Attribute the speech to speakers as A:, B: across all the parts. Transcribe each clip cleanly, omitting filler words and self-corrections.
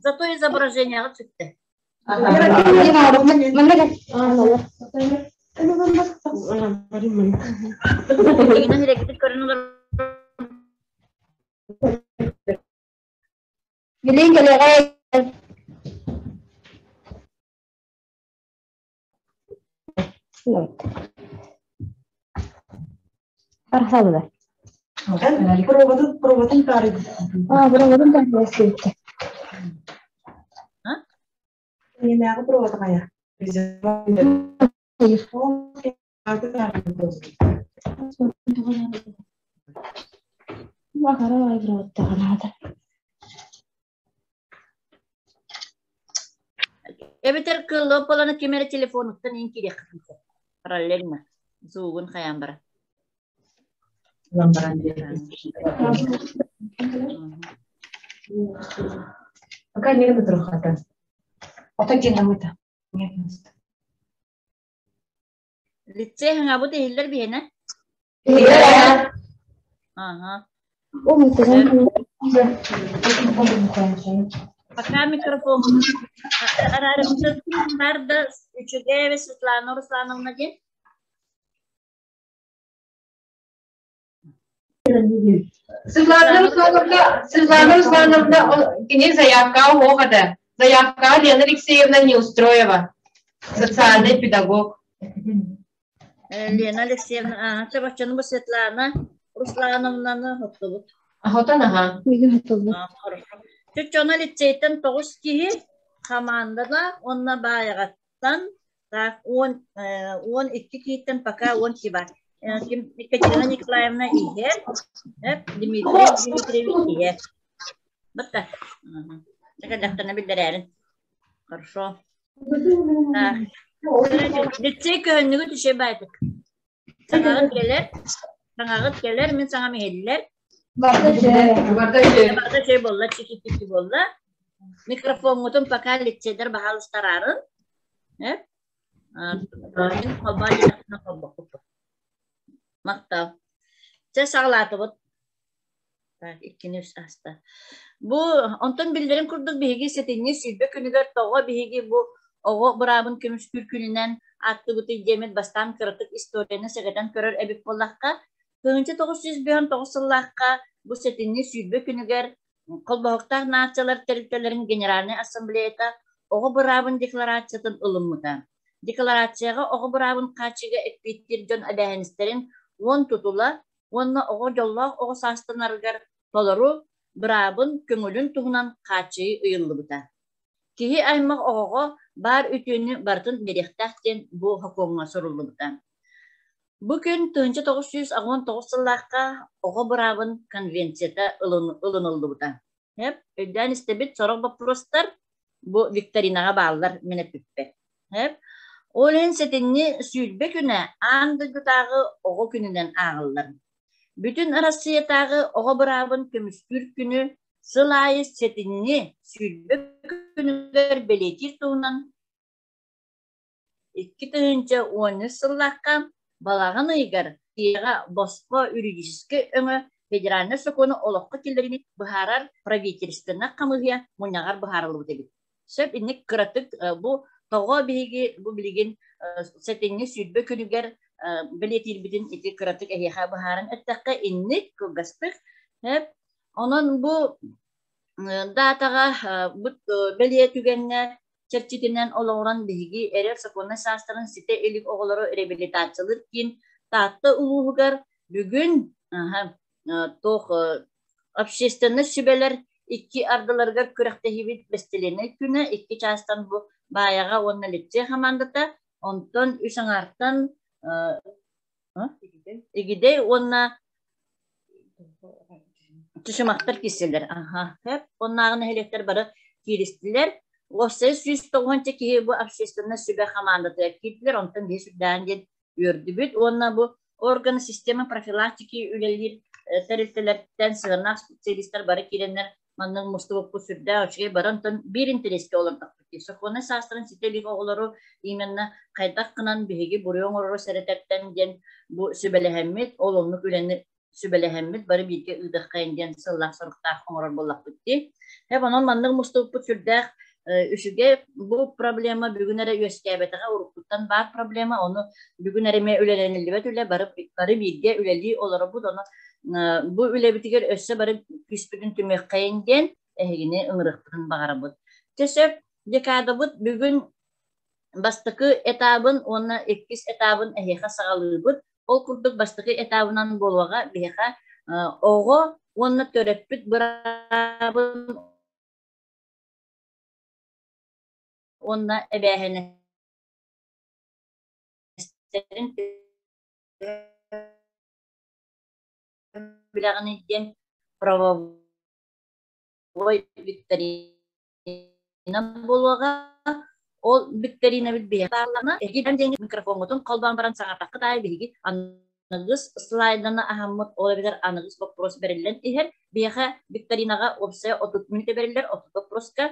A: Зато изображение сүттэ.
B: Билин кэлэҕэ Архалла.
C: Пробатын, пробатын таарыйды.
B: А, пробатын таарыйды.
C: Нинээҕи пробата хайа?
A: Эбэтэр кыллопполаны ким эрэ телефонуттан иин киириэххитин сөп. Параллельно. Звугун хайаан баран.
C: Пока не трохата. Ото кинамыта.
A: Лицей хаҥабыт иһиллэр биһиэнэ? Аха. Пока микрофон араарымсытар үчүгэй Светлана Руслановна диэн.
D: Светлана Руслановна, Светлана Руслановна, кини заявка оһох этэ. Заявка Лена Алексеевна Неустроева, социальный педагог.
A: Лена Алексеевна, чабаччаны бу Светлана Руслановнаны хоттубут.
D: Хотон аха.
A: Чуччоно лицейтен тоҕус киһи хамаандана уонна Баайаҕаттан Так, 12 киһиттэн пока 10 киһи баар. Екатерина Николаевна иһэр, Дмитрий Дмитриевич иһэр. Бытта. Чакаллахтана биллэрээрин. Хорошо. Так. Лицей көһөннүгү түшө байтык. Саҥаҕыт кэлэр, саҥаҕыт кэлэр, мин саҥам иһиллэр. Барда чэй буолла, чики-чики буолла. Микрофоҥҥутун пока лицейдэр баһаалыстараарын. Э? Махтал. Чэ, саҕалаатыбыт. Так, иккини үс ааста. Бу онтон биллэрин курдук биһиги сэтинньи 20 күнүгэр тоҕо биһиги бу оҕо быраабын көмүскүүр күнүнэн ааттыбытый диэммит бастаан кыратык историяны сэгэтэн көрөр эбит буоллахха, 1959 сыллаахха бу сэтинньи 20 күнүгэр Холбоһуктаах Нациялар Тэрилтэлэрин Генеральнай Ассамблеята оҕо быраабын декларациятын ылыммыта. Декларацияҕа оҕо быраабын хааччыйыыга эппиэттиир дьон эбээһинэстэрин уон тутула уонна оҕо дьоллоох оҕо саастанарыгар толору быраабын, көҥүлүн туһунан хааччыйыы ыйыллыбыта. Киһи аймах оҕоҕо баар үтүөнү барытын биэриэхтээх диэн бу сокуоҥҥа суруллубута. Бу күн 1989 сыллаахха оҕо быраабын конвенцията ылыныллыбыта. Өйдөөн истэбит сорох боппуруостар бу викторинаҕа бааллар мин эппиппэр. Ол иһин сэтинньи 20 күнэ аан дойдутааҕы оҕо күнүнэн ааҕыллар. Бүтүн Арассыыйатааҕы оҕо быраабын көмүскүүр күнү сыл аайы сэтинньи 20 күнүгэр бэлиэтиир туһунан 2013 сыллаахха балаҕан ыйыгар Россияҕа босхо юридическай өҥө федеральнай сокуону олоххо киллэриини быһаарар правительственнай хамыыһыйа мунньаҕар быһаарыллыбыт эбит. Сөп инник кыратык бу тоҕо биһиги бу билигин сэтинньи 20 күнүгэр бэлиэтиирбитин ити кыратык эһиэхэ быһааран эттэххэ инник кылгастык. Онон бу даатаҕа бу бэлиэ түгэҥҥэ чэрчитинэн олоҕуран биһиги эрэл сокуоннай саастарын ситэ илик оҕолору реабилитациялыыр киин Таатта улууһугар бүгүн туох общественнай сүбэлэр икки ардыларыгар күрэхтэһиибит бэстилиэнэй күнэ икки чаастан бу Баайаҕа уонна лицей хамаандата, онтон үс аҥаартан Игидэй уонна Чычымахтар киирсэллэр. Аха. Оннааҕы нэһилиэктэр бары кииристилэр. Уопсайа 190 киһи бу общественнай сүбэ хамаандатыгар киирдилэр. Онтон биһи сүрдээҕин диэн үөрдүбүт. Уонна бу органы системы профилактики үлэлиир тэрилтэлэртэн сыһыаннаах специалистар бары киирэннэр маннык мустубуппут сүрдээх үчүгэй бары онтон биир интэриэскэ олордохпут дии. Сокуоннай саастарын ситэ илик оҕолору именно хайдах гынан биһиги буруйу оҥорору сэрэтэртэн диэн бу сүбэлэһэммит, ол оннук үлэни сүбэлэһэммит бары бииргэ ыытыаххайын диэн сыллаах-соруктаах оҥорор буоллахпыт дии. Эп онон маннык мустубуппут сүрдээх үчүгэй. Бу проблема бүгүн эрэ үөскээбэтэҕэ, уруккуттан баар проблема, ону бүгүн эрэ эмиэ үлэлэниллибэт үлэ, бары, бары бииргэ үлэлии олоробут, ону бу үлэбитигэр өссө бары күүспүтүн түмүөххэйин диэн эһигини ыҥырыахпытын баҕарабыт. Чэ сөп, декадабыт бүгүн бастакы этабын уонна иккис этабын эһиэхэ саҕалыыбыт. Ол курдук бастакы этабынан буолуоҕа биһиэхэ оҕо уонна төрөппүт быраабын уонна эбээһинэстэрин билэҕиний диэн правовой викторина буолуоҕа. Ол викторинабыт биһиэхэ бааллана эһиги микрофоҥҥутун холбоон баран саҥардаххыт аайы биһиги аныгыс слайданы аһаммыт, ол эбэтэр аныгыс боппуруос бэриллэн иһэр. Биһиэхэ викторинаҕа уопсайа 30 мүнүүтэ бэриллэр, 30 боппуруоска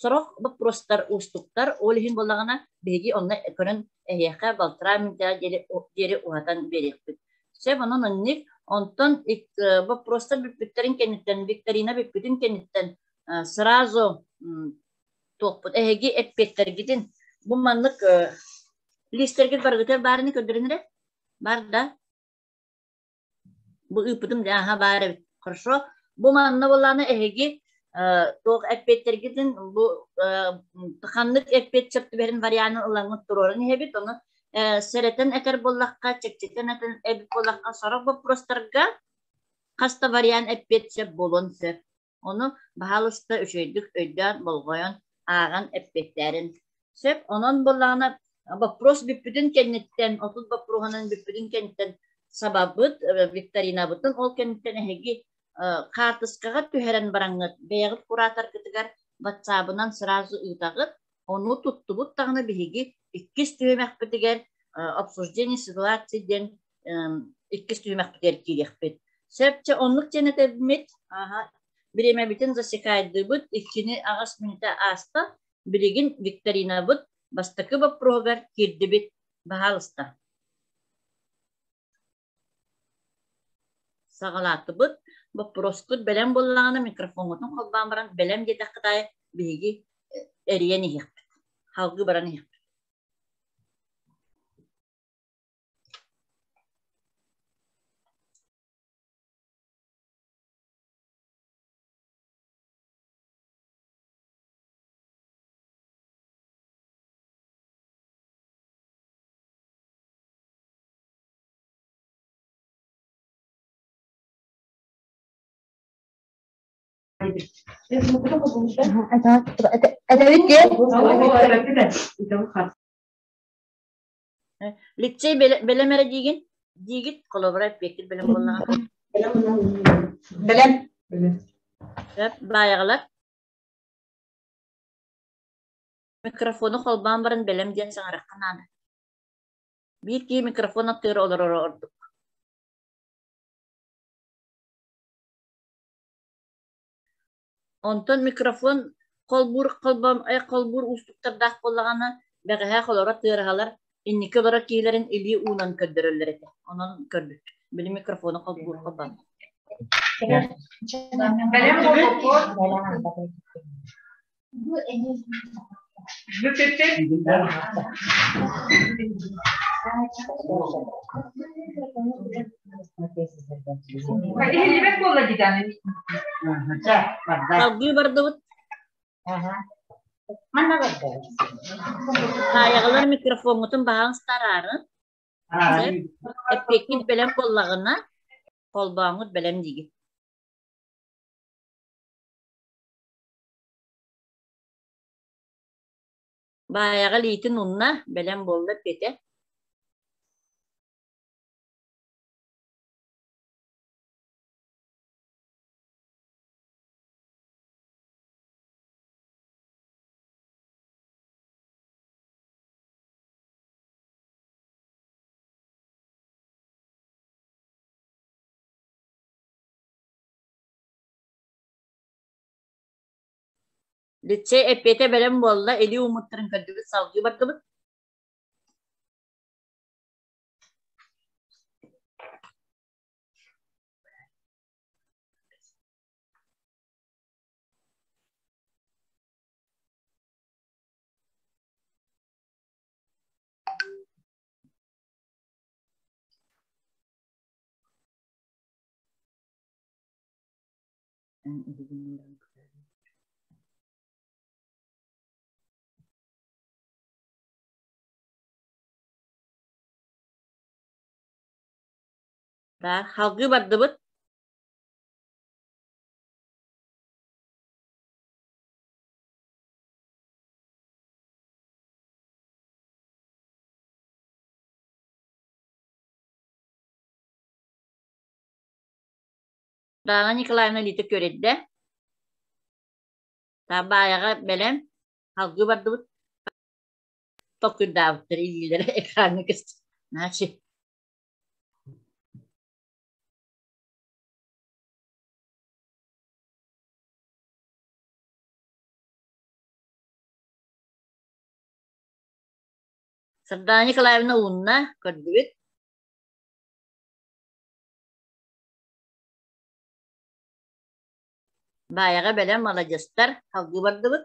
A: сорох боппуруостар уустуктар, ол иһин буоллаҕына биһиги онно көрөн эһиэхэ балтараа мүнүүтэҕэ диэри уһатан биэриэхпит. Сөп, онон оннук. Онтон боппуруостар бүппүттэрин кэнниттэн, викторина бүппүтүн кэнниттэн сразу туохпут эһиги эппиэттэргитин бу маннык лиистэргит барыгытыгар баарыны көрдөрүн эрэ. Бар да? Бу ыыппытым аха баар эбит. Хорошо. Бу манна буоллаҕына эһиги туох эппиэттэргитин бу ханнык эппиэт сөп түбэһэрин варианын ылаҥҥыт туруоран иһэбит. Ону сэрэтэн этэр буоллахха, чэпчэтэн этэн эбит буоллахха, сорох боппуруостарга хас да вариант эппиэт сөп буолуон сөп. Ону баһаалыста үчүгэйдик өйдөөн, болҕойон, ааҕан эппиэттээрин сөп. Онон буоллаҕына боппуруос бүппүтүн кэнниттэн, 30 боппуруоһунан бүппүтүн кэнниттэн сабабыт, викторинабытын ол кэнниттэн эһиги хаартыскаҕа түһэрэн бараҥҥыт бэйэҕит кураторгытыгар ватсабынан сразу ыытаҕыт. Ону туттубут даҕаны биһиги иккис түһүмэхпитигэр обсуждение ситуации диэн иккис түһүмэхпитигэр киириэхпит. Сөп, чэ оннук диэн этэбиммит. Аха, бириэмэбитин засекайдыыбыт, 2-8 мүнүүтэ ааста. Билигин викторинабыт бастакы боппуруоһугар киирдибит. Баһаалыста. Саҕалаатыбыт. Боппуруоскут бэлэм буоллаҕына микрофоҥҥутун холбоон баран бэлэм диэтэххит аайы биһиги эрийэн иһиэхпит. Салгыы баран иһиэхпит.
B: Этэбит диэн
A: Лицей бэлэм эрэ диигин? Диигит, холобура, эппиэккит бэлэм буоллаҕына.
C: Бэлэм.
A: Сөп, баайаҕалар. Микрофону холбоон баран бэлэм диэн саҥарахха наада. Биир киһи микрофон аттыгар олороро ордук. Онтон микрофон холбуур холбом холбуур уустуктардаах буоллаҕына, бэҕэһээ холоро тыараһалар инники олорор киһилэрин илии уунан көрдөрөллөр этэ. Онон көрбүт. Били микрофону холбуур холбоон.
D: Бэлэм буолбуппут. Иһиллибэт буолла дии
A: Салгыы бардыбыт. Таайаҕалар микрофоҥҥутун баһан стараарын. Эппиэккит бэлэм буоллаҕына, холбооҥҥут бэлэм диигит. Баайаҕа илиитин унна, бэлэм буолла эппиэтэ. Лицей эппиэтэ бэлэм буолла, илии ууммуттарын көрдүбүт, салгыы бардыбыт. Так, халгыы бардыбыт. Дана Николаевна илиитэ күөрэйдэ. Баайаҕа бэлэм, халгыы бардыбыт. Толкуйдаабыттар илиилэрэ экраҥҥа көстөр. Значит, Сардаана Николаевна уунна, көрдүбүт. Баайаҕа бэлэм маладьыастар, салгыы бардыбыт.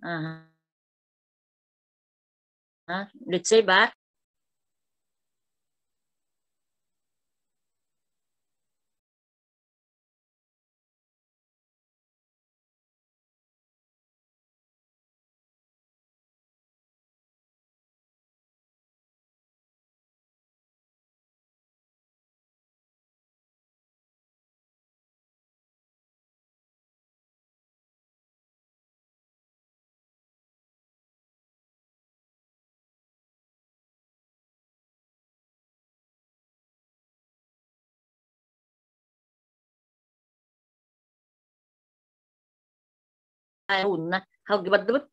A: Аһа, лицей баар. Уунна халгы бардыбыт.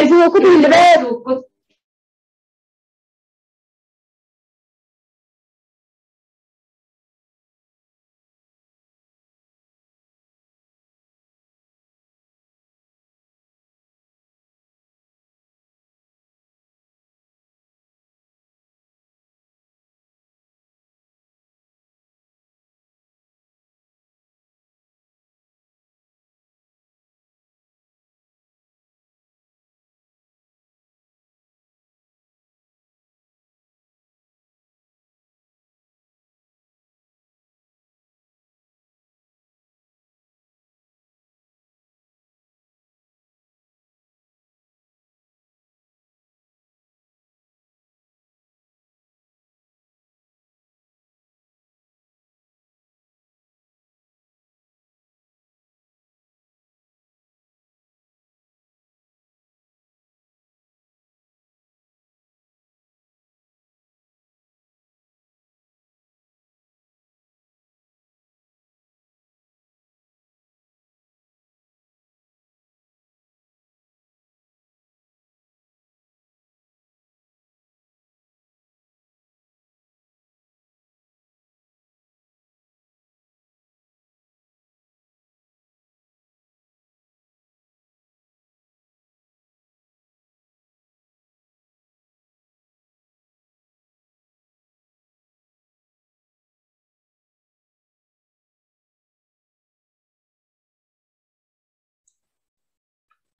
B: Звуку биллибэт.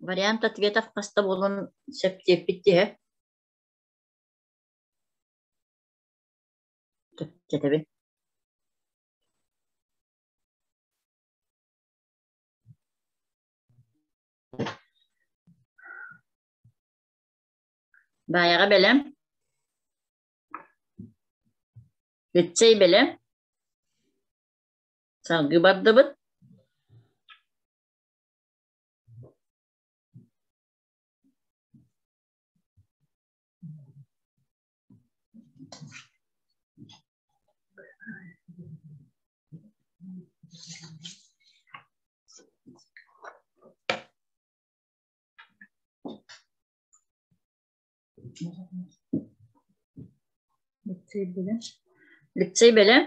A: Вариант ответов хаста буолуон сөп диэппит дии. Чэтэбин. Баайаҕа бэлэм. Лицей бэлэм. Салгыы бардыбыт. Лицей бэлэм.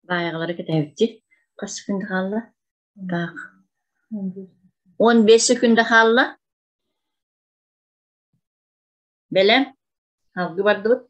A: Баайаҕалары кэтэһэбит Хас секунда хаалла? Так. 15 секунда хаалла. Бэлэм. Салгыы бардыбыт.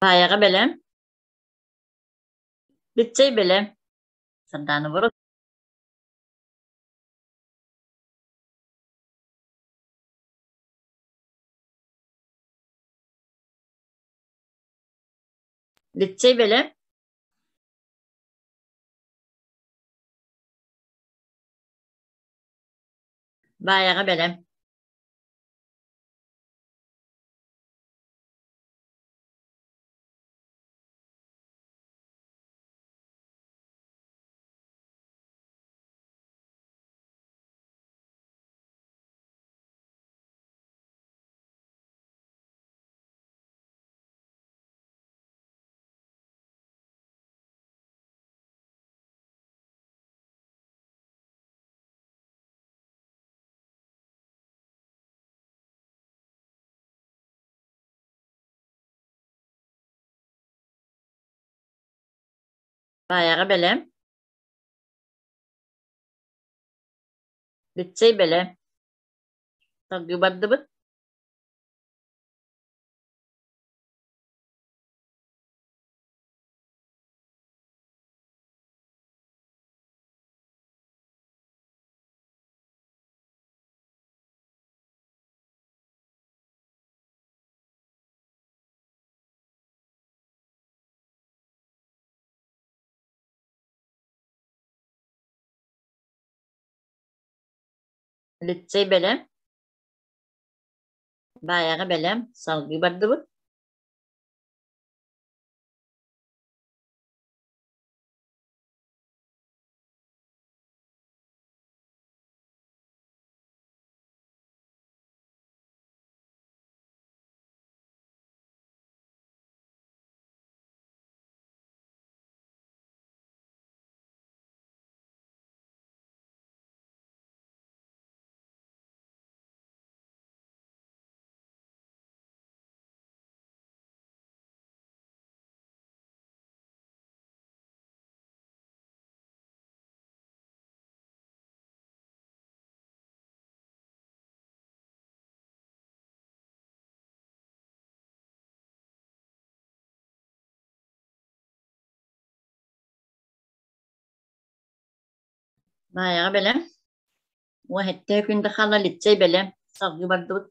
A: Баайаҕа бэлэм. Лицей бэлэм. Сардаана Воро. Лицей бэлэм. Баайаҕа бэлэм. Баайаҕа бэлэм. Лицей бэлэм. Салгыы бардыбыт. Лицей бэлэм. Баайаҕа бэлэм. Салгыы бардыбыт. Баайаҕа бэлэм. Уоһэттэ күндэ хаала лицей бэлэм. Салгыы бардыбыт.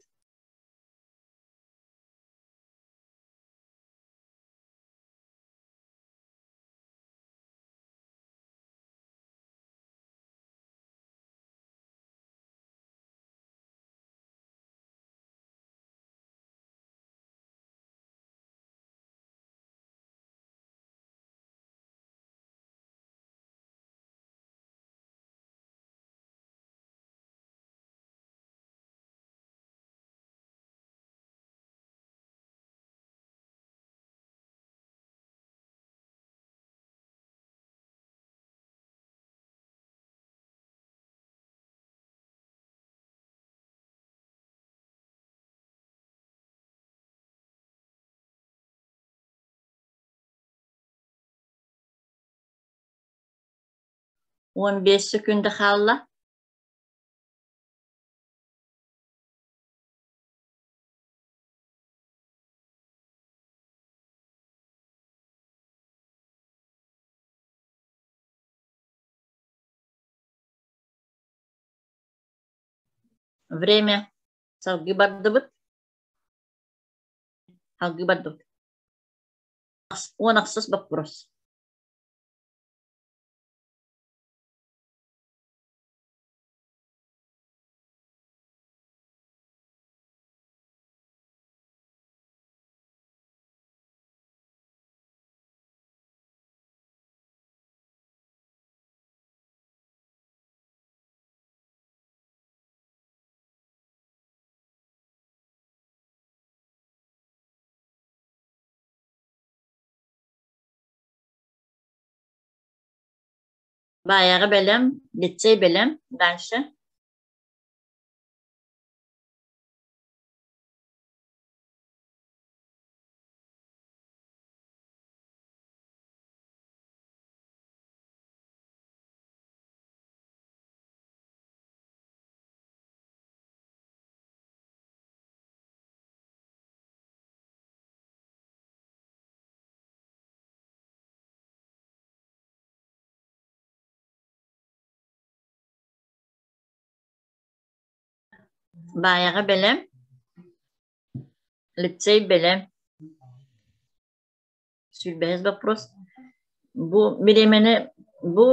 A: 15 секунда хаалла. Время. Салгыы бардыбыт. Салгыы бардыбыт. 16 вопрос. Баайаҕа бэлэм, лицей бэлэм. Дальше. Баайаҕа бэлэм, лицей бэлэм. Сүүрбэһис вопрос. Бу бириэмэни бу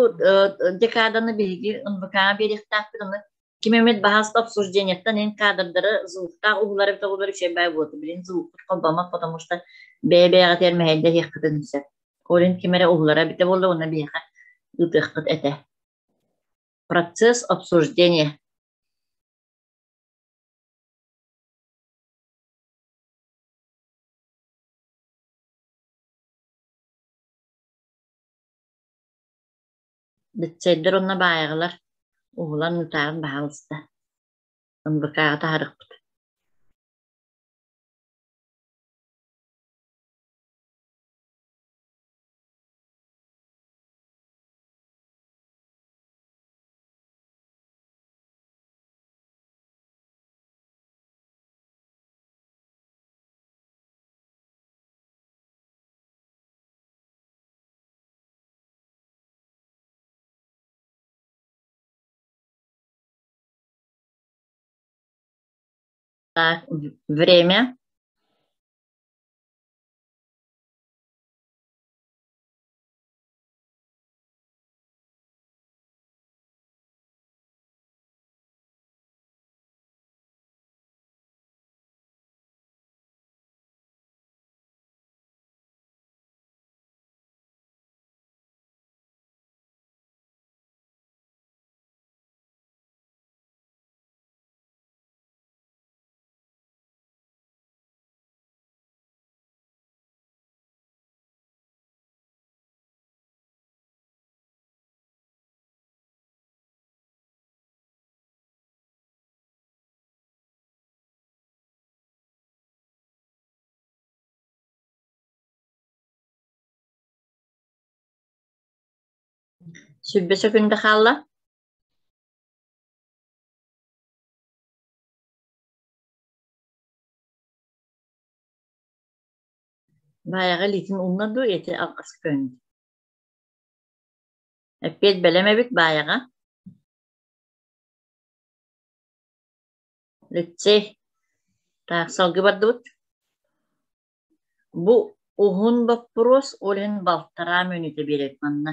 A: декаданы биһиги НВК-ҕа биэриэхтээхпит, ону ким эмит баһаста обсуждениеттан эн кадрдары звуктаах уһулары тоҕулар үчүгэй баай буолуо. Билин звукпут холбоммот, потому что бэйэ-бэйэҕитигэр мэһэйдэһиэххитин сөп. Ол иһин ким эрэ уһулара эбитэ буолла уонна биһиэхэ ыытыаххыт этэ. Процесс обсуждения. Лицейдэр уонна баайаҕалар уһулан ыытааҕын баһаалыста. НВК-ҕа таһаарыахпыт. Так, время. Сүүрбэ сөкүүндэ хаалла. Баайаҕа илиитин уунна дуу, ити алҕас көҥүл. Эппиэт бэлэм эбит Баайаҕа. Лицей. Так, салгыы бардыбыт. Бу уһун боппуруос, ол иһин балтараа мүнүүтэ биэрэбит манна.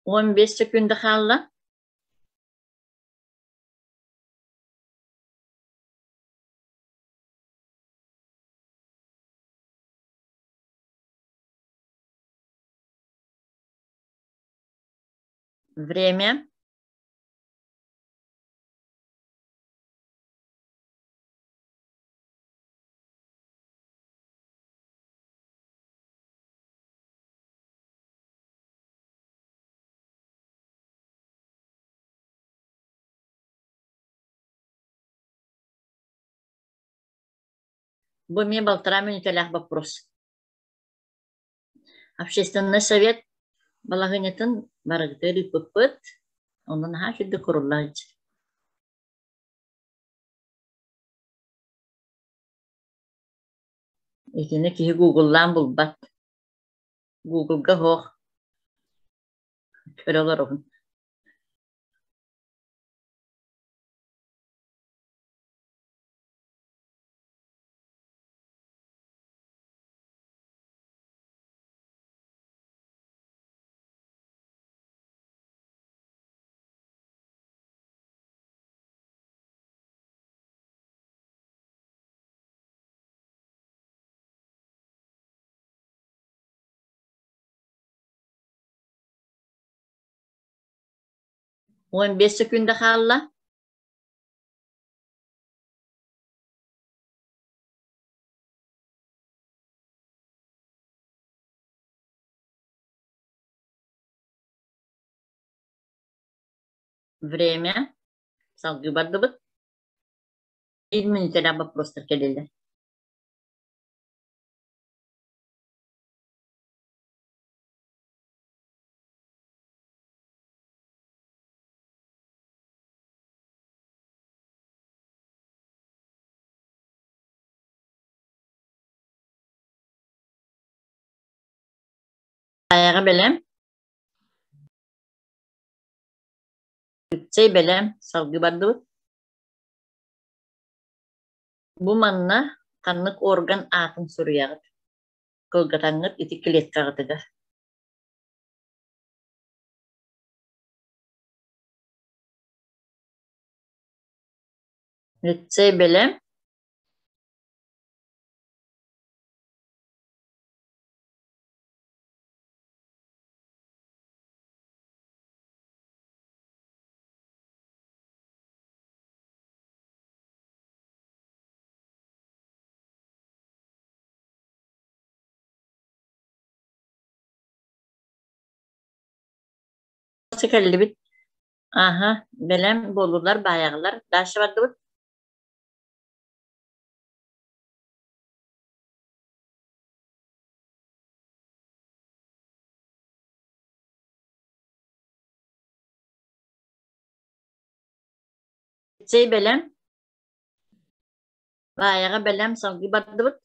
A: 15 секунда хаалла. Время. Бу эмиэ балтараа мүнүүтэлээх боппуруос. Общественный совет балаһыанньатын барыгытыгар ыыппыппыт. Онно наһаа үчүгэй курулла сылдьар. Итини киһи гугллаан булбат. Гуглга суох. Көрө олоробун. 15 секунда хаалла. Время. Салгыы бардыбыт. Биир мүнүүтэлээх боппуруостар кэллилэр. Айаҕа бэлэм. Чэй бэлэм, салгыы бардыбыт. Бу манна ханнык орган аатын суруйаҕыт? Кылгатаҥҥыт ити клеткаҕытыгар. Лицей бэлэм. Кэллибит. Аһа, бэлэм буоллулар, баайаҕалар. Дальше бардыбыт. Чэй бэлэм. Баайаҕа бэлэм, салгыы бардыбыт.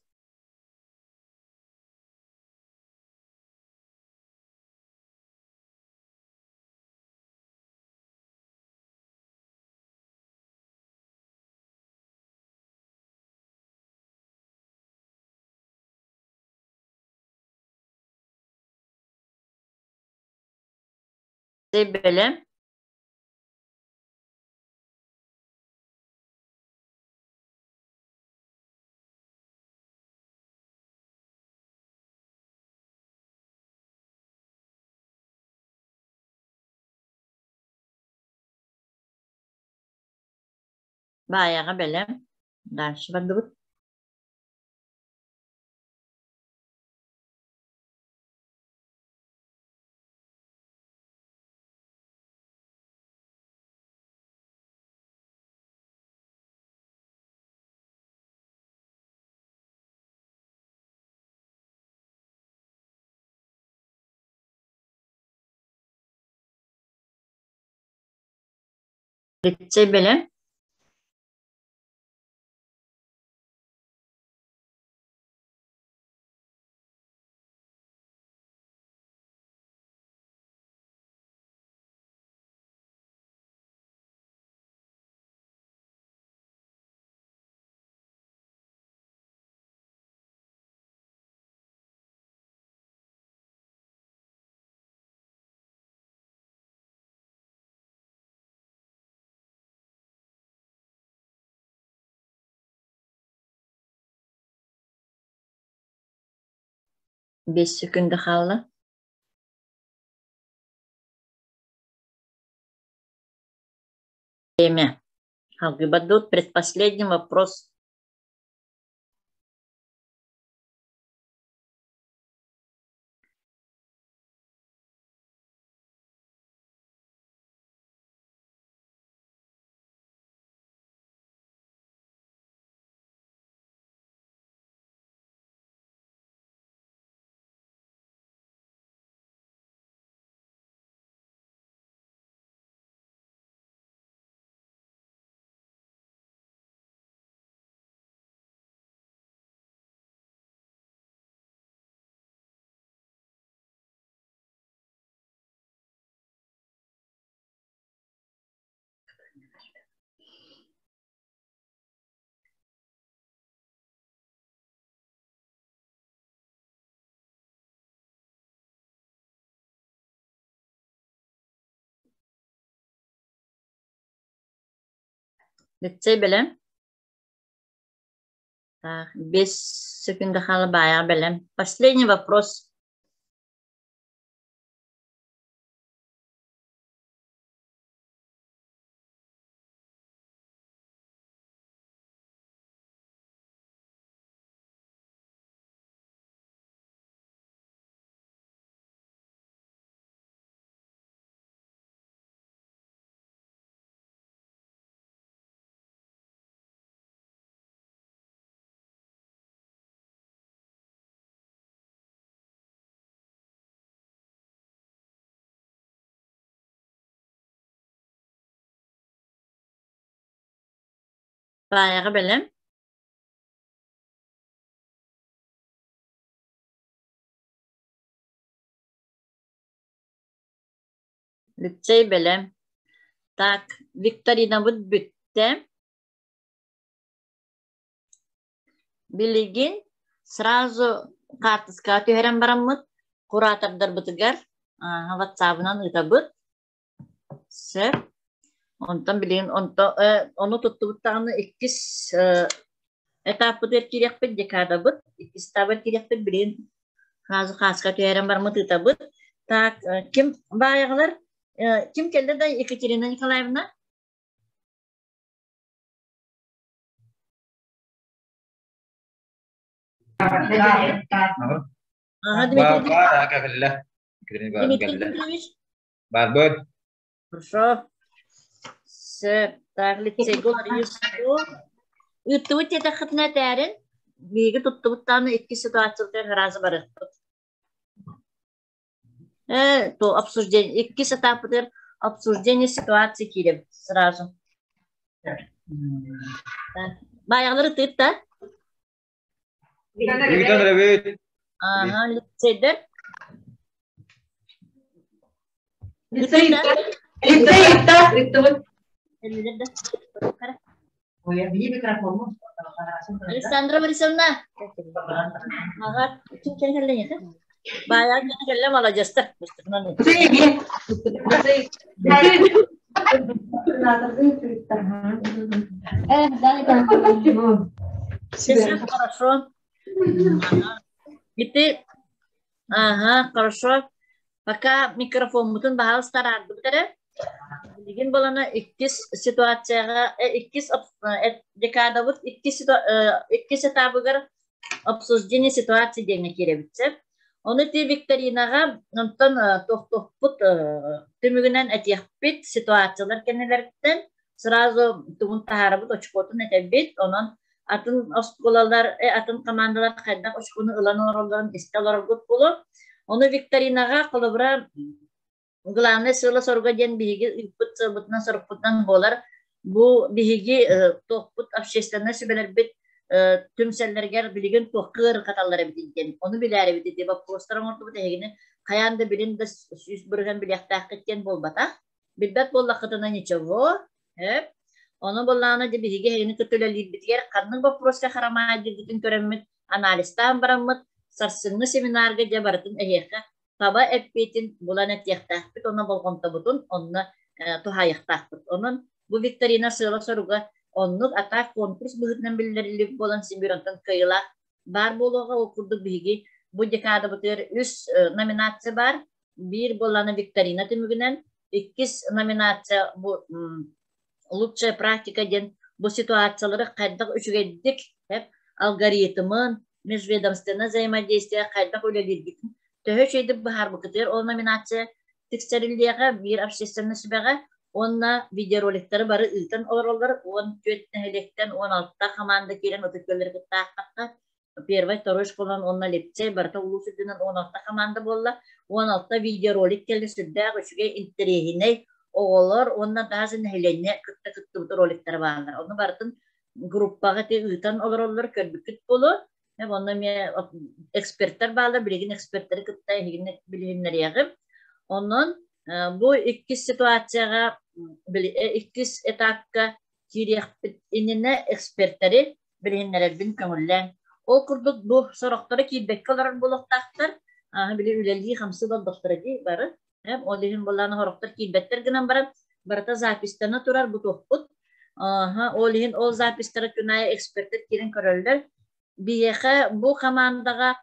A: Чэй бэлэм. Баайаҕа бэлэм. Дальше бардыбыт. Лицей бэлэм. 5 секунда хаалла. Время. Халгыбадут предпоследний вопрос. Лицей бэлэм. Так, 5 секунда хаала баайаҕа бэлэм. Последний вопрос. Баайаҕа бэлэм. Лицей бэлэм. Так, викторинабыт бүттэ. Билигин сразу хаартыскаҕа түһэрэн бараммыт куратордарбытыгар ватсабынан ыытабыт. Сөп. Онтон билигин онто ону туттубут даҕаны иккис этаппытыгар киириэхпит, декадабыт, иккис этабар киириэхпит билигин сразу хааска түһэрэн бараммыт ыытабыт. Так, ким баайаҕалар? Ким кэллэ да Екатерина Николаевна? Ага, Дмитрий Дмитрий Дмитриевич.
E: Барбыт.
A: Хорошо. Сөп. Так, лицейгэ Ыыттыбыт диэтэххитинэ этээрин, биһиги туттубут даҕаны икки ситуациятыгар сразу барыахпыт. То обсуждение, иккис этаппытыгар обсуждение ситуации киирэбит сразу. Баайаҕалары тыыт да?
E: Ыытан эрэбит.
A: Ага, лицейдер.
C: Лицей Лицей ыытта.
A: Александра Борисовна. Ага, ким кэллэ Баайаҕа кэллэ маладьыастар. Все хорошо. Ити, ага, хорошо. Пока микрофоммутун баһаалыста араардыбыт эрэ. Билигин буолана иккис ситуацияҕа, иккис декадабыт иккис, иккис этабыгар обсуждение ситуации диэҥҥэ киирэбит сөп. Ону ити викторинаҕа онтон тохтоппут түмүгүнэн этиэхпит ситуациялар кэннилэриттэн сразу тугун таһаарабыт очкотун этэбит. Онон атын оскуолалар, атын командалар хайдах очкону ылан олороллорун истэ олороргут буолуо. Ону викторинаҕа холобура главное сыала-соруга диэн биһиги ыыппыт сыалбытынан-сорукпутунан буолар. Бу биһиги туохпут общественнай сүбэлэрбит түмсэллэригэр билигин туохха ыарырҕаталлар эбит диэн ону билээрибит ити боппуруостар оҥордубут эһигини хайаан да билин да 100% билиэхтээххит диэн буолбатах. Билбэт буоллаххытына ничего. Ону буоллаҕына дьэ биһиги эһигини кытта үлэлиирбитигэр ханнык боппуруоска харамаайдыыргытын көрөммүт, анализтаан бараммыт, сарсыҥҥы семинарга дьэ барытын эһиэхэ таба эппиэтин булан этиэхтээхпит уонна болҕомтобутун онно туһаайыахтаахпыт. Онон бу викторина сыала-соруга оннук атаак конкурс быһыытынан биллэриллибит буолан син биир онтон кыайыылаах баар буолуоҕа. Ол курдук биһиги Бу декадабытыгар үс номинация бар. Биир буоллаҕына викторина түмүгүнэн, иккис номинация бу лучшая практика диэн бу ситуациялары хайдах үчүгэйдик алгоритмын, межведомственное взаимодействие хайдах үлэлииргитин төһө үчүгэйдик быһаарбыкытыгар ол номинация тиксэриллиэҕэ биир общественнай сүбэҕэ уонна видеороликтары бары ыытан олороллор 14 нэһилиэктэн 16 хамаанда киирэн ытык көллөрү кытта аахтахха первай, второй школан уонна лицей барыта улуус үрдүнэн 16 хамаанда буолла. 16 видеоролик кэллэ сүрдээх үчүгэй интэриэһинэй оҕолор уонна даже нэһилиэнньэ кытта кыттыбыт роликтара бааллар. Ону барытын группаҕа ити ыытан олороллор көрбүккүт буолуо. Онно эмиэ эксперттэр бааллар, билигин экспертэри кытта эһигини билиһиннэриэҕим. Онон бу иккис ситуацияҕа иккис этапка киириэхпит иннинэ экспертэри билиһиннэрэрбин көҥүллээҥ. Ол курдук бу сорохторо киирбэккэ олорор буолуохтаахтар. Били үлэлии-хамсыы олордохторо дии бары. Ол иһин буоллаҕына сорохтор киирбэттэр гынан баран барыта записьтана турар бу туохпут. Ол иһин ол записьтары күн аайы экспертэр киирэн көрөллөр. Биһиэхэ бу хамаандаҕа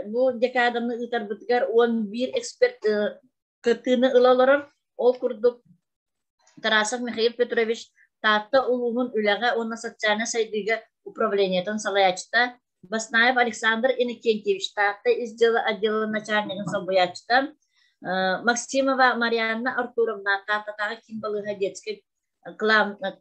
A: бу декаданы ыытарбытыгар 11 эксперт кыттыыны ыла олорор. Ол курдук Тарасов Михаил Петрович Таатта улууһун үлэҕэ уонна социальнай сайдыыга управлениетын салайааччыта, Баснаев Александр Иннокентьевич Таатта ис дьыала отделын начальнигын солбуйааччыта, Максимова Марианна Артуровна Тааттатааҕы киин балыыһа детскай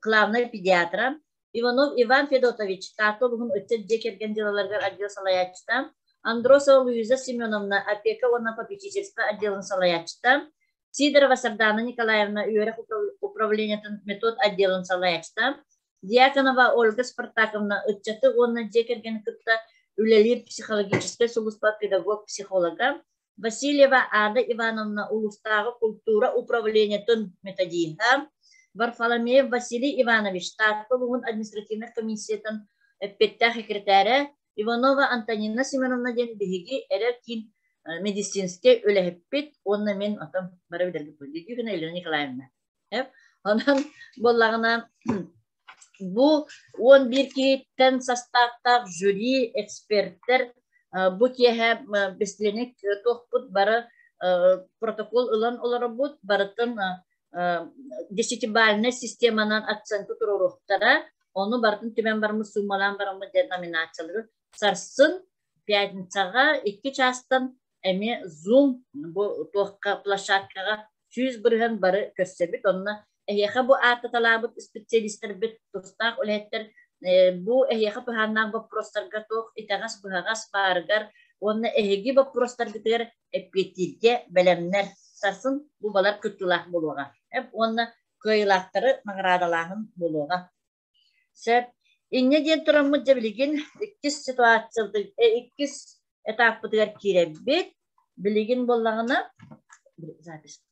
A: главнай педиатра, Иванов Иван Федотович Таатта улууһун ыччат дьиэ кэргэн дьыалаларыгар отдел салайааччыта, Андросова Луиза Семеновна опека уонна попечительство отделын салайааччыта, Сидорова Сардана Николаевна үөрэх управлениетын метод отделын салайааччыта, Дьяконова Ольга Спартаковна ыччаты уонна дьиэ кэргэни кытта үлэлиир психологическай сулууспа педагог-психолога, Васильева Ада Ивановна улуустааҕы култуура управлениетын методиһа, Варфоломеев Василий Иванович Таатта улууһун административнай комиссиятын эппиэттээх секретарэ, Иванова Антонина Семеновна диэн биһиги эрэр киин медицинскэй үлэһиппит уонна мин отон бары билэргит буолла Елена Николаевна. Онон буоллаҕына бу 11 киһиттэн састааптаах жюри, эксперттэр бу киэһэ бэстилиэнньик туохпут бары протокол ылан олоробут, барытын десятибальнай системанан оценка туруоруохтара, ону барытын түмэн бараммыт, суумалаан бараммыт диэн номинациялары сарсын пятницаҕа 2 чаастан эмиэ Zoom бу туохха площадкаҕа 100% бары көрсөбүт. Онно эһиэхэ бу ааттаталаабыт специалистарбыт, тустаах үлэһиттэр бу эһиэхэ туһааннаах боппуруостарга туох итэҕэс-быһаҕас баарыгар уонна эһиги боппуруостаргытыгар эппиэттииргэ бэлэмнэр. Сарсын бу балар кыттыылаах буолуоҕа. Уонна кыайыылаахтары наҕараадалааһын буолуоҕа. Сөп. Инньэ диэн тураммыт дьэ билигин иккис ситуациябытын, иккис этаппытыгар киирэбит. Билигин буоллаҕына запись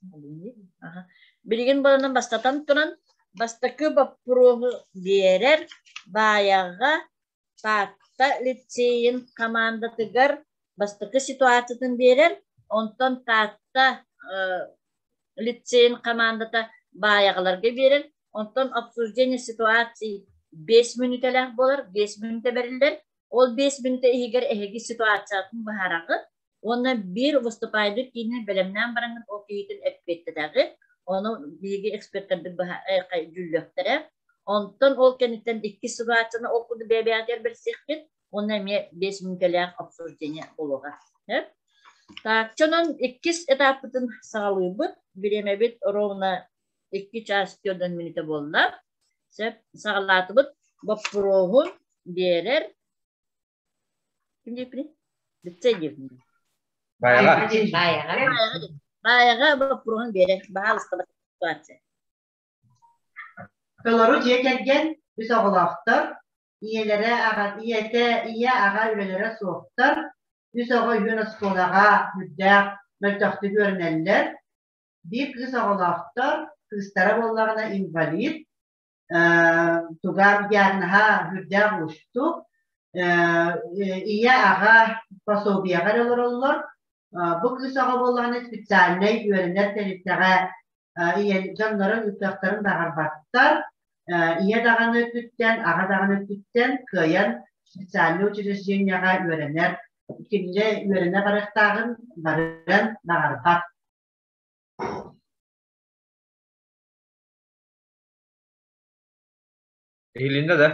A: Билигин буоллаҕына бастатан туран бастакы боппуруоһу биэрэр Баайаҕа Таатта лицейин хамаандатыгар бастакы ситуациятын биэрэр, онтон Таатта лицейин хамаандата Баайаҕаларга биэрэр, онтон обсуждение ситуации 5 мүнүүтэлээх буолар, 5 мүнүүтэ бэриллэр. Ол 5 мүнүүтэ иһигэр эһиги ситуациятын быһаараҕыт уонна биир выступайдыыр киинин бэлэмнээн бараҥҥыт ол киһитин эппиэттэтэҕит. Ону биһиги экспертэрбит дьүүллүөхтэрэ. Онтон ол кэнниттэн иккис ситуацияны ол курдук бэйэ-бэйэҕитигэр бэрсиэххит уонна эмиэ 5 мүнүүтэлээх обсуждение буолуоҕа. Так, чонон иккис этаппытын саҕалыыбыт. Бириэмэбит ровно 2 час 4 мүнүүтэ буолла. Сөп, саҕалаатыбыт. Боппуруоһун биэрэр. Ким диэппиний? Лицей диэппин.
E: Баайаҕа.
C: Баайаҕа.
A: Баайаҕа боппуруоһун биэрэр. Баһаалыста ситуация.
C: Толору дьиэ кэргэн, үс оҕолоохтор, ийэлэрэ, аҕа, ийэтэ, ийэ, аҕа үлэлэрэ суохтар, үс оҕо үһүөн оскуолаҕа үрдээх мөлтөхтүк үөрэнэллэр, биир кыыс оҕолоохтор, кыыстара буоллаҕына инвалид, туга диагноһа үрдээх уустук, ийэ, аҕа пособиеҕа эрэ олороллор, бу кыыс оҕо буоллаҕына специальнай үөрэнэр тэрилтэҕэ ийэ дьоннорун ыытыахтарын баҕарбаттар, ийэ даҕаны өттүттэн, аҕа даҕаны өттүттэн кыайан специальнай учреждениеҕа үөрэнэр. Кинилэ үөрэнэ барыахтааҕын барыан баҕарбат.
E: Иһилиннэ да?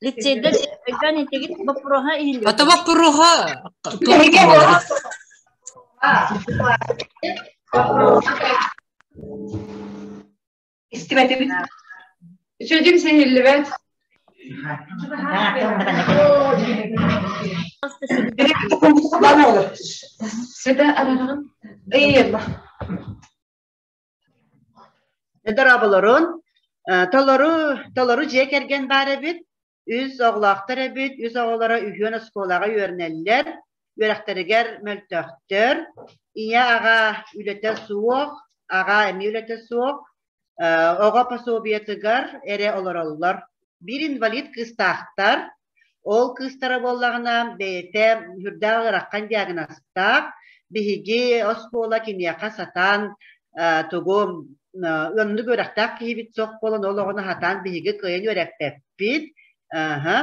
A: Лицейдэр өйдөөн итигит боппуруоһа иһиллибит.
F: Ата боппуруоһа
D: Истибэтибит. Үчүгэй сиһиллибэт. Света араҕын. Ыйыма.
C: Дорооболорун. Толору толору дьиэ кэргэн баар эбит. Үс оҕолоохтор эбит. Үс оҕолоро үһүөн оскуолаҕа үөрэнэллэр. Үөрэхтэригэр мөлтөхтөр. Ийэ-аҕа үлэтэ суох, аҕа эмиэ үлэтэ суох. Оҕо пособиетыгар эрэ олороллор. Биир инвалид кыыстаахтар. Ол кыыстара буоллаҕына бэйэтэ сүрдээх ыарахан диагнозтаах. Биһиги оскуола киниэхэ сатаан тугу оннук үөрэхтээх киһибит суох буолан ол оҕону сатаан биһиги кыайан үөрэппэппит. Аһа.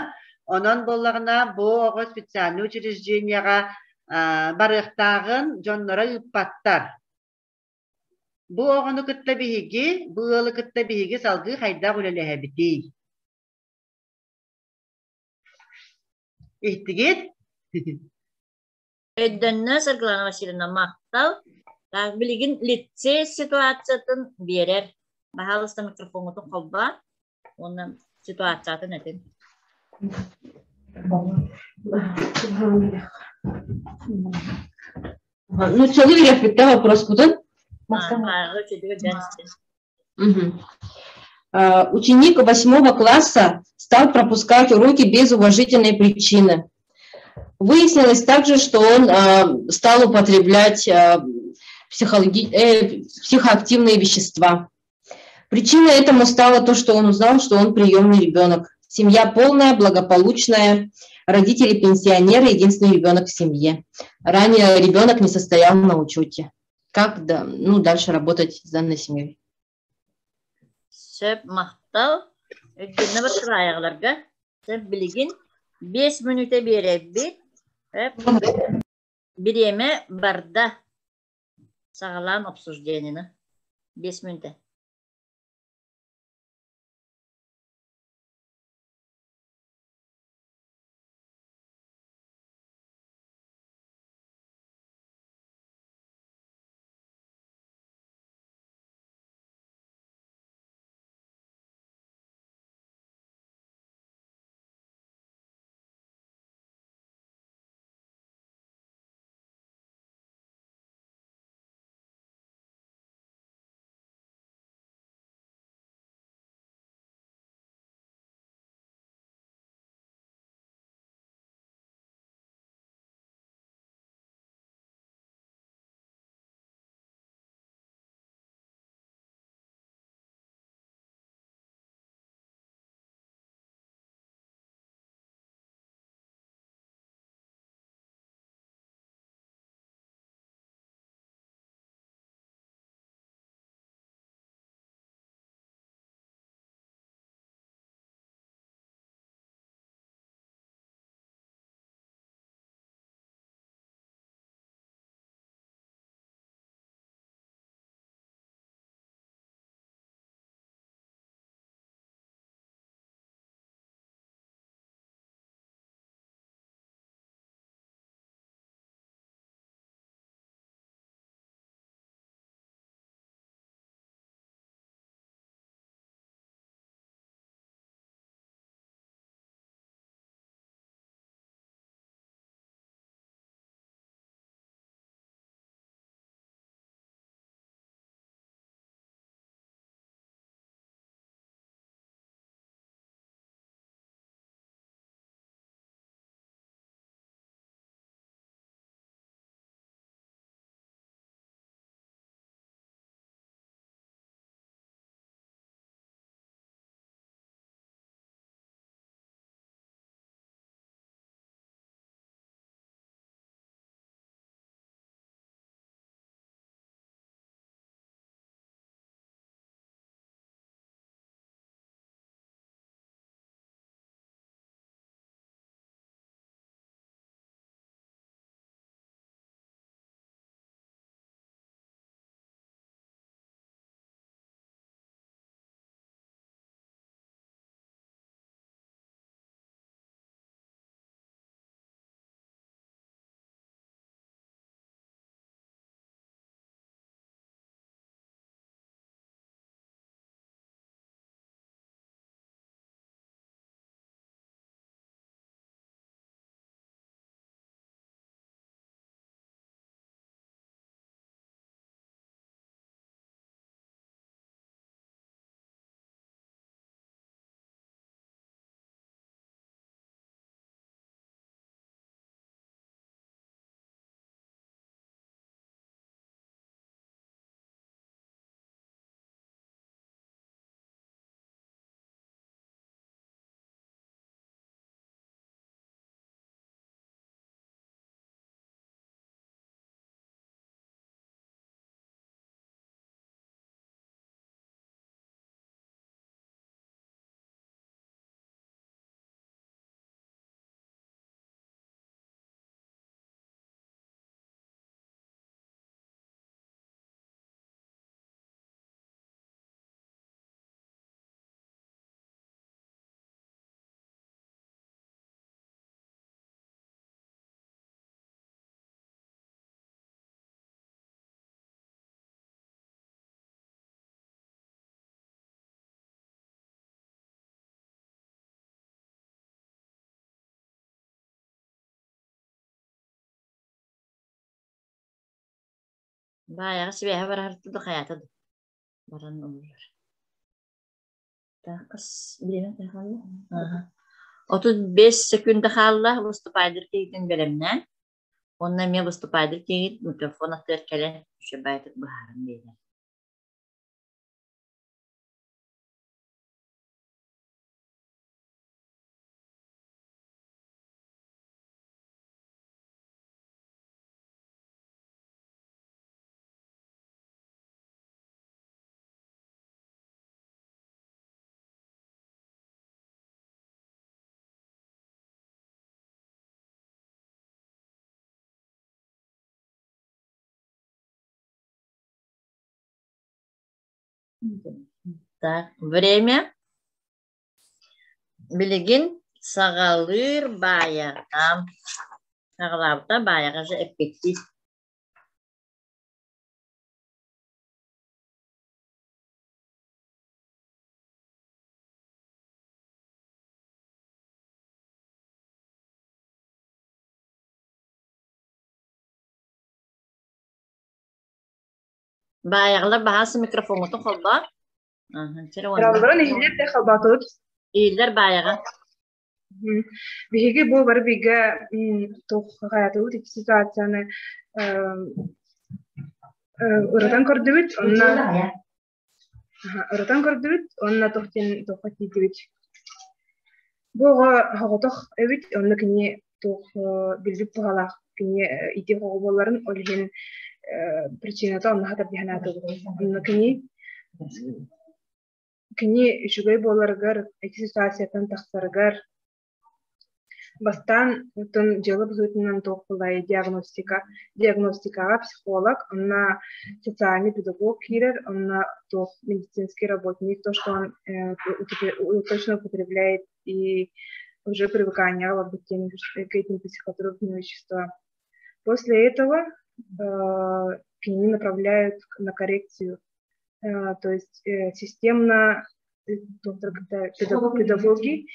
C: Онон буоллаҕына бу оҕо специальнай учреждениеҕа барыахтааҕын дьонноро ыыппаттар. Бу оҕону кытта биһиги, бу ыалы кытта биһиги салгыы хайдах үлэлэһэбитий? Иһиттигит?
A: Өйдөннө Саргылана Васильевна махтал. Так, билигин лицей ситуациятын биэрэр. Баһаалыста микрофоҥҥутун холбоо уонна ситуациятын этин.
B: Ну, целый респекта вопрос куда? Ученик восьмого класса стал пропускать уроки без уважительной причины. Выяснилось также, что он стал употреблять психоактивные вещества. Причиной этому стало то, что он узнал, что он приемный ребенок. Семья полная, благополучная, родители пенсионеры, единственный ребенок в семье. Ранее ребенок не состоял на учете. Как да, ну, дальше работать с данной семьей?
A: Сөп махтал. Өйдөнө баттырайаҕаларга. Сөп билигин 5 мүнүүтэ биэрэбит. Бириэмэ барда. Саҕалаан обсуждениены. 5 мүнүүтэ. Баайаҕа сибээһэ барар да хайаата да баран ыллар. Так, бириэмэ хаалла. 35 секунда хаалла выступайдыр киһитин бэлэмнээн. Онно эмиэ выступайдыр киһит микрофон аттыгар кэлэн үчүгэйдик быһааран биэрэр. Так, время. Билигин саҕалыыр баайаҕа. Саҕалаабыта баайаҕа же эппиттии. Баайаҕалар баһаас микрофоҥҥутун холбоо.
D: Дорооболорун иһиллэр да холбоотубут.
A: Иһиллэр баайаҕа.
D: Биһиги бу бары бииргэ туох хайатыбыт ити ситуацияны ырытан көрдүбүт, онно ырытан көрдүбүт уонна туох диэн туохха тиийдибит. Бу оҕо соҕотох эбит, онно кини туох билбит туһалаах кини ити оҕо буоларын ол иһин причината онно хатар диэн аатыбыт. Онно кини кини үчүгэй буоларыгар, ити ситуацияттан тахсарыгар Бастаан оттон дьыала быһыытынан туох буоллай диагностика диагностикаҕа психолог, онно социальный педагог киирэр, онно туох медицинский работник, то, что он точно употребляет и уже привыкание олорбут диэн к этим психотропным веществам. После этого кинини направляют на коррекцию, то есть системно педагоги,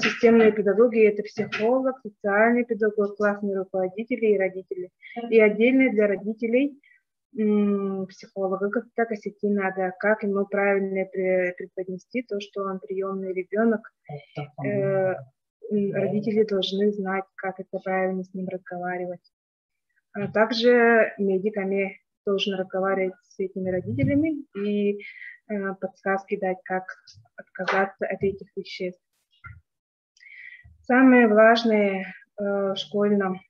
D: системные педагоги – это психолог, социальный педагог, классные руководители и родители. И отдельно для родителей психолога как осети надо, как ему правильно преподнести то, что он приемный ребенок. Родители должны знать, как это правильно с ним разговаривать. А также медиками должен разговаривать с этими родителями и подсказки дать, как отказаться от этих веществ. Самое важное в школьном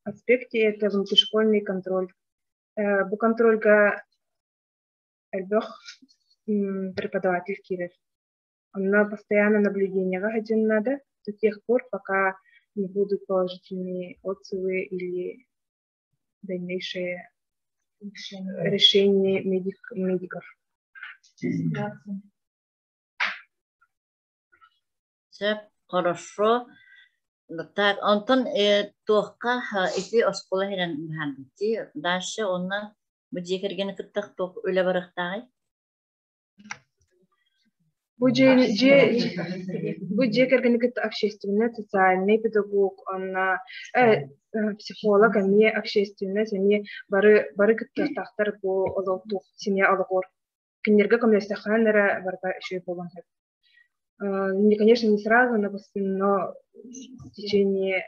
D: аспекте – это внутришкольный контроль. Бу контрольга элбэх преподаватель киирэр. Онно постоянно наблюдениеҕа сылдьан надо до тех пор, пока не будут положительные отзывы или дальнейшие решения медиков.
A: Сөп, хорошо. Так, онтон туохха ити оскуола иһинэн быһаарбыт Дальше онно бу дьиэ кэргэни кытта туох үлэ барыахтааҕый?
D: Бу дьиэ, бу дьиэ кэргэни кытта общественный, социальный педагог, онно психолог эмиэ общественность эмиэ бары бары кыттыахтаахтар бу олох семья олоҕор. Кинилэргэ көмөлөстөххүнэ эрэ барыта үчүгэй буолуон сөп. Конечно, не сразу, но но в течение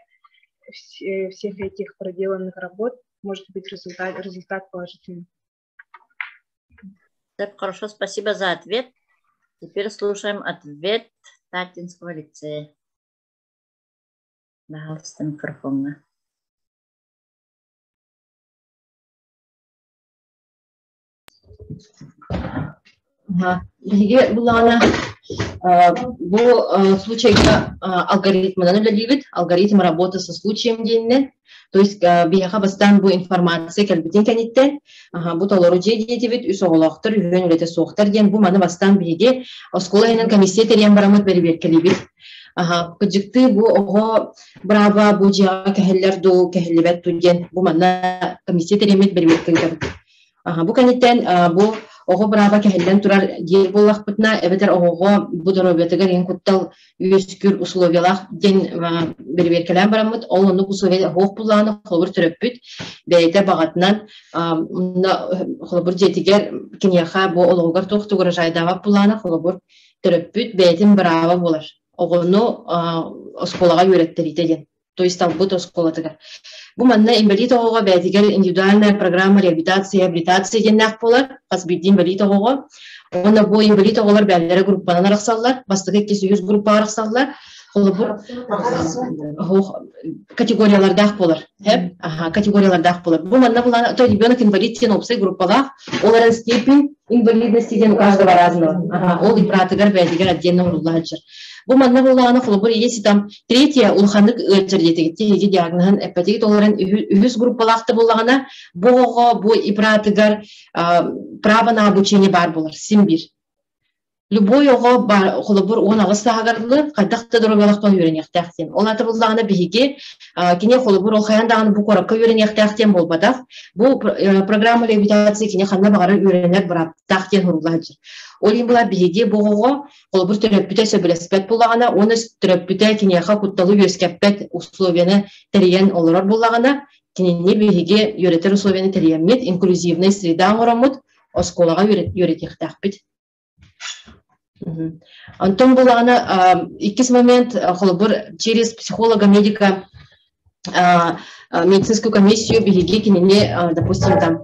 D: всех этих проделанных работ может быть результат, результат положительный.
A: Так, хорошо, спасибо за ответ. Теперь слушаем ответ Татинского лицея. Пожалуйста, микрофонна.
B: Биһиги буллаҕына бу случайга алгоритмынан үлэлиибит. Алгоритм работы со случаем диэнинэн. То есть биһиэхэ бастаан бу информация кэлбитин кэнниттэн бу толору дьиэ диэтибит, үс оҕолоохтор, үһүөн үлэтэ суохтар диэн бу маны бастаан биһиги оскуола иһинэн комиссия тэрийэн бараммыт бэрэбиэркэлиибит. Кыдьыктыы бу оҕо бырааба бу дьиэҕэ кэһиллэр дуу, кэһиллибэт дуу диэн бу манна комиссия тэрийэммит бэрэбиэркэ ыытабыт. Бу кэнниттэн бу Оҕо бырааба кэһиллэн турар диир буоллахпытына, эбэтэр оҕоҕо бу доруобуйатыгар иһин куттал үөскүүр условиялаах диэн бэрэбиэркэлээн бараммыт, ол оннук условия суох буллаҕына, холобур төрөппүт бэйэтэ баҕатынан холобур дьиэтигэр киниэхэ бу олоҕугар туох да угрожайдаабат буллаҕына, холобур төрөппүт бэйэтин бырааба буолар. Оҕону оскуолаҕа үөрэттэриитэ диэн то есть талбыт оскуолатыгар. Бу манна инбэлиит оҕоҕо бэйэтигэр индивидуальная программа реабилитации, реабилитация диэннээх буолар, хас биирдии инбэлиит оҕоҕо. Уонна бу инбэлиит оҕолор бэйэлэрэ группанан арахсаллар, бастакы, иккис, үһүс группаҕа арахсаллар. Холобур, категориялардаах буолар. Аха, категориялардаах буолар. Бу манна булан, то ребенок инвалид диэн уопсай группалаах, ол эрэн степень инвалидности диэн у каждого разного. Ага, ол ипратыгар бэйэтигэр отдельно урулла сылдьар. Бу манна буоллаҕына, холобур, если там третья улаханнык ыалдьар диэтигит, тиһиги диагноһын эппэтигит, ол эрэн үһүс группалаах да буоллаҕына, бу оҕоҕо бу ипратыгар право на обучение баар буолар, син биир. Любой оҕо холобур 18 сааһыгар дылы хайдах да доруобуйалаах үөрэниэхтээх диэн. Ол аата буоллаҕына биһиги кини холобур ол хайаан даҕаны бу куоракка үөрэниэхтээх диэн буолбатах. Бу программа реабилитации кини ханна баҕарар үөрэнэр бырааптаах диэн сурулла сылдьар. Ол иһин була биһиги бу оҕоҕо холобур төрөппүтэ сөбүлэспэт буоллаҕына уонна төрөппүтэ киниэхэ кутталы үөскэппэт условияны тэрийэн олорор буоллаҕына кинини биһиги үөрэтэр условияны тэрийэммит инклюзивнай среда оҥороммут оскуолаҕа үөрэтиэхтээхпит. Онтон булаҕына иккис момент холобур через психолога медика медицинскую комиссию биһиги кинини допустим там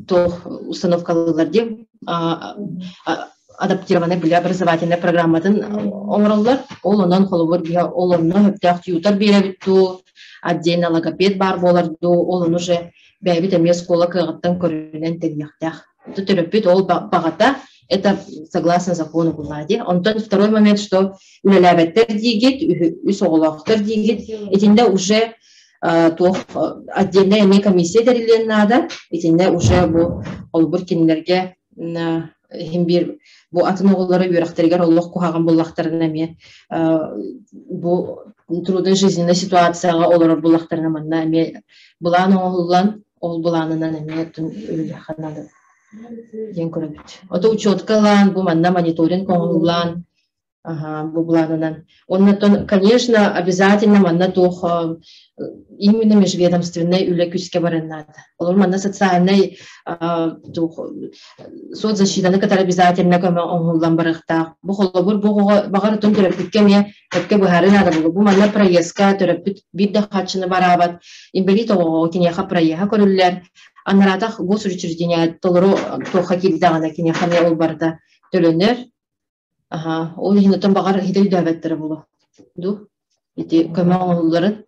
B: туох установкалыыллар диэн адаптированный были образовательная программатын оҥороллор. Ол онон холобур биһи ол онно сөптөөх тьютор биэрэбит дуу, отдельно логопед баар буолар дуу, ол ону уже бэйэбит эмиэ оскуола кыаҕыттан көрүнэн тэниэхтээх. Төрөппүт ол баҕата это согласно закону Глади. Онтон второй момент, что үлэлээбэттэр диигит, үс оҕолоохтор диигит, итиннэ уже туох отдельная эмиэ комиссия тэриллиэн наада. Итиннэ уже бу холобур кинилэргэ иһин биир бу атын оҕолоро үөрэхтэригэр олох куһаҕан буллахтарына эмиэ бу трудной жизненной ситуацияҕа олорор буллахтарына манна эмиэ былаан оҥоһуллан ол былаанынан эмиэ үлэлиэххэ наада диэн көрөбүт. Ото учетка ылан, бу манна мониторинг оҥоһуллан, ага, бу былаанынан. Оннотон, конечно, обязательно манна туох именно межведомственный үлэ күүскэ баран наада. Олор манна социальный туох соцзащитаны кытары обязательно көмө оҥоһуллан барыахтаах. Бу холобур бу оҕо баҕар отун төрөппүккэ эмиэ сөпкө быһаарыы наада буолуо. Бу манна проездка төрөппүт биир да харчыны бараабат. Инбэлиит оҕоҕо киниэхэ проеһа көрүллэр. Анараатах госучреждение толору туохха киирдэҕинэ киниэхэ эмиэ ол барыта төлөнөр. Аха, ол иһин отон баҕар иһитэ өйдөөбөттөрө буолуо. Ду ити көмө оҥоһулларын.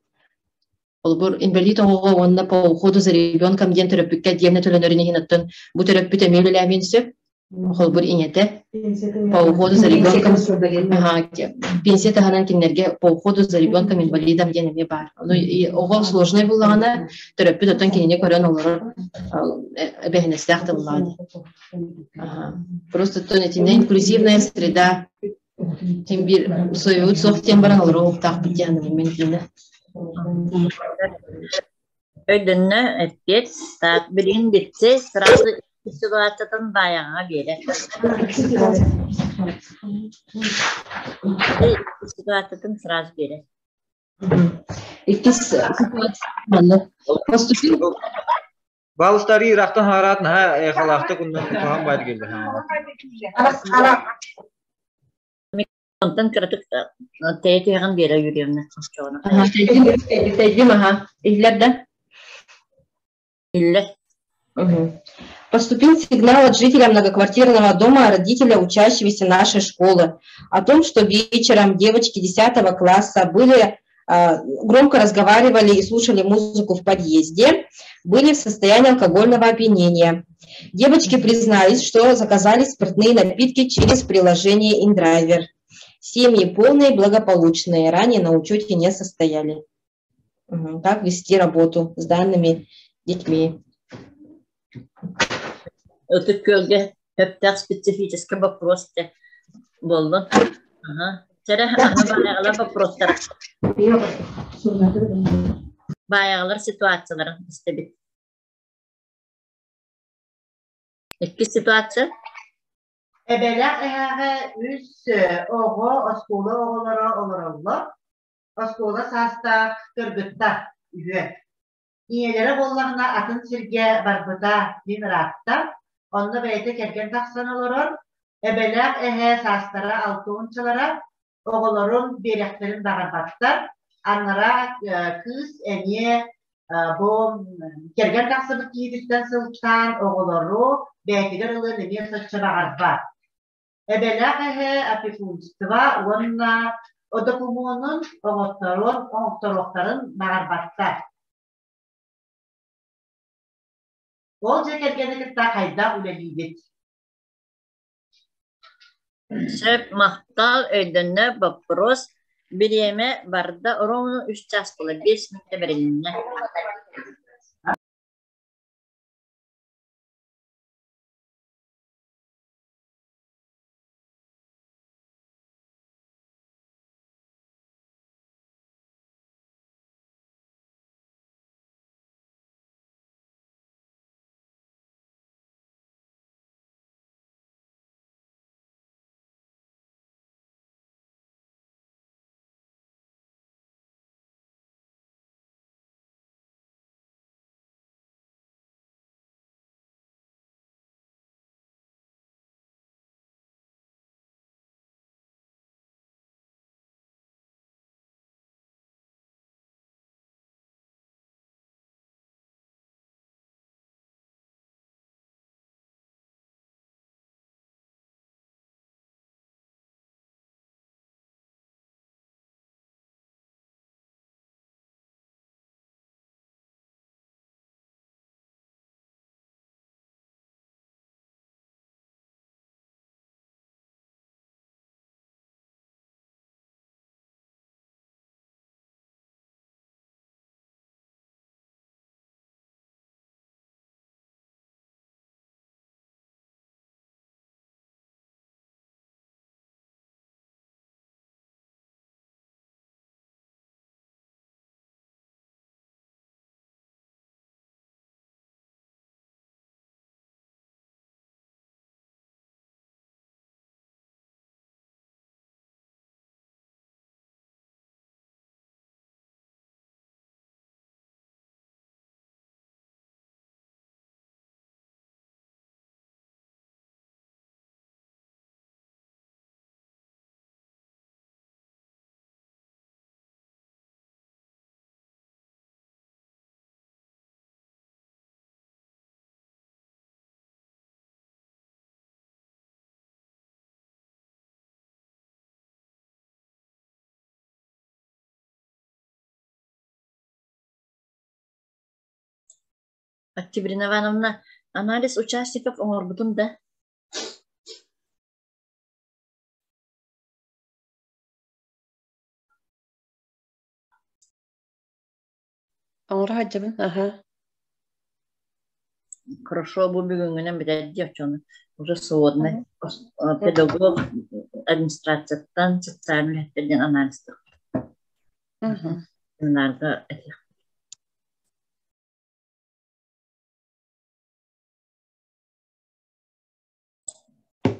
B: Холобур, инбэлиит оҕоҕо уонна по уходу за ребенком диэн төрөппүккэ диэнэ төлөнөрүн иһин оттон бу төрөппүт эмиэ үлэлээмиэн сөп. Холобур, ийэтэ по уходу за ребенком пенсия таһынан кинилэргэ по уходу за ребенком инвалидом диэн эмиэ баар. Ону оҕо сложнай буллаҕына төрөппүт оттон кинини көрөн олорор эбэһинэстээх да буллаҕа Просто то итиннэ инклюзивная среда ким биир союз суох диэн баран олоруохтаахпыт диэн мен диинэ.
A: Өйдөннө эппиэт. Так, билигин бүтсэ, сразу ситуациятын баайаҕаҥа биэрэр. Ситуациятын сразу биэрэр.
B: Иккис ситуация поступил
E: Балыстары ыраахтан хаараат наһаа эйхалаахтык уннан куһаҕан баайда кэллэ.
A: Онтон кыратык тэйэ түһэҕин Вера Юрьевна.
B: Тэйдим аха. Иһиллэр да?
A: Иһиллэр.
B: Поступил сигнал от жителя многоквартирного дома, родителя учащегося нашей школы, о том, что вечером девочки 10 класса были громко разговаривали и слушали музыку в подъезде, были в состоянии алкогольного опьянения. Девочки признались, что заказали спиртные напитки через приложение InDriver. Семьи полные, благополучные, ранее на учете не состояли. Как вести работу с данными детьми?
A: Ытык Күөлгэ сөптөөх специфический вопрос буоллун. Ага. Чэрэ, аны баайаҕалар вопростара. Баайаҕалар ситуацияларын истэбит. Иккис ситуация.
C: Эбэлээх эһээҕэ үс оҕо, оскуола оҕолоро олороллор. Оскуола саастаах кыргыттар үһүө. Ийэлэрэ буоллаҕына атын сиргэ барбыта диэн ыраатта. Онно бэйэтэ кэргэн тахсан олорор. Эбэлээх эһээ саастара алтыончалара, оҕолорун биэрэхтэрин баҕарбаттар. Анараа кыыс эмиэ бу кэргэн тахсыбыт киһититтэн сылтаан оҕолору бэйэтигэр ылыан эмиэ соччо баҕарбат. Эбэлээх эһэ опекунство уонна докумуонун оҥотторун оҥотторуохтарын баҕарбаттар. Ол дьиэ кэргэни кытта хайдах үлэлиибит?
A: Сөп, махтал, өйдөннө боппуруос. Бириэмэ барда ровно үс чаас буолар, 5 мүнүүтэ бэрилиннэ. Октябрина Ивановна, анализ участников оҥорбутум да?
F: Оҥоро сылдьабын, аһа.
A: Хорошо, бу бүгүҥҥүнэн бүтэрдии оччону. Уже сводный. Педагог администрацияттан социальный үлэһиттэрдэн анализтык. Семинарга этиэх.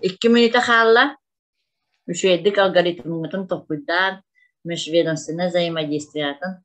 A: 2 мүнүүтэ хаалла. Үчүгэйдик алгоритмҥытын толкуйдаан, межведомственное взаимодействиятын.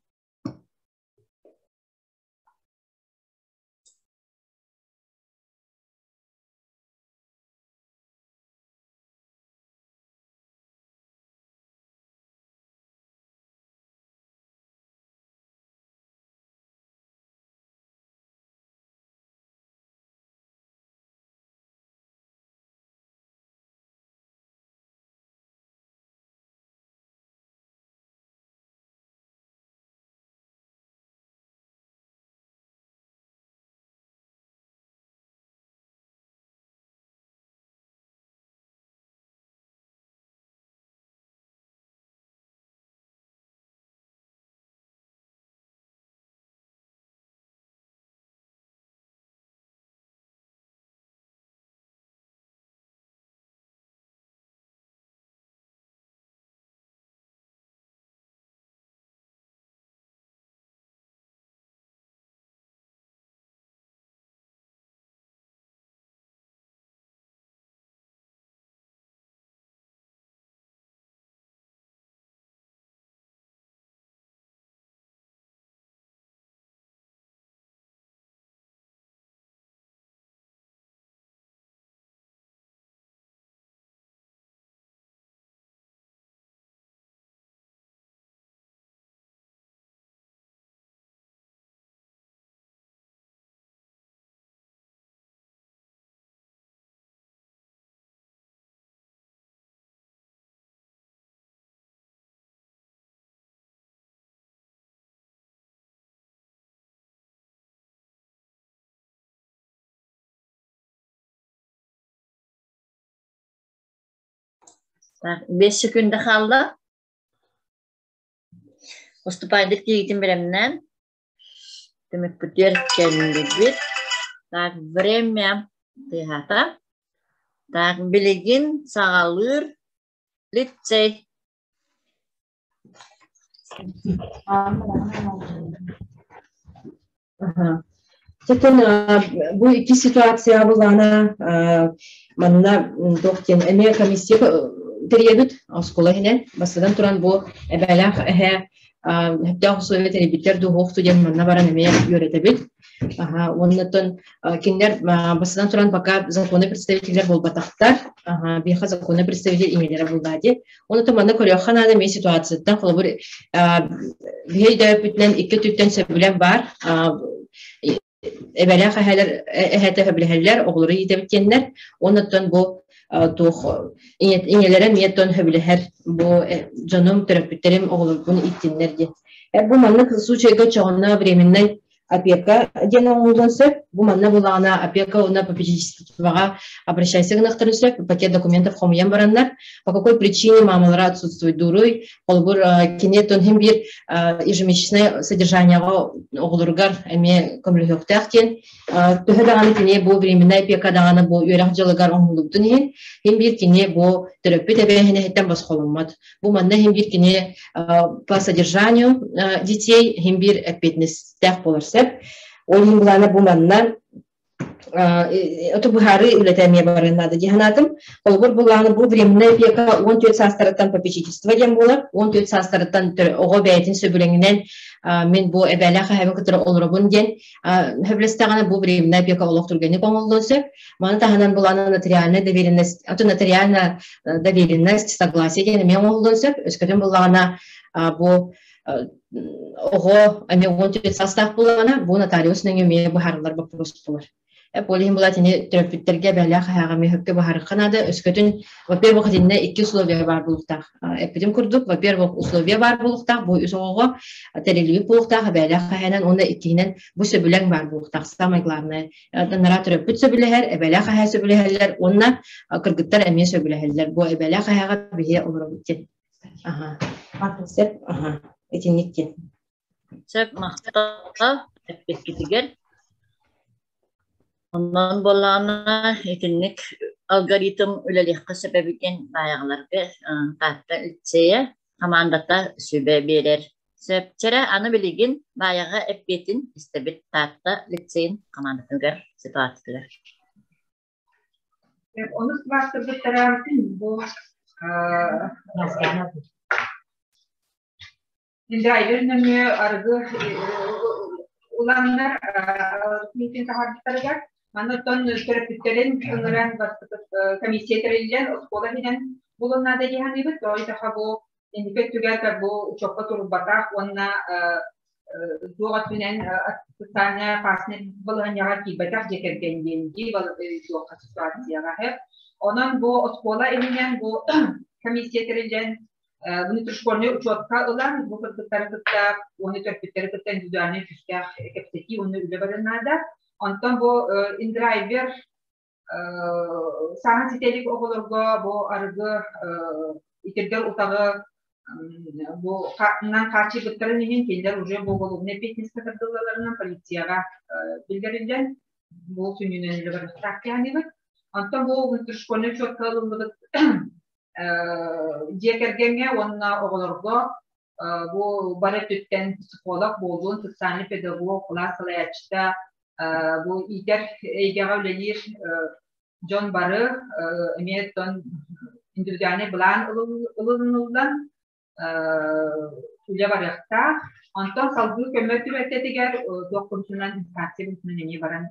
A: Так, 5 секунда хаалла. Уступайдык тиийгитин бэлэмнээн. Түмүкпүтүгэр кэллибит. Так, время тыаһаата. Так, билигин саҕалыыр лицей.
B: Чэтэн бу икки ситуация булаана манна туох диэн эмиэ комиссия тэрийэбит оскуола иһинэн бастатан туран бу эбээлээх эһээ сөптөөх условия тэрийбиттэр дуу суох диэн манна баран эмиэ үөрэтэбит. Уоннаттан кинилэр бастатан туран пока законный представителлэр буолбатахтар. Биһиэхэ законный представитель ийэлэрэ буллаа дии. Онон манна көрүөххэ наада эмиэ ситуацияттан холобур биһи өйдөөбүппүтүнэн икки өттүттэн сөбүлэҥ баар. Эбэлээх эһээлэр эһээтэ сөбүлэһэллэр, оҕолору иитэбит диэннэр. Оннуттан бу туох ийэлэрэ эмиэ тон сөбүлэһэр бу дьонум, төрөппүттэрим оҕолорбун ииттиннэр диэн. Бу маннык случайга чоҕуна временный опека диэн оҥоһуллуон сөп. Бу манна булаҕына опека уонна попечительствоҕа обращайся гыныахтарын сөп. Пакет документов хомуйан бараннар. По какой причине мамалара отсутствует Холобур, кини тон биир ежемесячное содержанияҕа оҕолоругар эмиэ көмөлөһүөхтээх диэн. Төһө даҕаны кини бу временная опека даҕаны бу үөрэх дьылыгар оҥоһуллубутун иһин, иһин биир кини бу төрөппүт эбээһинэһиттэн босхоломмот. Бу манна иһин биир кини по содержанию детей иһин биир эппиэтинэстээх буолар сөп. Ол иһин былаана бу манна ото быһаарыы үлэтэ эмиэ барыан наада дии санаатым. Холобур, былааны бу временная опека 14 саастарыттан попечительство диэн буолар. 14 саастарыттан оҕо бэйэтин сөбүлэҥинэн мин бу эбээлээх эһэбин кытары олоробун диэн сөбүлэстэҕинэ бу временная опека олох түргэнник оҥоһуллуон сөп. Маны таһынан булаана нотариальная доверенность, ато нотариальная доверенность, согласие диэн эмиэ оҥоһуллуон сөп. Өскөтүн буллаҕына бу оҕо эмиэ 14 саастаах буоллаҕына, бу нотариус нөҥүө эмиэ быһаарыллар боппуруос буолар. Ол иһин була итини төрөппүттэргэ бэлэх эһэҕэ мүһөккө баһарыхха наада. Өскөтүн, во-первых, итиннэ икки условия баар буолуохтаах. Эппитим курдук, во-первых, условия баар буолуохтаах, бу үс оҕоҕо тэриллибит буолуохтаах, эбээлээх эһээнэн уонна иккиһинэн бу сөбүлэҥ баар буолуохтаах. Самое главное, нара төрөппүт сөбүлэһэр, эбээлээх эһээ сөбүлэһэллэр уонна кыргыттар эмиэ сөбүлэһэллэр. Бу эбээлээх эһээҕэ биһиэ олоробут диэн. Аха. Сөп, аха. Итинник диэн.
A: Сөп, махтал эппиккитигэр. Онон буоллаҕына итинник алгоритм үлэлиэххэ сөп эбит диэн баайаҕаларга Таатта лицейэ хамаандата сүбэ биэрэр. Сөпчэрэ аны билигин Баайаҕа эппиэтин истэбит Таатта лицейин хамаандатыгар ситуациятыгар.
G: Онус класстарбыттара бу Драйвер нөҥүө арыгы уланнар миитин таһаарбыттарыгар манна оттон төрөппүттэрин ыҥыран комиссия тэриллэн оскуола иһинэн булун наада дии саныыбыт. Тоҕо бу инники өттүгэр бу учуокка турбатах уонна туох өттүнэн социальная опасность балаһыанньаҕа киирбэтэх дьиэ кэргэн диэн дии туохха ситуацияҕа. Онон бу оскуола иһинэн бу комиссия тэриллэн внутришкольнай учуотка ылан, бу кыргыттары кытта уонна төрөппүттэри кытта индивидуальнай күүстээх кэпсэтии уонна үлэ барыан наада. Онтон бу индрайвер саҥа ситэ илик оҕолорго бу арыгы итирдэр утаҕы бу нан хааччыйбыттарын иһин кинилэр уже бу уголовнай эппиэтинэскэ тардыллалларынан полицияҕа биллэриллэн бу сүнньүнэн үлэ барыахтаах киһи Онтон бу внутришкольнай учуотка ылыллыбыт дьиэ кэргэҥҥэ уонна оҕолорго бу бары өттүттэн психолог буолуун, социальный педагог, кылаас салайааччыта, бу иитэр эйгэҕэ үлэлиир дьон бары эмиэ индивидуальный былаан ылыныллан үлэ барыахтаах. Онтон салгыы көмө түбэлтэтигэр туох быһыытынан инстанция быһыытынан эмиэ баран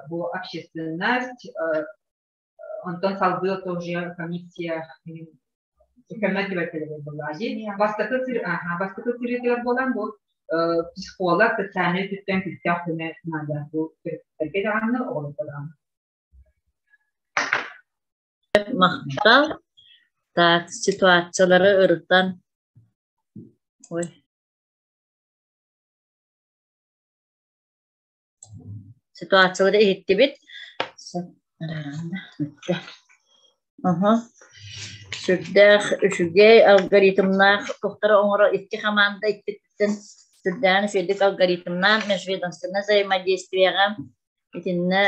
G: бу общественность онтон салгыы тоже комиссия көмө түбэлтэлэрэ буолла дии. Бастакы бастакы сырыытыгар буолан бу психолог социальнай өттүттэн күүстээх көмө наада бу төрөппүттэргэ даҕаны оҕолорго даҕаны.
A: Махтал. Так, ситуациялары ырытан. Ой. Ситуациялары иһиттибит. Аха. Сүрдээх үчүгэй алгоритмнаах туохтары оҥоро икки хамаанда иккиттэн сүрдээх үчүгэйдик алгоритмнаах межведомственное взаимодействиеҕа итиннэ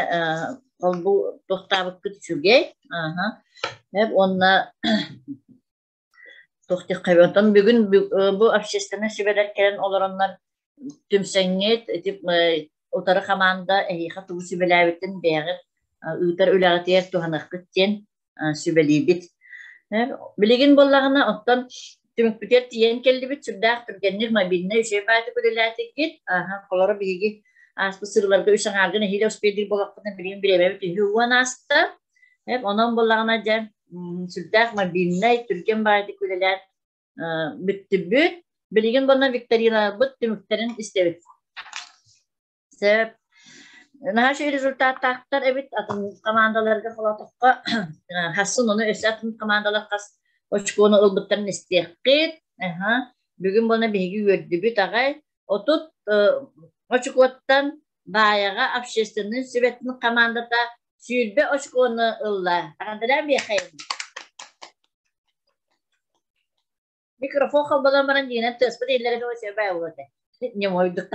A: холбуу туохтаабыккыт үчүгэй. Аха. Уонна туох диэххэ онтон бүгүн бу общественнай сүбэлэр кэлэн олороннор түмсэҥҥит ити утары хамаанда эһиэхэ тугу сүбэлээбитин бэйэҕит ыытар үлэҕитигэр туһаныаххыт диэн сүбэлиибит. Билигин буоллаҕына оттон түмүкпүтүгэр тиийэн кэллибит сүрдээх түргэнник мобильнай үчүгэй баайдык үлэлээтиккит. Холоро биһиги ааспыт сырыыларга үс аҥаарга нэһиилэ успейдиир буоллахпытына билигин бириэмэбит үһү уон ааста. Онон буоллаҕына дьэ сүрдээх мобильнай, түргэн баайдык үлэлээн бүттүбүт. Билигин буолла викторинабыт түмүктэрин истэбит. Сөп. Наһаа үчүгэй результаттаахтар эбит атын командаларга холоотоххо хассын ону өссө атын командалар хас очкону ылбыттарын истиэххит. Аха. Бүгүн буолла биһиги үөрдүбүт аҕай. 30 очкоттан Баайаҕа общественнай сүбэтин командата 20 очкону ылла. Андрей Михайлович. Микрофон холбонон баран дьиҥинэн тыаспыт иһиллэрэ дуо сөбө буолуо этэ. Ньомойдук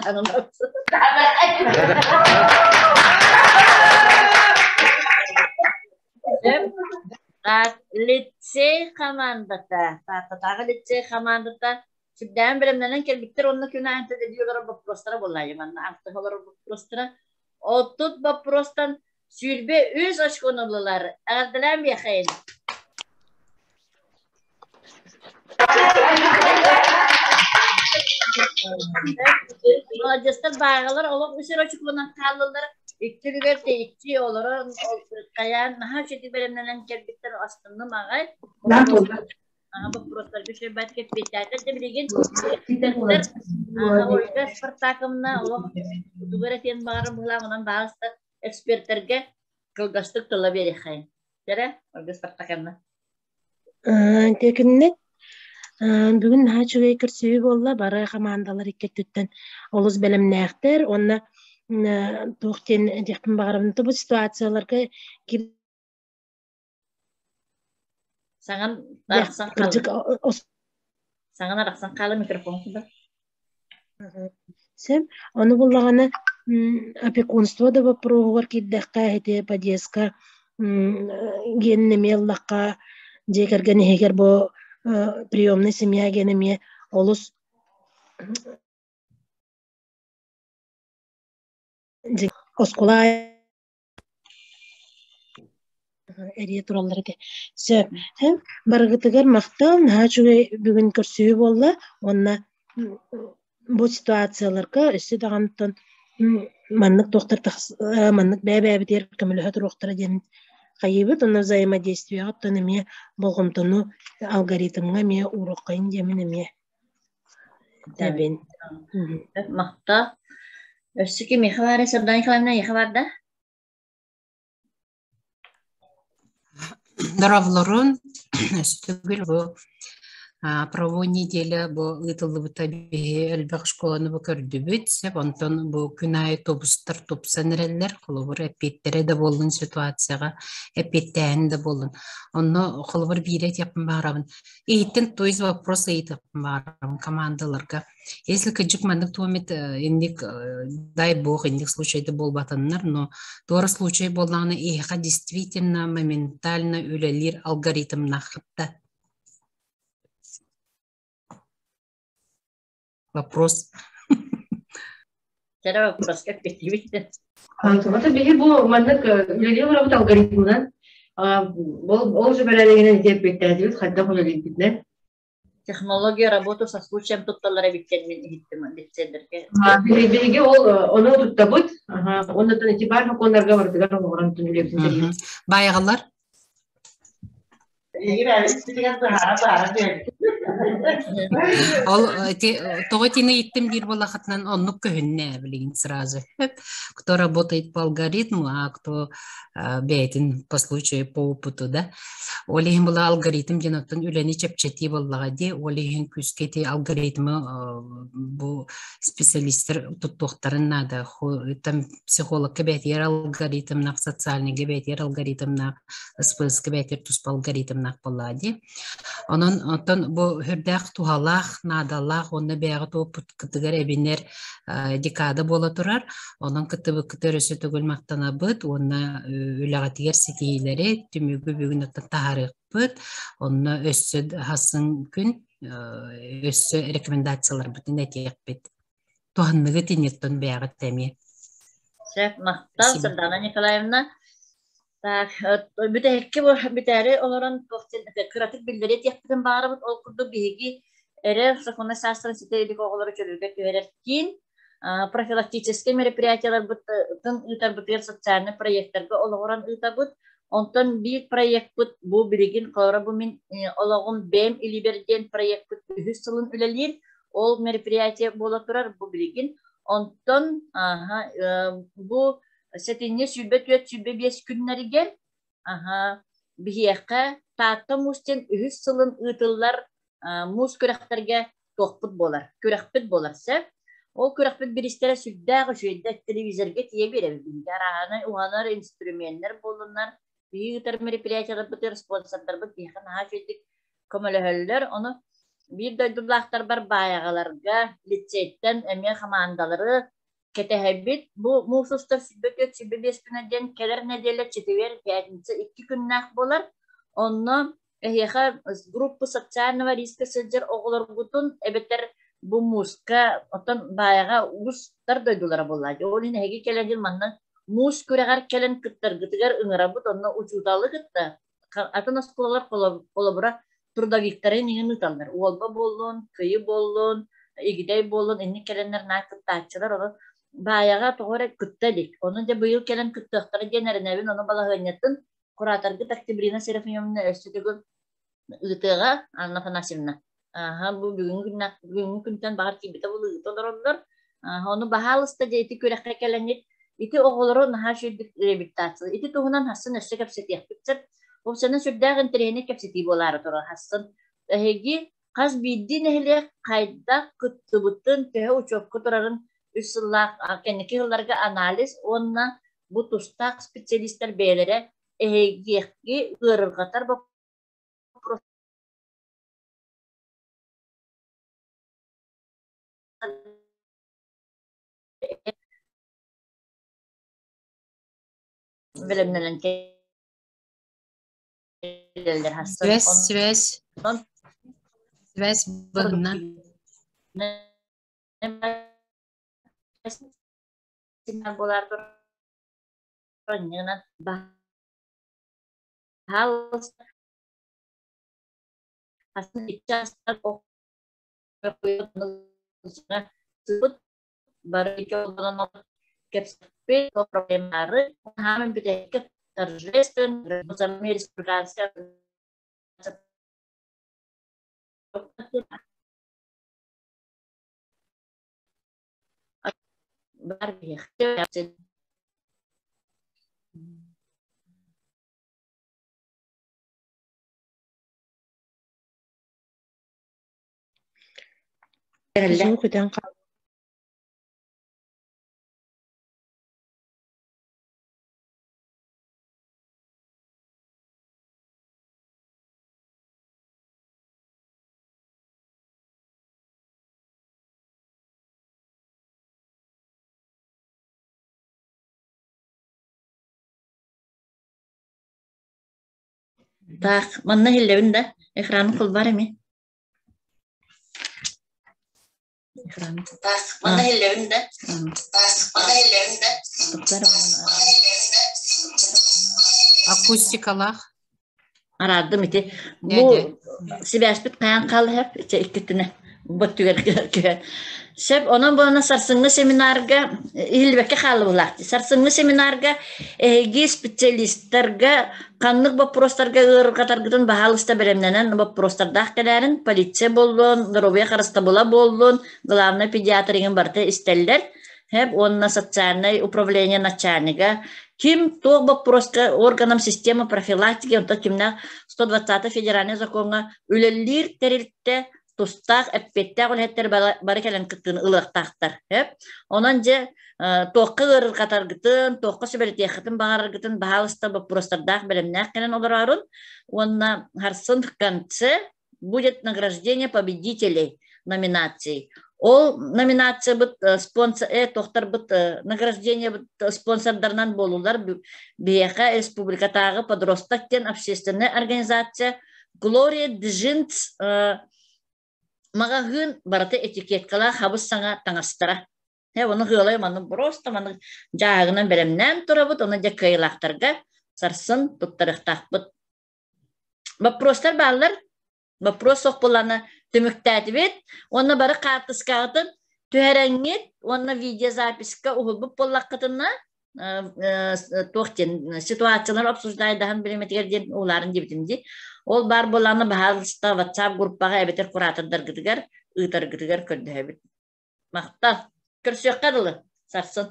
A: Лицей командата, Тааттатааҕы лицей командата сүрдээҕин бэлэмнэнэн кэлбиттэр уонна күн аайы төлөбү олорор боппуруостара буоллаайы манна алтыһа олорор боппуруостара. Отут боппуруостан 23 очкону ыллылар. Эҕэрдэлээн биэхэйин. Маладьыастар бааҕалар олох үс эрэ очукуонан хааллылар. Икки үлүгэр тэйиччи олорон хайаан наһаа үчүгэй бэлэмнэнэн кэлбиттэр астынным аҕай. Аҕа боппуруостарга үчүгэй кэппиэттээтэр да билигин Ольга Спартаковна олох тугу эрэ этиэн баҕарар быһыылаах онон баҕаста экспертэргэ кылгастык тыла биэриэххэйин. Дэрэ, Ольга Спартаковна.
H: Текиннет бүгүн наһаа үчүгэй көрсүһүү буолла. Бары хамаандалар икки өттүттэн олус бэлэмнээхтэр уонна туох диэн диэхпин баҕарабын бу ситуацияларга
A: Саҥан арахсан Саҥан арахсан хаала микрофон куда.
H: Сөп. Ону буллаҕына опекунство да боппуруоһугар киирдэххэ ити подъездка гиэнин эмиэ ыллахха дьиэ кэргэн иһигэр бу приемный семья диэн эмиэ олус оскуола эрийэ тураллар этэ. Сөп. Барыгытыгар махтал, наһаа үчүгэй бүгүн көрсүһүү буолла уонна бу ситуацияларга өссө даҕантан маннык туохтар маннык бэйэ-бэйэбитигэр көмөлөһө туруохтара диэн хайыыбыт уонна взаимодействиеҕа оттон эмиэ болҕомтону алгоритмҥа эмиэ ууруоххайын диэмин эмиэ этэбин.
A: Махтал. Өссө кимиэхэ баарый Сардана Николаевна эйиэхэ баар да?
I: Здоровлорун өстүгүл бу правовой неделя бу ыытыллыбыта биһи элбэх школаны бу көрдүбүт сеп онтон бу күн аайы тубустар тупсан эрэллэр холобур эппиэттэрэ да буоллун ситуацияҕа эппиэттээһин да буоллун онно холобур биирэ этиэхпин баҕарабын иһиттэн то есть вопрос ыйытыахпын баҕарабын командаларга Если кыдьык маннык туомит инник дай бог инник случайда буолбатыннар, но туора случай буоллаҕына эһиэхэ действительно моментально үлэлиир алгоритмнааххыт Вопрос.
A: Чара вопроска эппиэттиибит.
B: Антыбата биһи бу маннык үлэлии олоробут алгоритмынан ол же бэрээдэгинэн ити эппиэттээтибит хайдах үлэлиирбитинэн
A: Технология работу со случаем тутталлар эбиттэр мин иһиттим лицейдэргэ.
B: Биһиги ол ону туттабыт. Оннотон ити баар сокуоннарга барытыгар оҥорон түнүлүөбүтүн
I: Байаҕалар? Ол тоҕо итини иттим диир буоллахытынан оннук көһүннэ билигин сразу. Кто работает по алгоритму, а кто бэйэтин по случаю, по опыту, да. Ол иһин була алгоритм диэн оттон үлэни чэпчэтии буоллаҕа дии. Ол иһин күүскэ ити алгоритмы бу специалистар туттуохтарын наада. Там психологка бэйэтигэр алгоритмнаах, социальныйга бэйэтигэр алгоритмнаах, СПС-ка бэйэтигэр туспа алгоритмнаах буоллаҕа дии. Онон оттон бу сүрдээх туһалаах, наадалаах уонна бэйэҕит уоппуткутугар эбинэр декада буола турар. Онон кыттыбыккытыгар өссө төгүл махтанабыт уонна үлэҕитигэр ситиһиилэри түмүгү бүгүн оттон таһаарыахпыт. Онно өссө хасын күн өссө рекомендацияларбытын этиэхпит. Туһанныгыт инниттэн бэйэҕит эмиэ.
A: Сөп, махтал, Сардана Николаевна. Так, бүтэһикки бүтээри олорон кыратык биллэри этиэхпитин баҕарабыт. Ол курдук биһиги эрэ сокуоннай саастарын ситэ илик оҕолору чөлүгэр түһэрэр киин профилактическай мероприятиеларбытын ыытарбытыгар социальнай проектарга олоҕуран ыытабыт. Онтон биир проекпыт бу билигин холобура бу мин олоҕум бэйэм илиибэр диэн проекпыт үһүс сылын үлэлиир. Ол мероприятие буола турар бу билигин. Онтон бу сэтинньи 24-25 күннэригэр биһиэхэ Таатта муус диэн үһүс сылын ыытыллар муус күрэхтэргэ туохпут буолар, күрэхпит буолар сөп. Ол күрэхпит биристэрэ сүрдээх үчүгэйдик телевизорга тиийэ биэрэбит биһиги арааһынай уһанар инструменнар буоллуннар, биһиги ыытар мероприятиеларбытыгар спонсордарбыт биһиэхэ наһаа үчүгэйдик көмөлөһөллөр. Ону биир дойдулаахтарбар Баайаҕаларга лицейтэн эмиэ хамаандалары кэтэһэбит. Бу муус устар 24 25 күнэ диэн кэлэр нэдиэлэ четверг, пятница икки күннээх буолар. Онно эһиэхэ группа социального риска сылдьар оҕолоргутун эбэтэр бу мууска оттон Баайаҕа уустар дойдулара буолла. Ол иһин эһиги кэлэн манна муус күрэҕэр кэлэн кыттаргытыгар ыҥырабыт. Онно учууталы кытта атын оскуолалар холобура трудовиктарын иҥин ыыталлар. Уолба буоллун, Кыйы буоллун, Игидэй буоллун инник кэлэннэр наар кыттааччылар. Ону Баайаҕа тоҕо эрэ кытта илик. Ону дьэ быйыл кэлэн кыттыахтара диэн эрэнэбин. Ону балаһыанньатын кураторгыт Октябрина Серафимовна өссө төгүл ыытыаҕа Анна Афанасьевна. Аха, бу бүгүҥҥү күннэх бүгүҥҥү күнтэн баҕар киирбитэ буолуо ыыта олороллор. Аха, ону баһаалыста дьэ ити күрэххэ кэлэҥҥит ити оҕолору наһаа үчүгэйдик реабилитация. Ити туһунан хассын өссө кэпсэтиэхпит сөп. Уопсайынан сүрдээх интэриэһинэй кэпсэтии буолаары турар хассын. Эһиги хас биирдии нэһилиэк хайдах кыттыбытын, төһө учуокка турарын үс сыллаах кэнники сылларга анализ уонна бу тустаах специалистар бэйэлэрэ эһигиэхки ыарырҕатар боппуруос бэлэмнэнэн кэлэллэр
I: Связь, связь. Связь быһына.
A: Буолар баһаалыста бары кэпсэппит проблемалары хааман бүтэһиккэ торжественно республиканская бар
H: Звук үтэн хаалла.
A: Так, манна иһиллэбин да, экраны холбаар эми. Экраны.
J: Так, манна иһиллэбин да, манна иһиллэбин да.
I: Акустикалаах.
A: Араардым ити. Бу сибээспит хайаан хаалыһар, икки өттүнэ бу түгэр түһэн. Сөп, онон буолана сарсыҥҥы семинарга иһиллибэккэ хааллыбылаах. Сарсыҥҥы семинарга эһиги специалистарга ханнык боппуруостарга ыарырҕатаргытын баһаалыста бэлэмнэнэн боппуруостардаах кэлээрин, полиция буоллун, доруобуйа харыстабыла буоллун, главный педиатр иҥин барыта истэллэр. Хэп уонна социальнай управление начальнига ким туох боппуруоска органам система профилактики, онтон кимнээх 120 федеральный закоҥҥа үлэлиир тэрилтэ тустаах эппиэттээх үлэһиттэр бары кэлэн кыттыыны ылыахтаахтар. Онон дьэ туохха ыарырҕатаргытын, туохха сүбэлэтиэххитин баҕараргытын баһаалыста боппуруостардаах бэлэмнээх кэлэн олороорун уонна харсын в конце будет награждение победителей номинаций. Ол номинациябыт спонсор туохтарбыт награждениебыт спонсордарынан буолулар биһиэхэ республикатааҕы подросток диэн общественная организация Глория Джинс маҕаһыын барыта этикеткалаах хабыс саҥа таҥастара. Э, ону ыалай маны просто маны дьааһыгынан бэлэмнээн турабыт, ону дьэ кыайылаахтарга сарсын туттарыахтаахпыт. Боппуруостар бааллар. Боппуруос суох буоллаҕына түмүктээтибит. Уонна бары хаартыскаҕытын түһэрэҥҥит уонна видеозаписка уһулбут буоллаххытына туох диэн ситуациялар обсуждайдаһан бириэмэтигэр диэн уулаарын диэбитим дии. Ол баар буоллаҕына баһаалыста WhatsApp группаҕа эбэтэр куратордаргытыгар ыытаргытыгар көрдөһөбүт. Махтал. Көрсүөххэ дылы. Сарсын.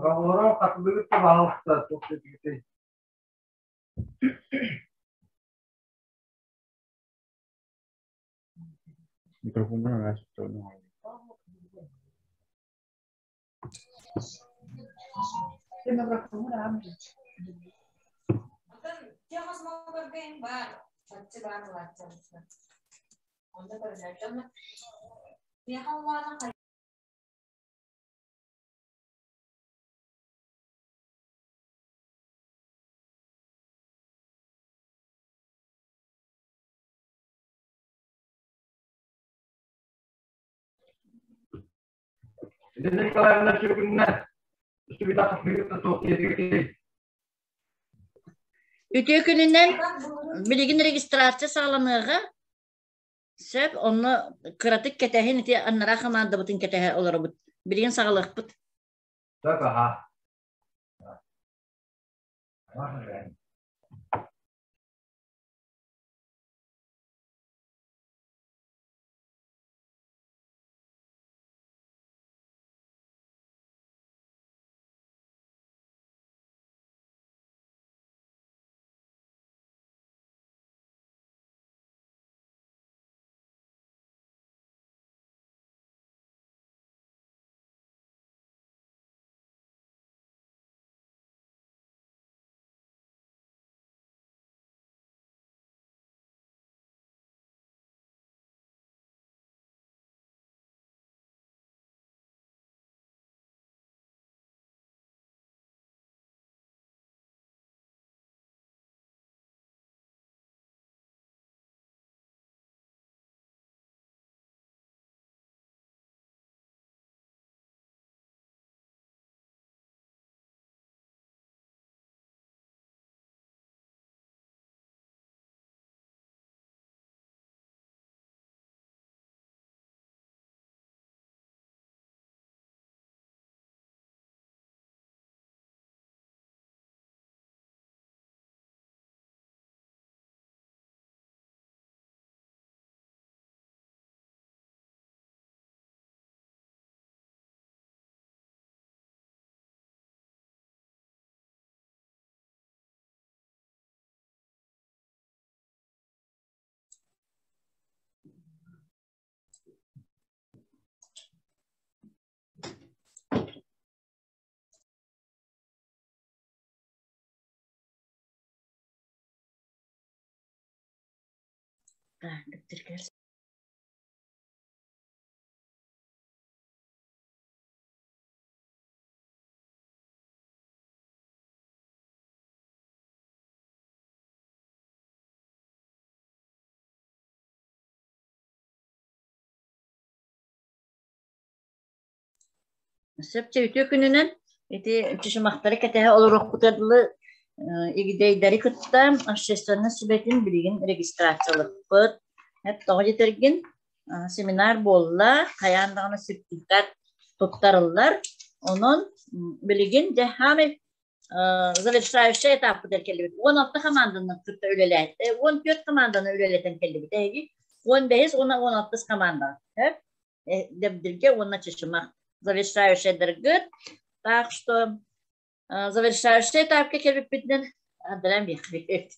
E: Оҕолоро хатылыгыт да баһаалыста туох диэбитэй?
K: Микрофонун араас Елена Николаевна сүгүннэ
A: Үтүө күнүнэн билигин регистрация саҕаланыаҕа. Сөп, онно кыратык кэтэһин ити аннараа хамаандабытын кэтэһэ олоробут. Билигин саҕалыахпыт.
E: Так, аха.
A: Так, Сөпчө үтүө күнүнэн ити чычымахтары кэтэһэ олоруохпутугар дылы игидэйдэри кытта общественнай сүбэтин билигин регистрациялаппыт. Эп тоҕо диэтэргин семинар буолла, хайаан даҕаны сертификат туттарыллар. Онон билигин дьэ хаамай завершающай этаппытыгар кэллибит. 16 команданы кытта үлэлээтэ. 14 команданы үлэлэтэн кэллибит. Эһиги 15 уонна 16 команда. Дэбдиргэ уонна Чычымах завершающайдаргыт. Так что завершающий этапка кэлбиппитинэн Андрей Михайлович.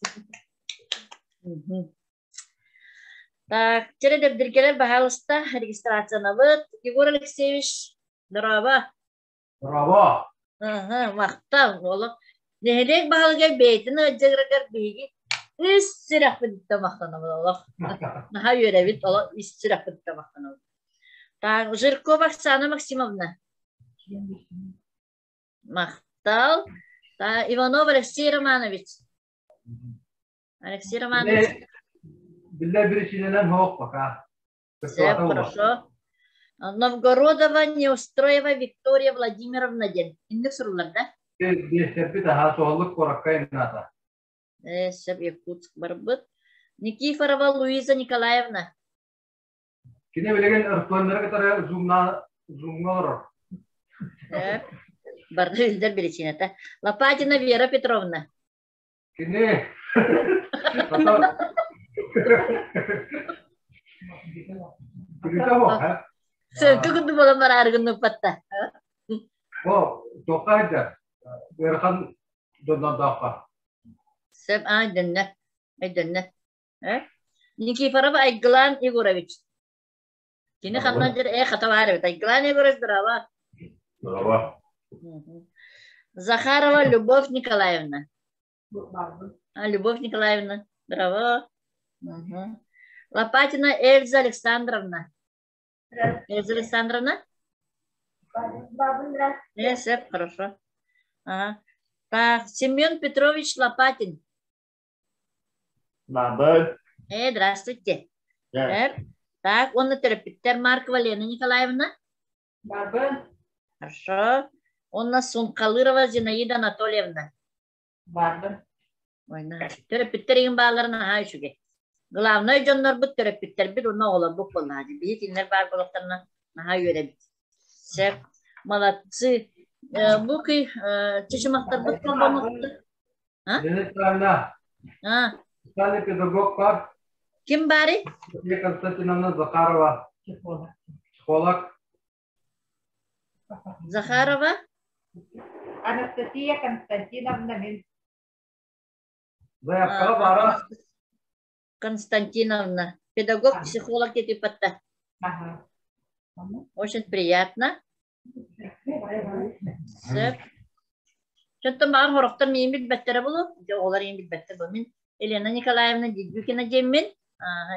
A: Так, чere дэбдиргэлэр баһаалыста регистрациянабыт. Егор Алексеевич, здорово.
K: Здорово.
A: Ага, махтал, олох. Нэһилиэк баһылыга бэйэтин ыалдьарыгар биһиги ис сүрэхпититтэн махтанабыт олох. Наһаа үөрэбит, олох ис сүрэхпититтэн махтанабыт. Так, Жиркова Оксана Максимовна. Махтал. Так, Иванов Алексей Романович. Алексей Романович.
K: Биллэр биричиинэнэн суох пока.
A: Все, хорошо. Новгородова Неустроева Виктория Владимировна диэн. Инник суруллар да?
K: Биэстэрбит аһа суоллук куоракка инната.
A: Э, сөп Якутск барбыт. Никифорова Луиза Николаевна.
K: Кини билигин ыртуоннары кытары зумна зумҥа олорор.
A: Сөп. Барды үлдэр биричиинэтэ. Лопатина Вера Петровна.
K: Кини
A: Сыҥкы курдук буолан бараарыгын уппатта.
K: О, туохха айда? Ыарахан доннордооххо.
A: Сөп, аа, өйдөннө. Өйдөннө. Э? Никифоров Айгылан Егорович. Кини ханна дьэр э хата баар эбит. Айгылан Егорович, здорово.
K: Здорово.
A: Захарова Любовь Николаевна. А, Любовь Николаевна, здорово. Угу. Лопатина Эльза Александровна. Эльза Александровна? Э, все, хорошо. Ага. Так, Семен Петрович Лопатин.
K: Бабы.
A: Э, здравствуйте. Э, так, он төрөппүттэр Маркова Лена Николаевна.
G: Бабы.
A: Хорошо. Онна Сункалырова Зинаида Анатольевна.
G: Барды.
A: Ой, төрөппүттэр игин бааларын аһаа үчүгэй. Главное дьоннорбут төрөппүттэрбит уонна оҕолорбут буоллаҕа дии. Биһи кинилэр баар буолуохтарына наһаа үөрэбит. Сөп. Молодцы. Бу кый чычымахтарбыт холбоммуттар.
K: А? Лена Николаевна.
A: А?
K: Специальный педагог бар.
A: Ким бары?
K: Софья Константиновна Захарова. Психолог.
A: Захарова?
G: Анастасия Константиновна мин.
K: Заявкаға бара.
A: Константиновна. Педагог, психолог диэтиппатта.
G: Ага.
A: Очень приятно. Сөп. Чоттон баҕар хорохтор миин билбэттэрэ булу, дьэ оҕолор иин билбэттэр бу. Мин Елена Николаевна Дедюкина диэммин,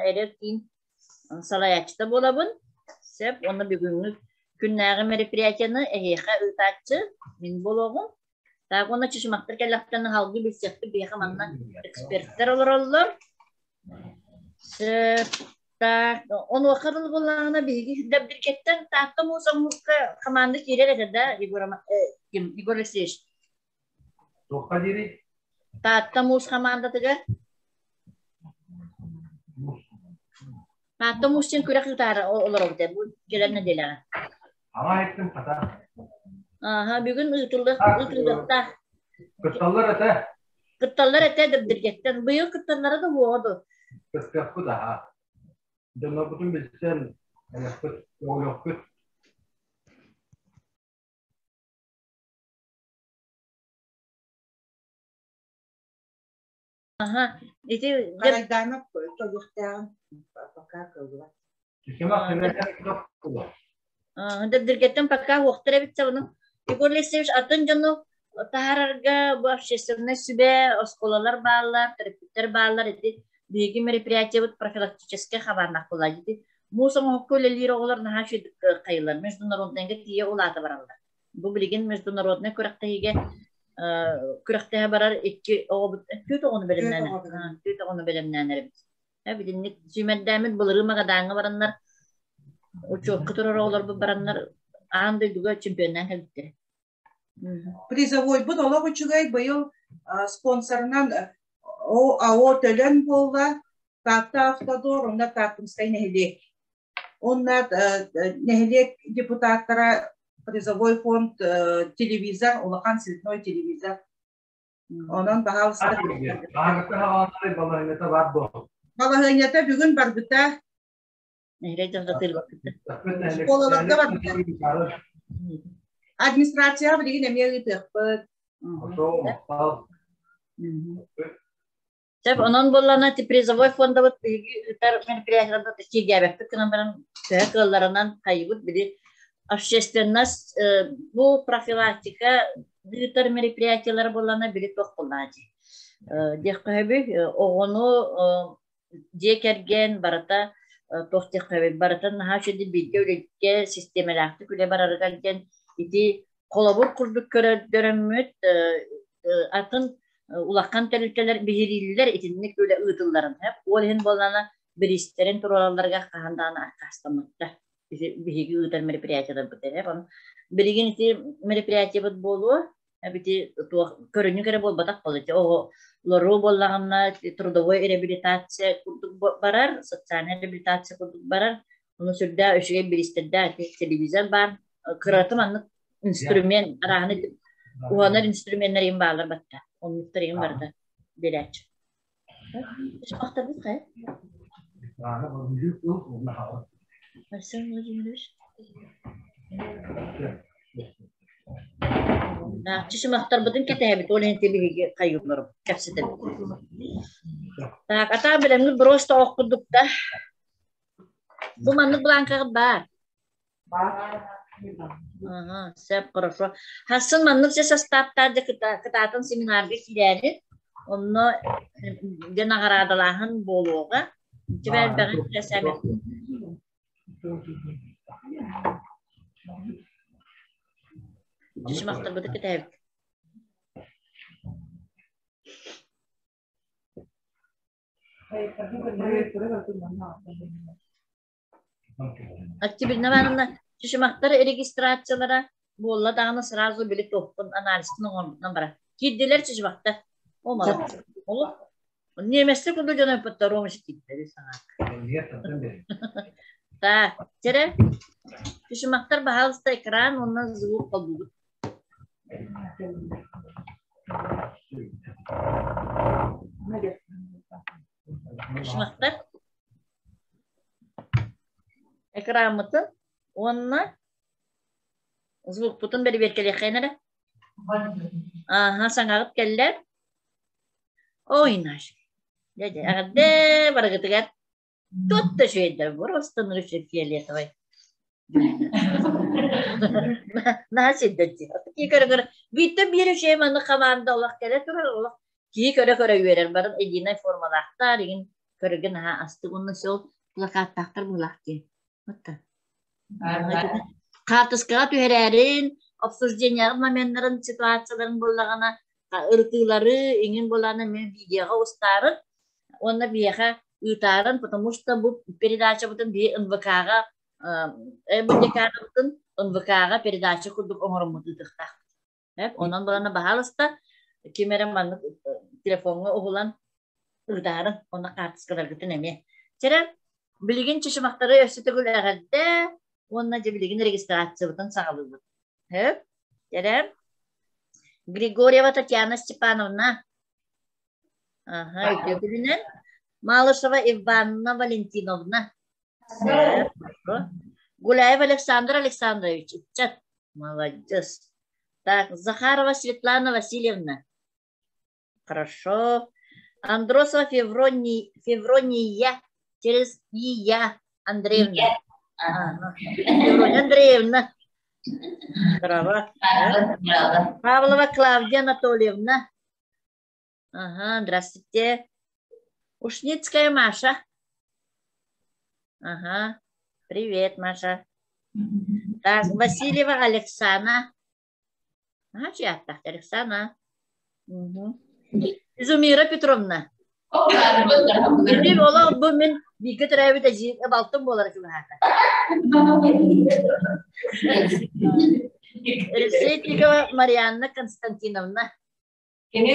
A: эрэр киин салайааччыта буолабын. Сөп, уонна бүгүҥҥү күннээҕи мероприятиены эһиэхэ ыытааччы мин буолуоҕум. Так, уонна чычымахтар кэллэхтэринэ салгыы билсиэхпит, биһиэхэ манна эксперттэр олороллор. Сөп. Так, онуоха дылы буоллаҕына биһиги Дэбдиргэттэн Таатта муус оҥоһукка хамаанда киирэр этэ да, Егор, ким, Егор Алексеевич?
K: Туохха диирий?
A: Таатта муус хамаандатыгар. Таатта муус диэн күрэх ыытаары олоробут ээ, бу кэлэр нэдиэлэҕэ.
K: Ама айттым хата.
A: Аха, бүгүн ыытыллыах ыытыллыахтаах.
K: Кытталлар этэ.
A: Кытталлар этэ Дэбдиргэттэн. Быйыл кытталлара да уоҕа дуо?
K: Кыттыахпыт аһа. Дьоннорбутун билсэн, элэхпит, көҕүлүөхпүт.
A: Аха, ити
C: Харайдаанап толуохтааҕын пока кыллыбат.
A: Дэбдиргэттэн пока уохтар эбит сабыны. Егор Алексеевич атын дьону таһаарарга бу общественнай сүбэ, оскуолалар бааллар, төрөппүттэр бааллар ити биһиги мероприятиебыт профилактическай хабааннаах буолла ити муус оҥоһукка үлэлиир оҕолор наһаа үчүгэй кыайылар международныйга тиийэ улаата бараллар. Бу билигин международнай күрэхтэһиигэ күрэхтэһэ барар икки оҕобут түөрт оҕону бэлэмнээн түөрт оҕону бэлэмнээн эрэбит. Билинник сүүмэрдээммит былырыы Магадааҥҥа бараннар учуокка турар оҕолорбут бараннар Аан дойдуга чемпионнаан кэлбиттэрэ.
L: Призовойбут олох үчүгэй быйыл спонсорынан АО Төлөн буолла, Таатта Автодор уонна Тааттымскай нэһилиэк. Уонна нэһилиэк депутаттара призовой фонд телевизор, улахан цветной телевизор. Онон баһаалыста. Балаһыанньата бүгүн барбыта. Школаларга барбыта. Администрацияҕа билигин эмиэ ыытыахпыт.
A: Сөп, онон буоллаҕына призовой фондабыт биһиги ыытар мероприятиеларбыт тиийдээбэппит гынан баран төһө кыалларынан хайыбыт били общественность бу профилактика ыытар мероприятиелара буоллаҕына били туох буоллаҕа дии. Диэххэ оҕону дьиэ кэргэн барыта туох диэххэ барыта наһаа үчүгэй бииргэ үлэлииргэ систиэмэлээхтик үлэ барарыгар диэн ити холобур курдук көрдөрөммүт атын улахан тэрилтэлэр биһирииллэр итинник үлэ ыытылларын ол иһин буоллаҕына бириистэрин туруоралларыгар хаһан даҕаны аккаастаммыттар биһиги ыытар мероприятиеларбыт эрэ билигин ити мероприятиебыт буолуо эбити туох көрүнньүк эрэ буолбатах буолла ити оҕолору буоллаҕына трудовой реабилитация курдук барар социальная реабилитация курдук барар ону сүрдээх үчүгэй бириистэрдээх телевизор баар кырата маннык инструмент арааһыны уһанар инструменнар им баалар батта оннуктар им барда биэрээччи Махтабыт хайа Арсен Владимирович Чычымахтарбытын кэтэһэбит, ол иһин биһиги хайыылларым кэпсэтэбит. Так, атаа билэммит просто ох курдук да. Бу маннык бланкаҕыт баар. Ага, сөп, хорошо. Хассын маннык же састааптаах дьэ кытаатан семинарга киирээри, онно дьэ наҕараадалааһын буолуоҕа. Иччи элбэҕи кэсээбэппин. Чычымахтарбыты кэтэһэбит. Октябрина Ивановна, чычымахтар регистрациялара буолла даҕаны сразу били туохпун анализын оҥорбутунан барар. Киирдилэр чычымахтар. О, молодцы. Олох Немецте курдук дьон по-второму киирдилэр саҥа. Так, чэрэ. Чычымахтар баһаалыста экран уонна звук холбуубут. Чычымахтар Экраммытын уонна звукпутун бэрэбиэркэлиэххэйин эрэ. Ааһа, саҥаҕыт кэллэ. Ой, наш. Дьэ, дьэ, эҕэрдэ барыгытыгар. Тут да үчүгэйдэр, просто нырычы фиолетовый. Наһаа сирдэтти. Кии көрө-көрө. Бииртэн биир үчүгэй маннык хамаанда олох кэлэ турар, олох кии көрө-көрө үөрэр барын единой формалаахтар, игин көрөргө наһаа астык уонна сыл плакаттаахтар быһылаах дии. Отта. Хаартыскаҕа түһэрээрин, обсуждениеҕын моменнарын, ситуацияларын буоллаҕына ырытыылары иҥин буолаана мен видеоҕа устаарын уонна биһиэхэ ыытаарын, потому что бу передачабытын биһи НВК-ҕа бу декадабытын НВК-ҕа передача курдук оҥороммут ыытыахтаахпыт. Онон булана баһаалыста ким эрэ маннык телефоҥҥа уһулан ыытаарын уонна хаартыскаларгытын эмиэ. Чэрэ, билигин чычымахтары өссө төгүл эҕэрдэ уонна дьэ билигин регистрациябытын саҕалыыбыт. Хөп, чэрэ. Григорьева Татьяна Степановна. Аха, үтүө күнүнэн. Малышева Иванна Валентиновна. Гуляев Александр Александрович, ыччат, молодец. Так, Захарова Светлана Васильевна. Хорошо. Андросова Феврония, Феврония через Ия Андреевна. Ага. Феврония Андреевна. Здорово. Павлова Клавдия Анатольевна. Ага, здравствуйте. Ушницкая Маша. Ага, привет, Маша. Так, Васильева Александра. Ага, чья Александра. Угу. Изумира Петровна. Ити олох бу мин бииргэ төрөөбүт эдьиий балтым буолар чугаһаата. Решетникова Марианна Константиновна.
M: Кини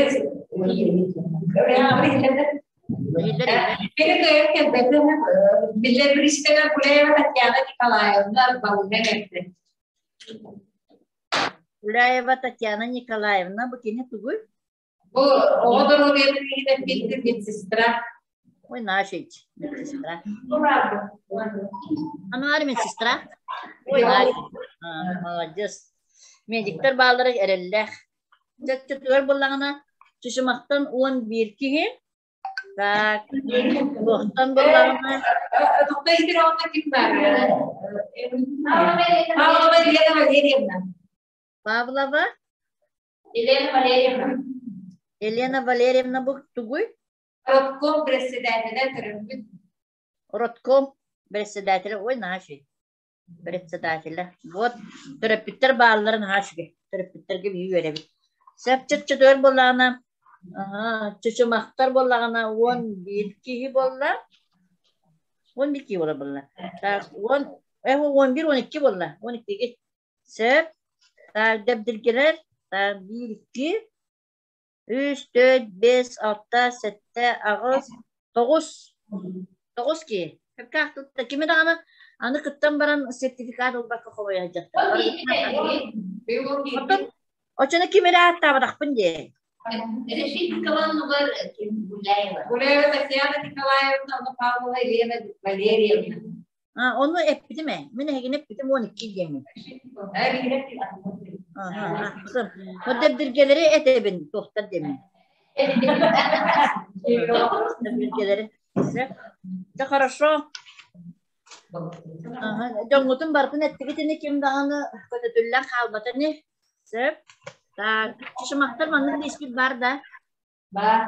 M: Кини кыайан кэлбэтэ. Биллэр биристэгэ Гуляева Татьяна Николаевна балыга кэлбит.
A: Гуляева Татьяна Николаевна бу кини тугуй?
M: Бу оҕо доруобуйатын иһинэн биирдир медсестра.
A: Ой, наша медсестра. Ануар медсестра. Ой, молодец. Медиктер баалара эрэллээх. Чөччөтүгэр буллаҕына, Чычымахтан 11 киһи. Так, туохтан буллаҕына...
M: Тохтой Петровна ким бар? Павлова Елена Валерьевна.
A: Павлова?
M: Елена Валерьевна.
A: Елена Валерьевна бу тугуй?
M: Родком председателя төрөппүт.
A: Родком председателя, ой, наша председателя. Вот төрөппүттэр баалларын наһаа үчүгэй. Төрөппүттэргэ биһиги үөрэбит. Сөп чөччөтүгэр буоллаҕына, чычымахтар буоллаҕына 11 киһи буолла. 11 киһи буолар буолла. Так, 10 11 12 буолла. 12 Сөп. Так, дэбдиргэлэр так, 1 2 3 4 5 6 7 8 9 9 киһи. Сөпкө тутта. Кими даҕаны аны кыттан баран сертификат ылбакка хомуйа сылдьахтар. Оттон оччону ким эрэ ааттаабатахпын дии.
J: Решетникова оннугар Гуляева.
M: Гуляева Татьяна Николаевна, Павлова Елена Валерьевна.
A: Ону эппитим ээ. Мин эһигини эппитим 12 диэммин. Дэбдиргэлэри этэбин, туохтар диэммин. Дэбдиргэлэри. Все хорошо. Дьоҥҥутун барытын эттигит ини ким даҕаны көтөтүллэн хаалбата ини. Сөп. Так, чычымахтар маннык диэспит бар да?
M: Бар.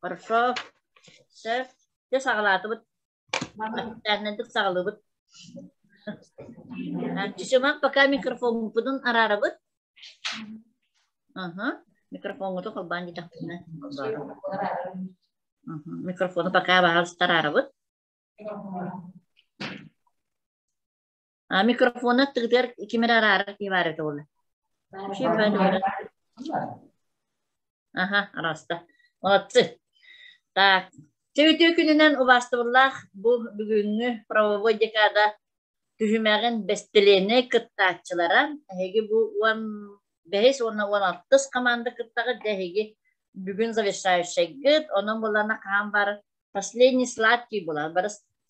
A: Хорошо. Сөп. Дьэ саҕалаатыбыт. Официальнайдык саҕалыыбыт. Чычымах пока микрофоммутун араарабыт. Аха, микрофоҥҥутун холбоон диэтэхпинэ Микрофону пока баһаалыста араарабыт. А микрофону аттыгытыгар ким эрэ араарар киһи баар этэ буолла. Аха, араста. Молодцы. Так, Чэ үтүө күнүнэн убаастабыллаах бу бүгүҥҥү правовой декада түһүмэҕин бэстилиэнэй кыттааччылара эһиги бу 15 уонна 16 команда кыттаҕыт дьэ эһиги бүгүн завершающайгыт онон булана хаһан бар последний сладкий буолар бары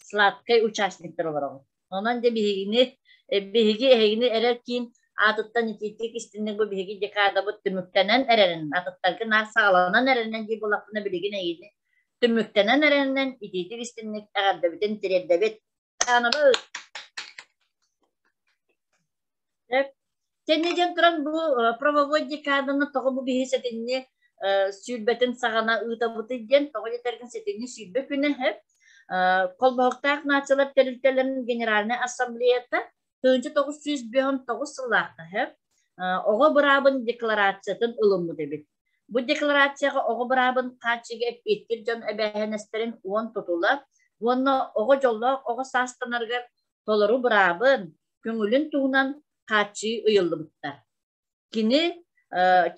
A: сладкай участниктар олороҕут онон дьэ биһигини биһиги эһигини эрэр киин аатыттан итиитик истинник бу биһиги декадабыт түмүктэнэн эрэрин атыттарга наар саҕаланан эрэринэн дии буоллахпына билигин эйигини түмүктэнэн эрэринэн итиитик истинник эҕэрдэбитин тириэрдэбит Тэнни диэн туран бу правовой декаданы тоҕо бу биһи сэтинни сүүрбэтин саҕана ыытабытый диэн тоҕо диэтэргин сэтинни 20 күнэ һэп Холбоһуктаах нациялар тэрилтэлэрин Генеральнай Ассамблеята 1959 сыллаахта һэп оҕо быраабын декларациятын ылыммыт эбит. Бу декларацияҕа оҕо быраабын хааччыйга эппиэттиир дьон эбээһинэстэрин уон тутула уонна оҕо дьоллоох оҕо саастанарыгар толору быраабын, көҥүлүн туһунан хааччыйыы ыйыллыбыттар. Кини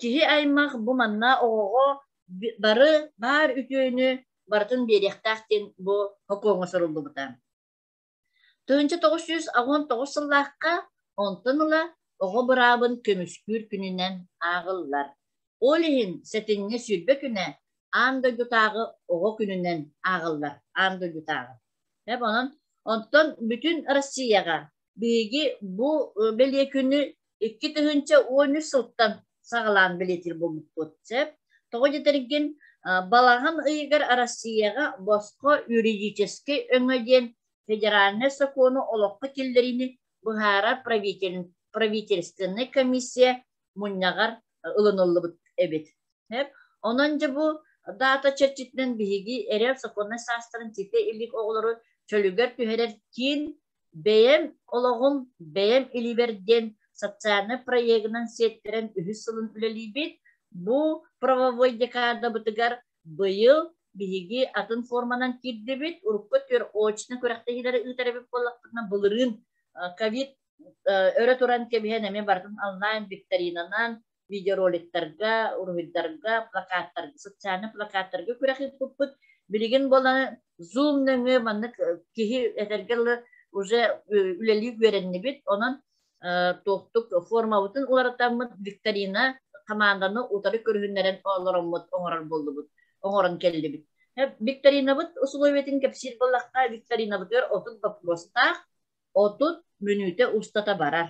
A: киһи аймах бу манна оҕоҕо бары баар үтүөнү барытын биэриэхтээх диэн бу сокуоҥҥа суруллубута. 1989 сыллаахха онтон ыла оҕо быраабын көмүскүүр күнүнэн ааҕыллар. Ол иһин сэтинньи 20 күнэ аан дойдутааҕы оҕо күнүнэн ааҕыллар. Аан дойдутааҕы. Онон онтон бүтүн Россияҕа биһиги бу бэлиэ күнү 2013 сылтан саҕалаан бэлиэтиир буолбуппут. Сөп. Тоҕо диэтэргин балаҕан ыйыгар Россияҕа босхо юридическэй өҥө диэн федеральнай сокуону олоххо киллэриини быһаарар правительственнай комиссия мунньаҕар ылыныллыбыт эбит. Онон дьэ бу дата чэрчитинэн биһиги эрэл сокуоннай саастарын ситэ илик оҕолору чөлүгэр түһэрэр киин Бэйэм олоҕум бэйэм илиибэр диэн социальнай проегынан сиэттэрэн үһүс сылын үлэлиибит. Бу правовой декадабытыгар быйыл биһиги атын форманан киирдибит. Урукку өттүгэр очно күрэхтэһиилэри ыытар эбит буоллахпытына, былырыын ковид өрө туран кэбиһэн эмиэ барытын онлайн викторинанан, видеороликтарга, уруһуйдарга, плакаттарга, социальнай плакаттарга күрэх ыыппыппыт. Билигин буолан Zoom нөҥүө маннык киһи этэргэ дылы уже үлэлии үөрэннибит. Онон туохтук формабытын уларытаммыт викторина хамаанданы утары көрүһүннэрэн олороммут оҥорор буоллубут, оҥорон кэллибит. Викторинабыт усулуобуйатын кэпсиир буоллахха, викторинабытыгар 30 боппуруостаах, 30 мүнүүтэ устата барар.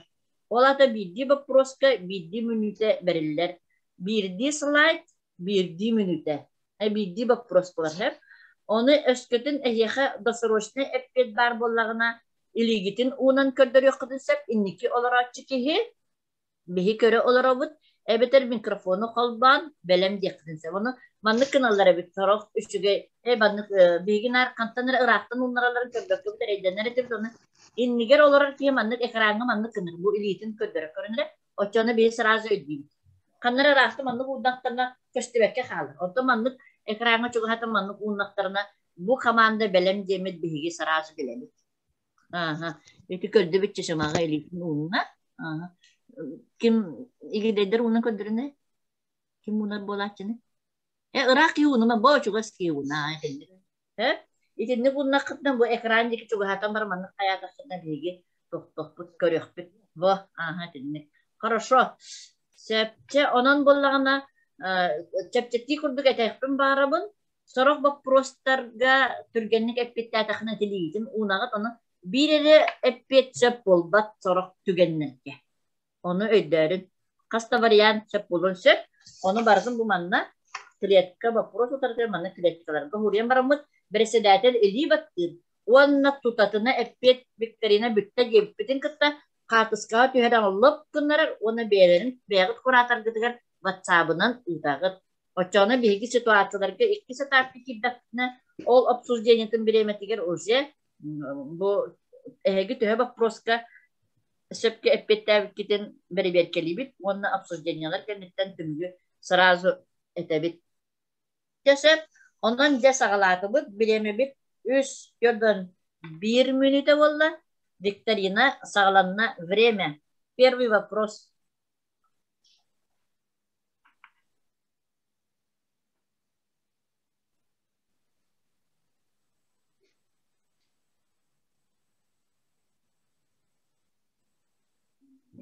A: Ол аата биирдии боппуруоска биирдии мүнүүтэ бэриллэр. Биирдии слайд, биирдии мүнүүтэ. Биирдии боппуруос буолар. Ону өскөтүн эһиэхэ досрочнай эппиэт баар буоллаҕына, илиигитин уунан көрдөрүөххүтүн сөп. Инники олорооччу киһи биһи көрө олоробут, эбэтэр микрофону холбоон бэлэм диэххитин сөп. Ону маннык гыналлар эбит, сорох үчүгэй, э маннык биһиги наар хантан эрэ ыраахтан ууннаралларын көрбөккөбүт эрэйдэнэр этибит, ону иннигэр олорор киһи маннык экраҥҥа маннык гынар, бу илиитин көрдөрө көрүнэрэ, оччону биһи сразу өйдүүбүт. Ханна эрэ ыраахта маннык уурдахтарына көстүбэккэ хаалар. Оттон маннык экраҥҥа чугаһатан маннык ууннахтарына бу команда бэлэм диэммит биһиги сразу билэбит. Ааһа, ити көрдүбүт чычымаҕа илиитин уунна. Ааһа. Ким игидэйдэр ууна көрдөрүнэ? Ким уунар буолааччыны? Э, ыраах киһи уунума, бо чугас киһи ууна итинник. Э, итинник ууннаххытына бу экран диэки чугаһатан баран маннык хайаатаххытына биһиги тохтохпут, көрүөхпүт. Бо, ааһа итинник. Хорошо. Сөпчэ, онон буоллаҕына, чэпчэтии курдук этэхпин баарабын. Сорох боппуруостарга түргэнник эппиэттээтэххинэ тилиитин уунаҕыт, ону биир эрэ эппиэт сөп буолбат сорох түгэннэргэ. Ону өйдөөрүн. Хас да вариант сөп буолуон сөп. Ону барытын бу манна клетка боппуруос утарытыгар манна клеткаларга уһуруйан бараммыт бэрэссэдээтэл илии баттыыр уонна тутатына эппиэт викторина бүттэ диэбиппитин кытта хаартыскаҕа түһэрэн лоп гыннарар уонна бэйэлэрин бэйэҕит кураторгытыгар ватсабынан ыытаҕыт. Оччоҕуна биһиги ситуацияларга иккис этапка киирдэхпитинэ, ол обсуждениетын бириэмэтигэр уже бу эһиги төһө боппуруоска сөпкө эппиэттээбиккитин бэрэбиэркэлиибит уонна обсуждениелар кэнниттэн түмүгү сразу этэбит. Дьэ сөп, онон дьэ саҕалаатыбыт, бириэмэбит үс көрдөн биир мүнүүтэ буолла. Викторина саҕаланна. Время. Первый вопрос.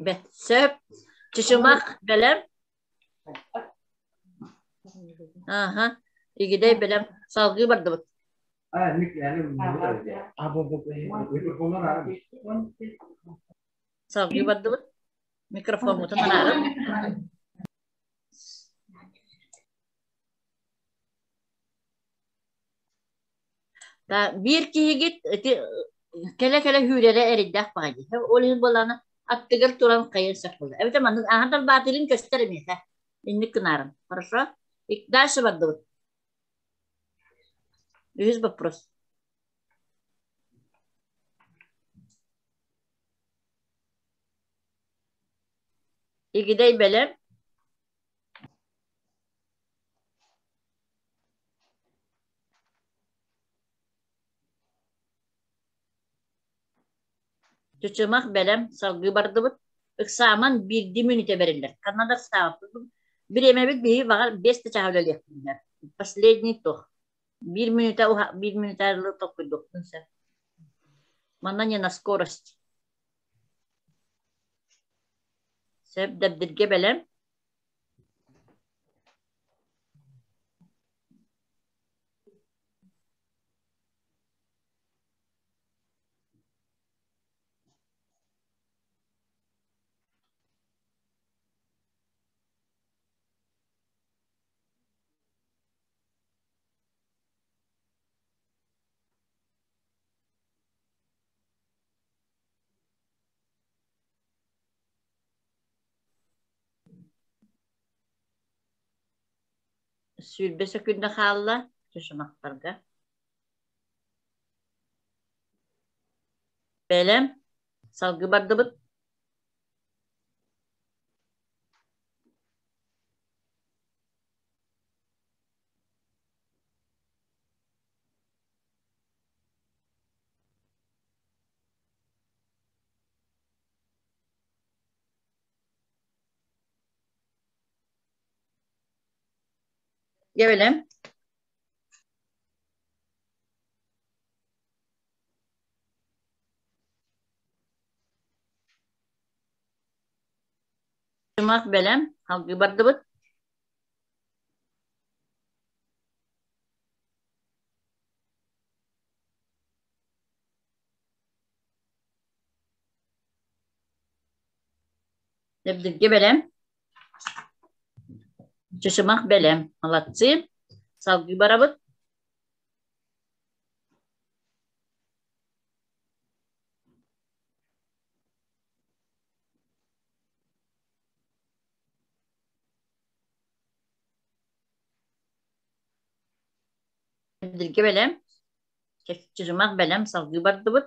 A: Бэт сөп. Чычымах бэлэм. Аха. Игидэй бэлэм. Салгыы бардыбыт. Салгыы бардыбыт. Микрофоммутун араарып. Биир киһигит ити кэлэ-кэлэ хүүрэрэ эрэйдээх баҕайы. Ол иһин буоллаҕына аттыгар туран хайа сөп буолар. Эбэтэр маннык ааһан тарбаатыырын көстөр эмиэхэ. Инник гынаарым. Хорошо? Дальше бардыбыт. Үһүс вопрос. Игидэй бэлэм. Чычымах бэлэм, салгыы бардыбыт. Ыксааман биирдии мүнүүтэ бэриллэр. Ханна да ыксаабаппыт. Бириэмэбит биһиги баҕар биэс да чааһы үлэлиэхпит. Последний туох. Биир мүнүүтэ уһа биир мүнүүтэ толкуйдуохпун сөп. Манна не на скорость. Сөп, Дэбдиргэ бэлэм. 20 сөкүүндэ хаалла чычымахтарга. Бэлэм. Салгыы бардыбыт. Бэлэм. Чымах бэлэм. Халгыы бардыбыт. Дэбдиргэ бэлэм. Чычымах бэлэм. Молодцы. Салгыы барабыт. Дэбдиргэ бэлэм. Чычымах бэлэм. Салгыы бардыбыт.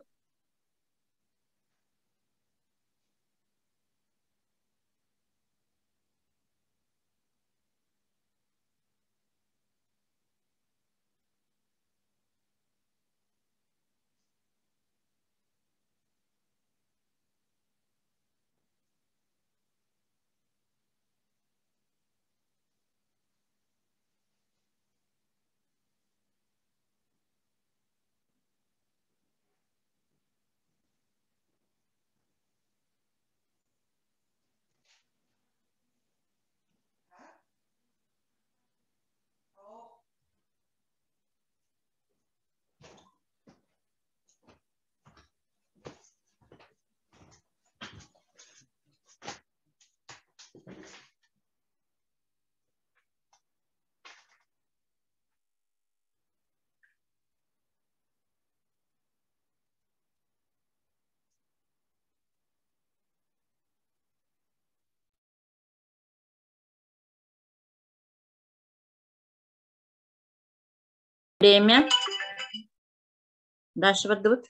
A: Время. Дальше бардыбыт.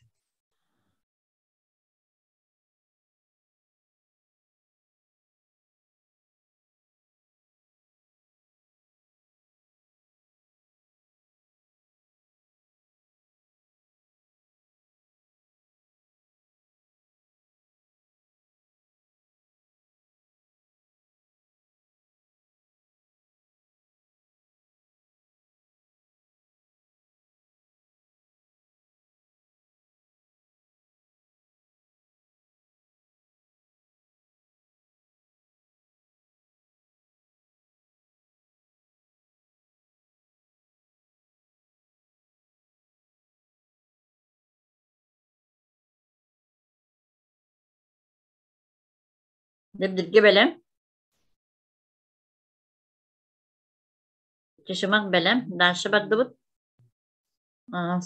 A: Дэбдиргэ бэлэм. Чычымах бэлэм. Дальше бардыбыт.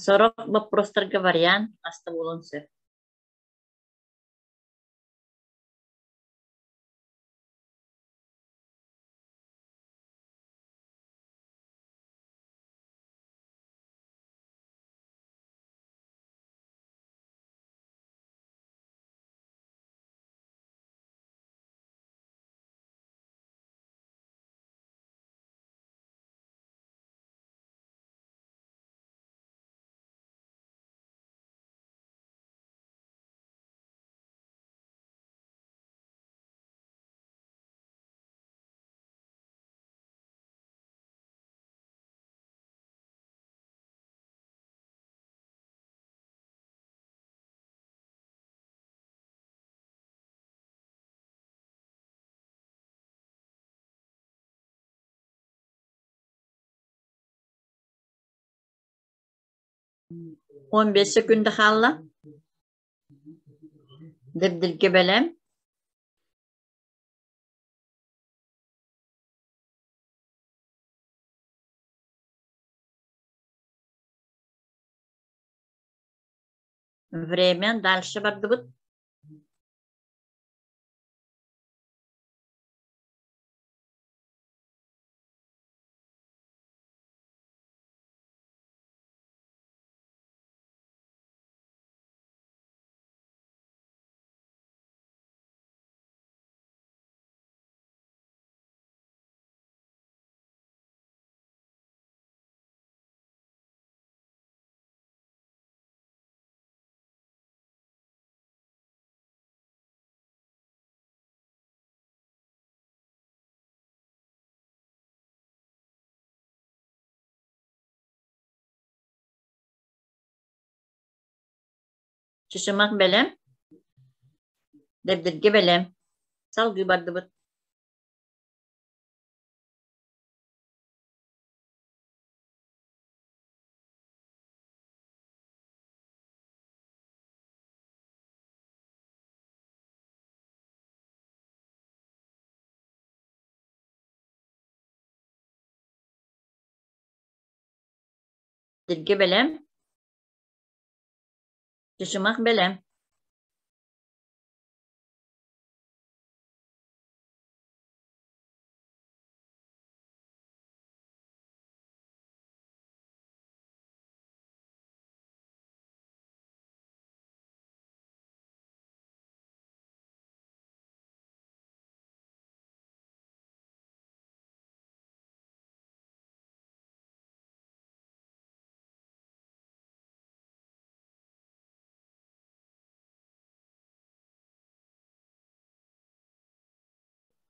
A: Сорох боппуруостарга вариант хаста буолуон сөп. 15 секунда хаалла. Дэбдиргэ бэлэм. Время дальше бардыбыт. Чычымах бэлэм. Дэбдиргэ бэлэм. Салгыы бардыбыт. Дэбдиргэ бэлэм. Чычымах бэлэм.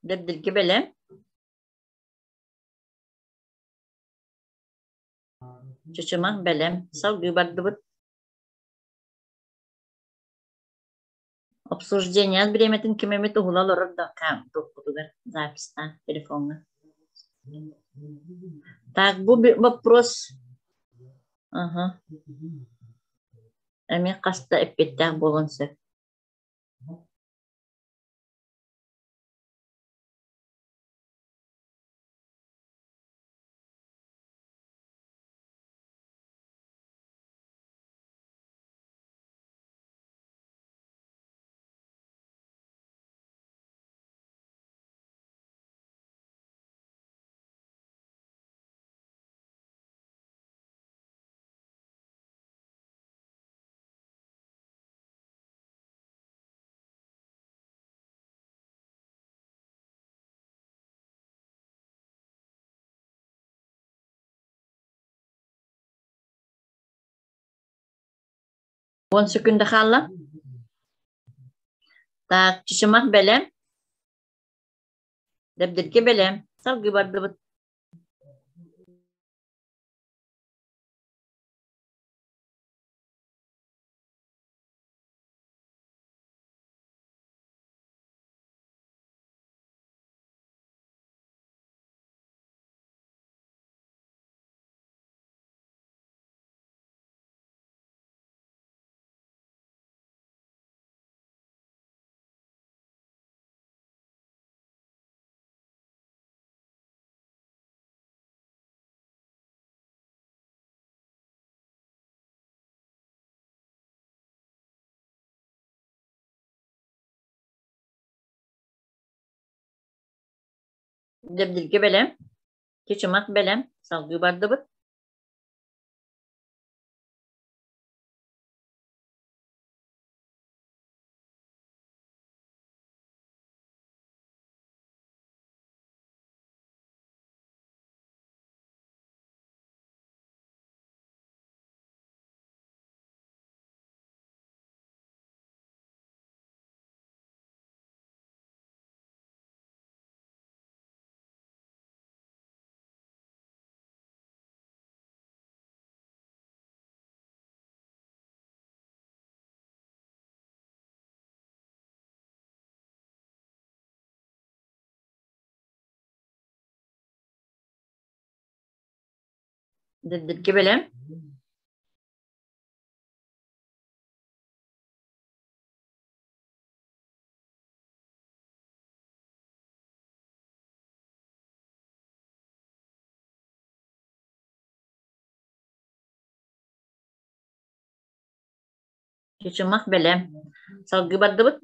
A: Дэбдиргэ бэлэм. Чычымах бэлэм. Салгыы бардыбыт. Обсуждение бириэмэтин ким эмит уһула олорор да туохпутугар записьтаан телефоҥҥа. Так, бу вопрос Ага. Эмиэ хаста эппиэттээх буолуон сөп. Уон секунда хаалла. Так, чычымах бэлэм. Дэбдиргэ бэлэм. Салгыы бардыбыт. Дэбдиргэ бэлэм. Чычымах бэлэм. Салгыы бардыбыт. Дэбдиргэ бэлэм. Чычымах бэлэм. Салгыы бардыбыт.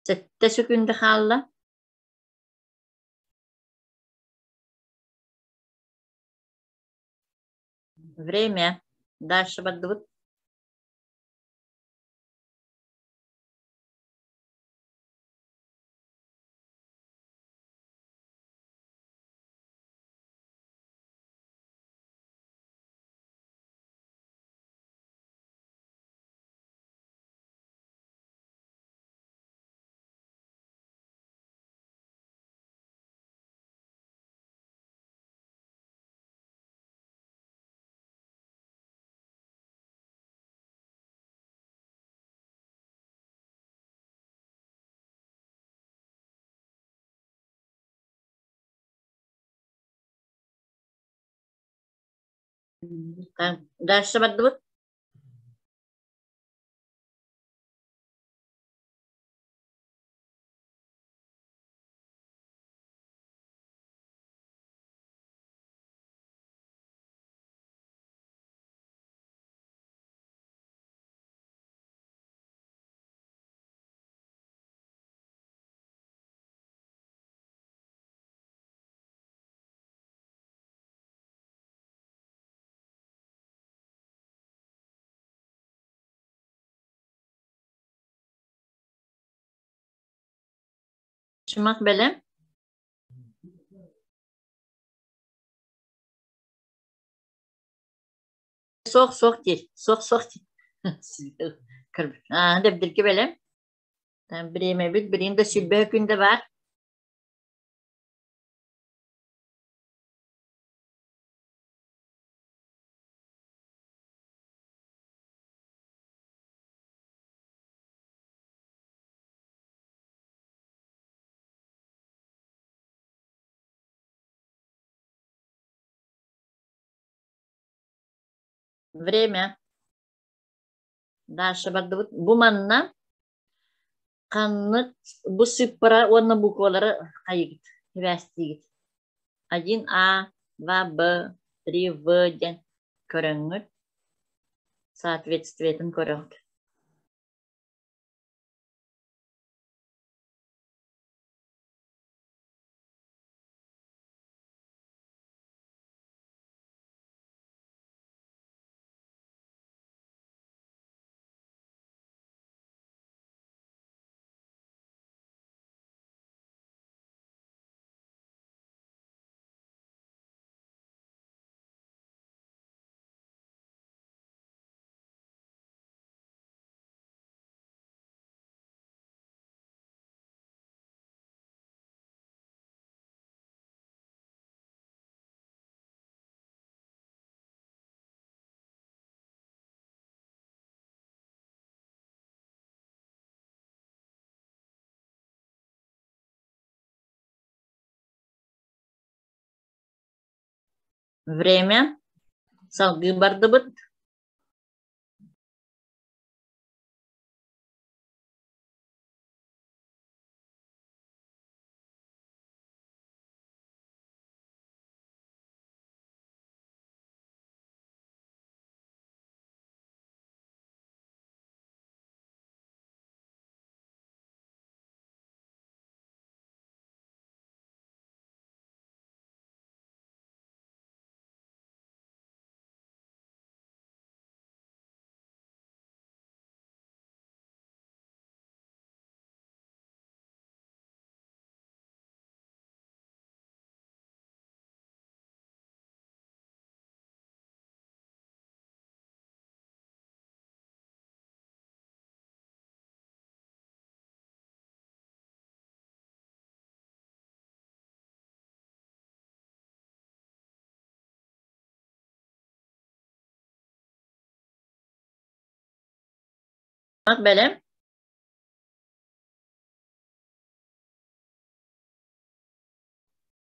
A: Сэттэ сөкүүндэ хаалла. Время. Дальше бардыбыт. Дальше бардыбыт. Шумах бэлэм. Суох, суох диир. Суох, суох диир. Дэбдирги бэлэм. Бириэмэбит билигин да сүүрбэ күн да баар. Время. Даша бардыбыт. Бу манна ханнык бу сыыппара уонна буквалары хайыгыт, сибээстиигит. 1А, 2Б, 3В диэн көрөҥҥүт соответствиетын көрөҕүт. Время. Салгыы бардыбыт. Бэлэм.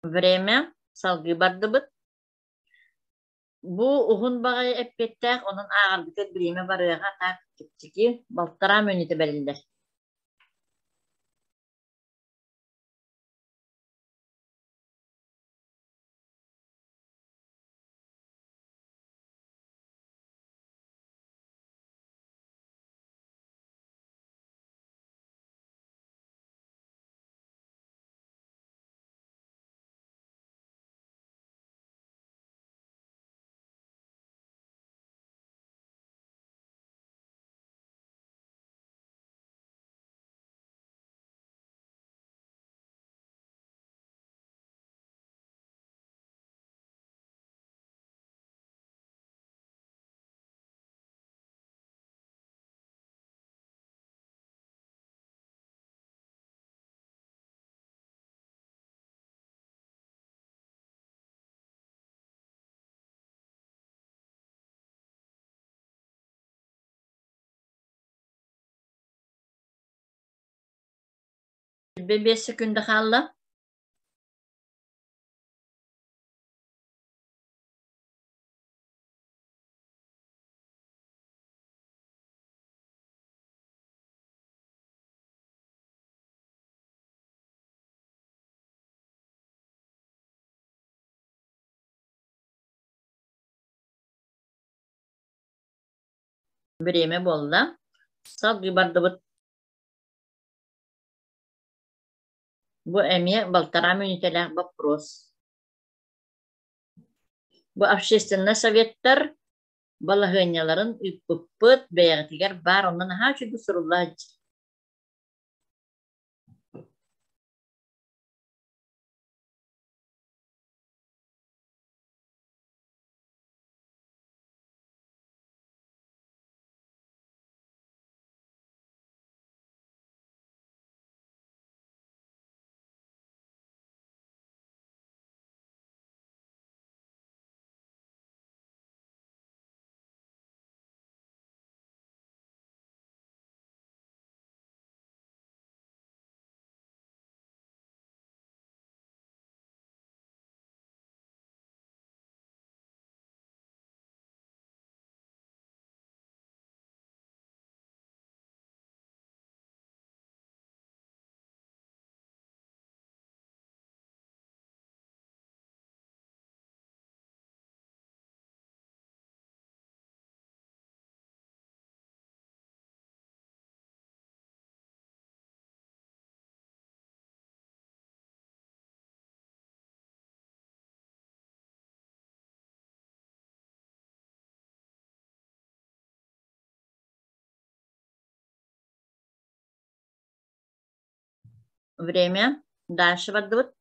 A: Время. Салгыы бардыбыт. Бу уһун баҕайы эппиэттээх, онон ааҕарбытыгар бириэмэ барыаҕа, так чэпчэки, балтараа мүнүүтэ бэриллэр. 25 секунда хаалла. Бириэмэ буолла. Салгыы бардыбыт. Бу эмиэ балтараа мүнүүтэлээх боппуруос. Бу общественнай советтар балаһыанньаларын ыыппыппыт бэйэҕитигэр баар, онно наһаа үчүгэй сурулла сылдьар. Время. Дальше бардыбыт.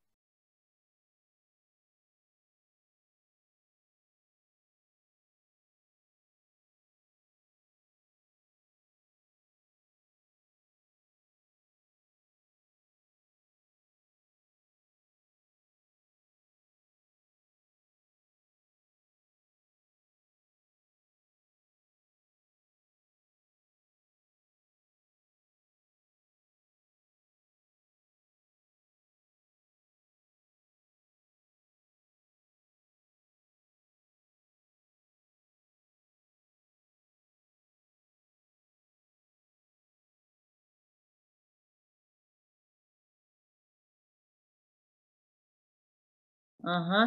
A: Аха.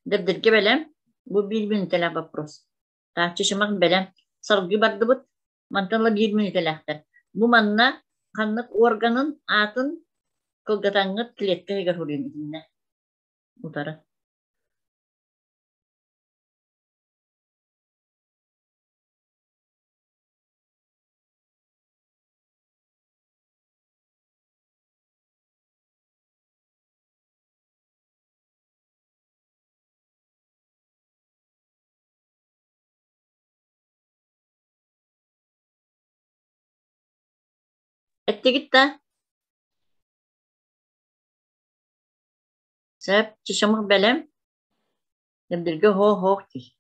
A: Дэбдиргэ бэлэм. Бу биир мүнүүтэлээх вопрос. Тааччы шымах бэлэм. Салгыы бардыбыт. Мантан ыла биир мүнүүтэлээхтэр. Бу манна ханнык органын аатын кылгатаҥҥыт клетка иһигэр суруйун итиннэ. Утары. Эттигит да? Сөп, чычымах бэлэм. Дэбдиргэ һоо-һоох дии.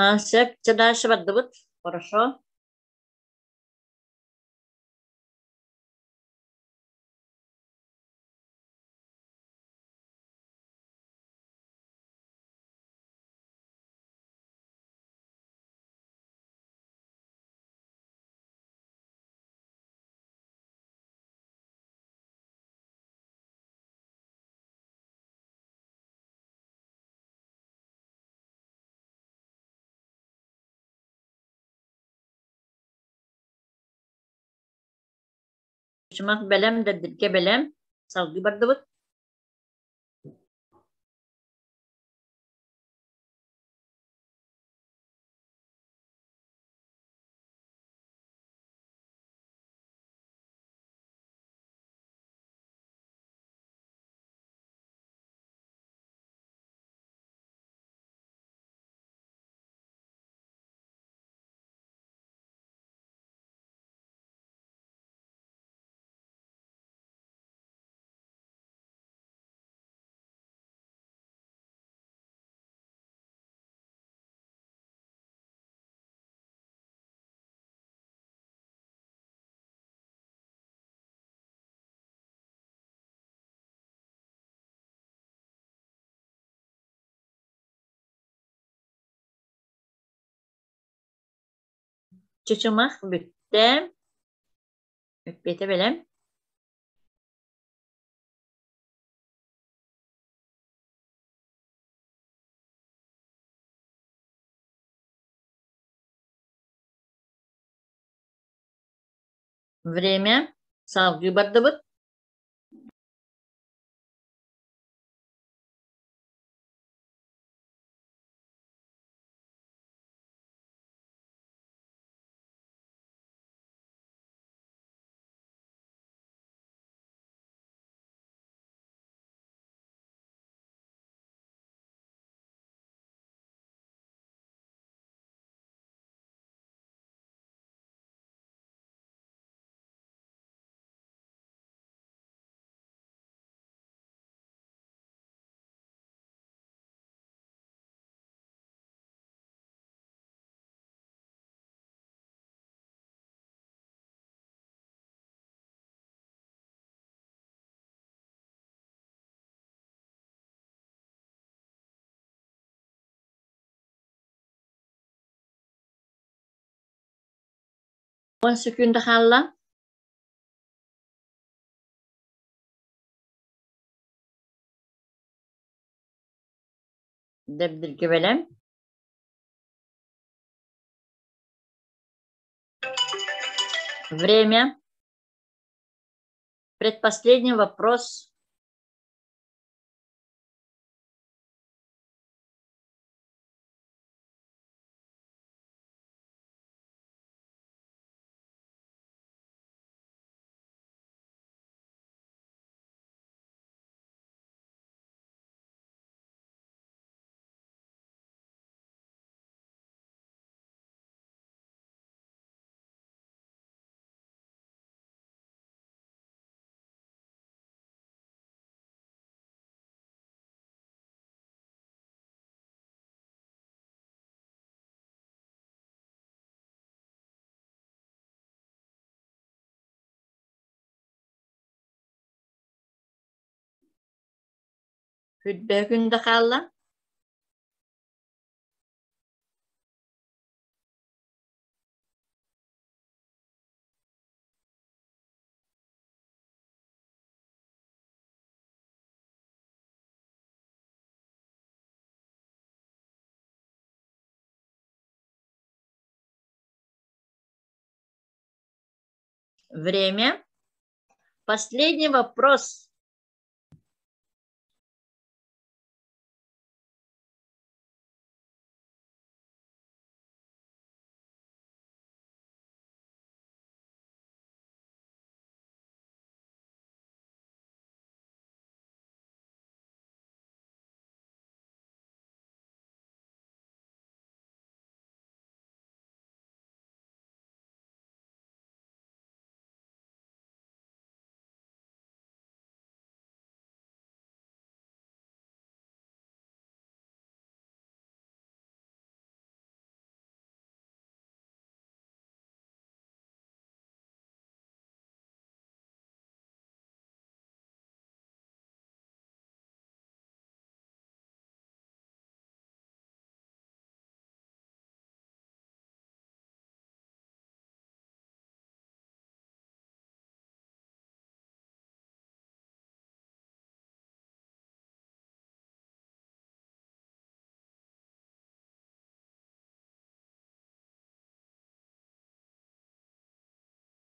A: А, сөп, чэ дальше бардыбыт. Хорошо. Чумах бэлэм, дэбдиргэ бэлэм. Салгыы бардыбыт. Чычымах бүттэ. Эппиэтэ бэлэм. Время. Салгыы бардыбыт. 10 секунда хаалла. Дэбдиргэ бэлэм. Время. Предпоследний вопрос. Күрбэ күндэ хаалла. Время. Последний вопрос.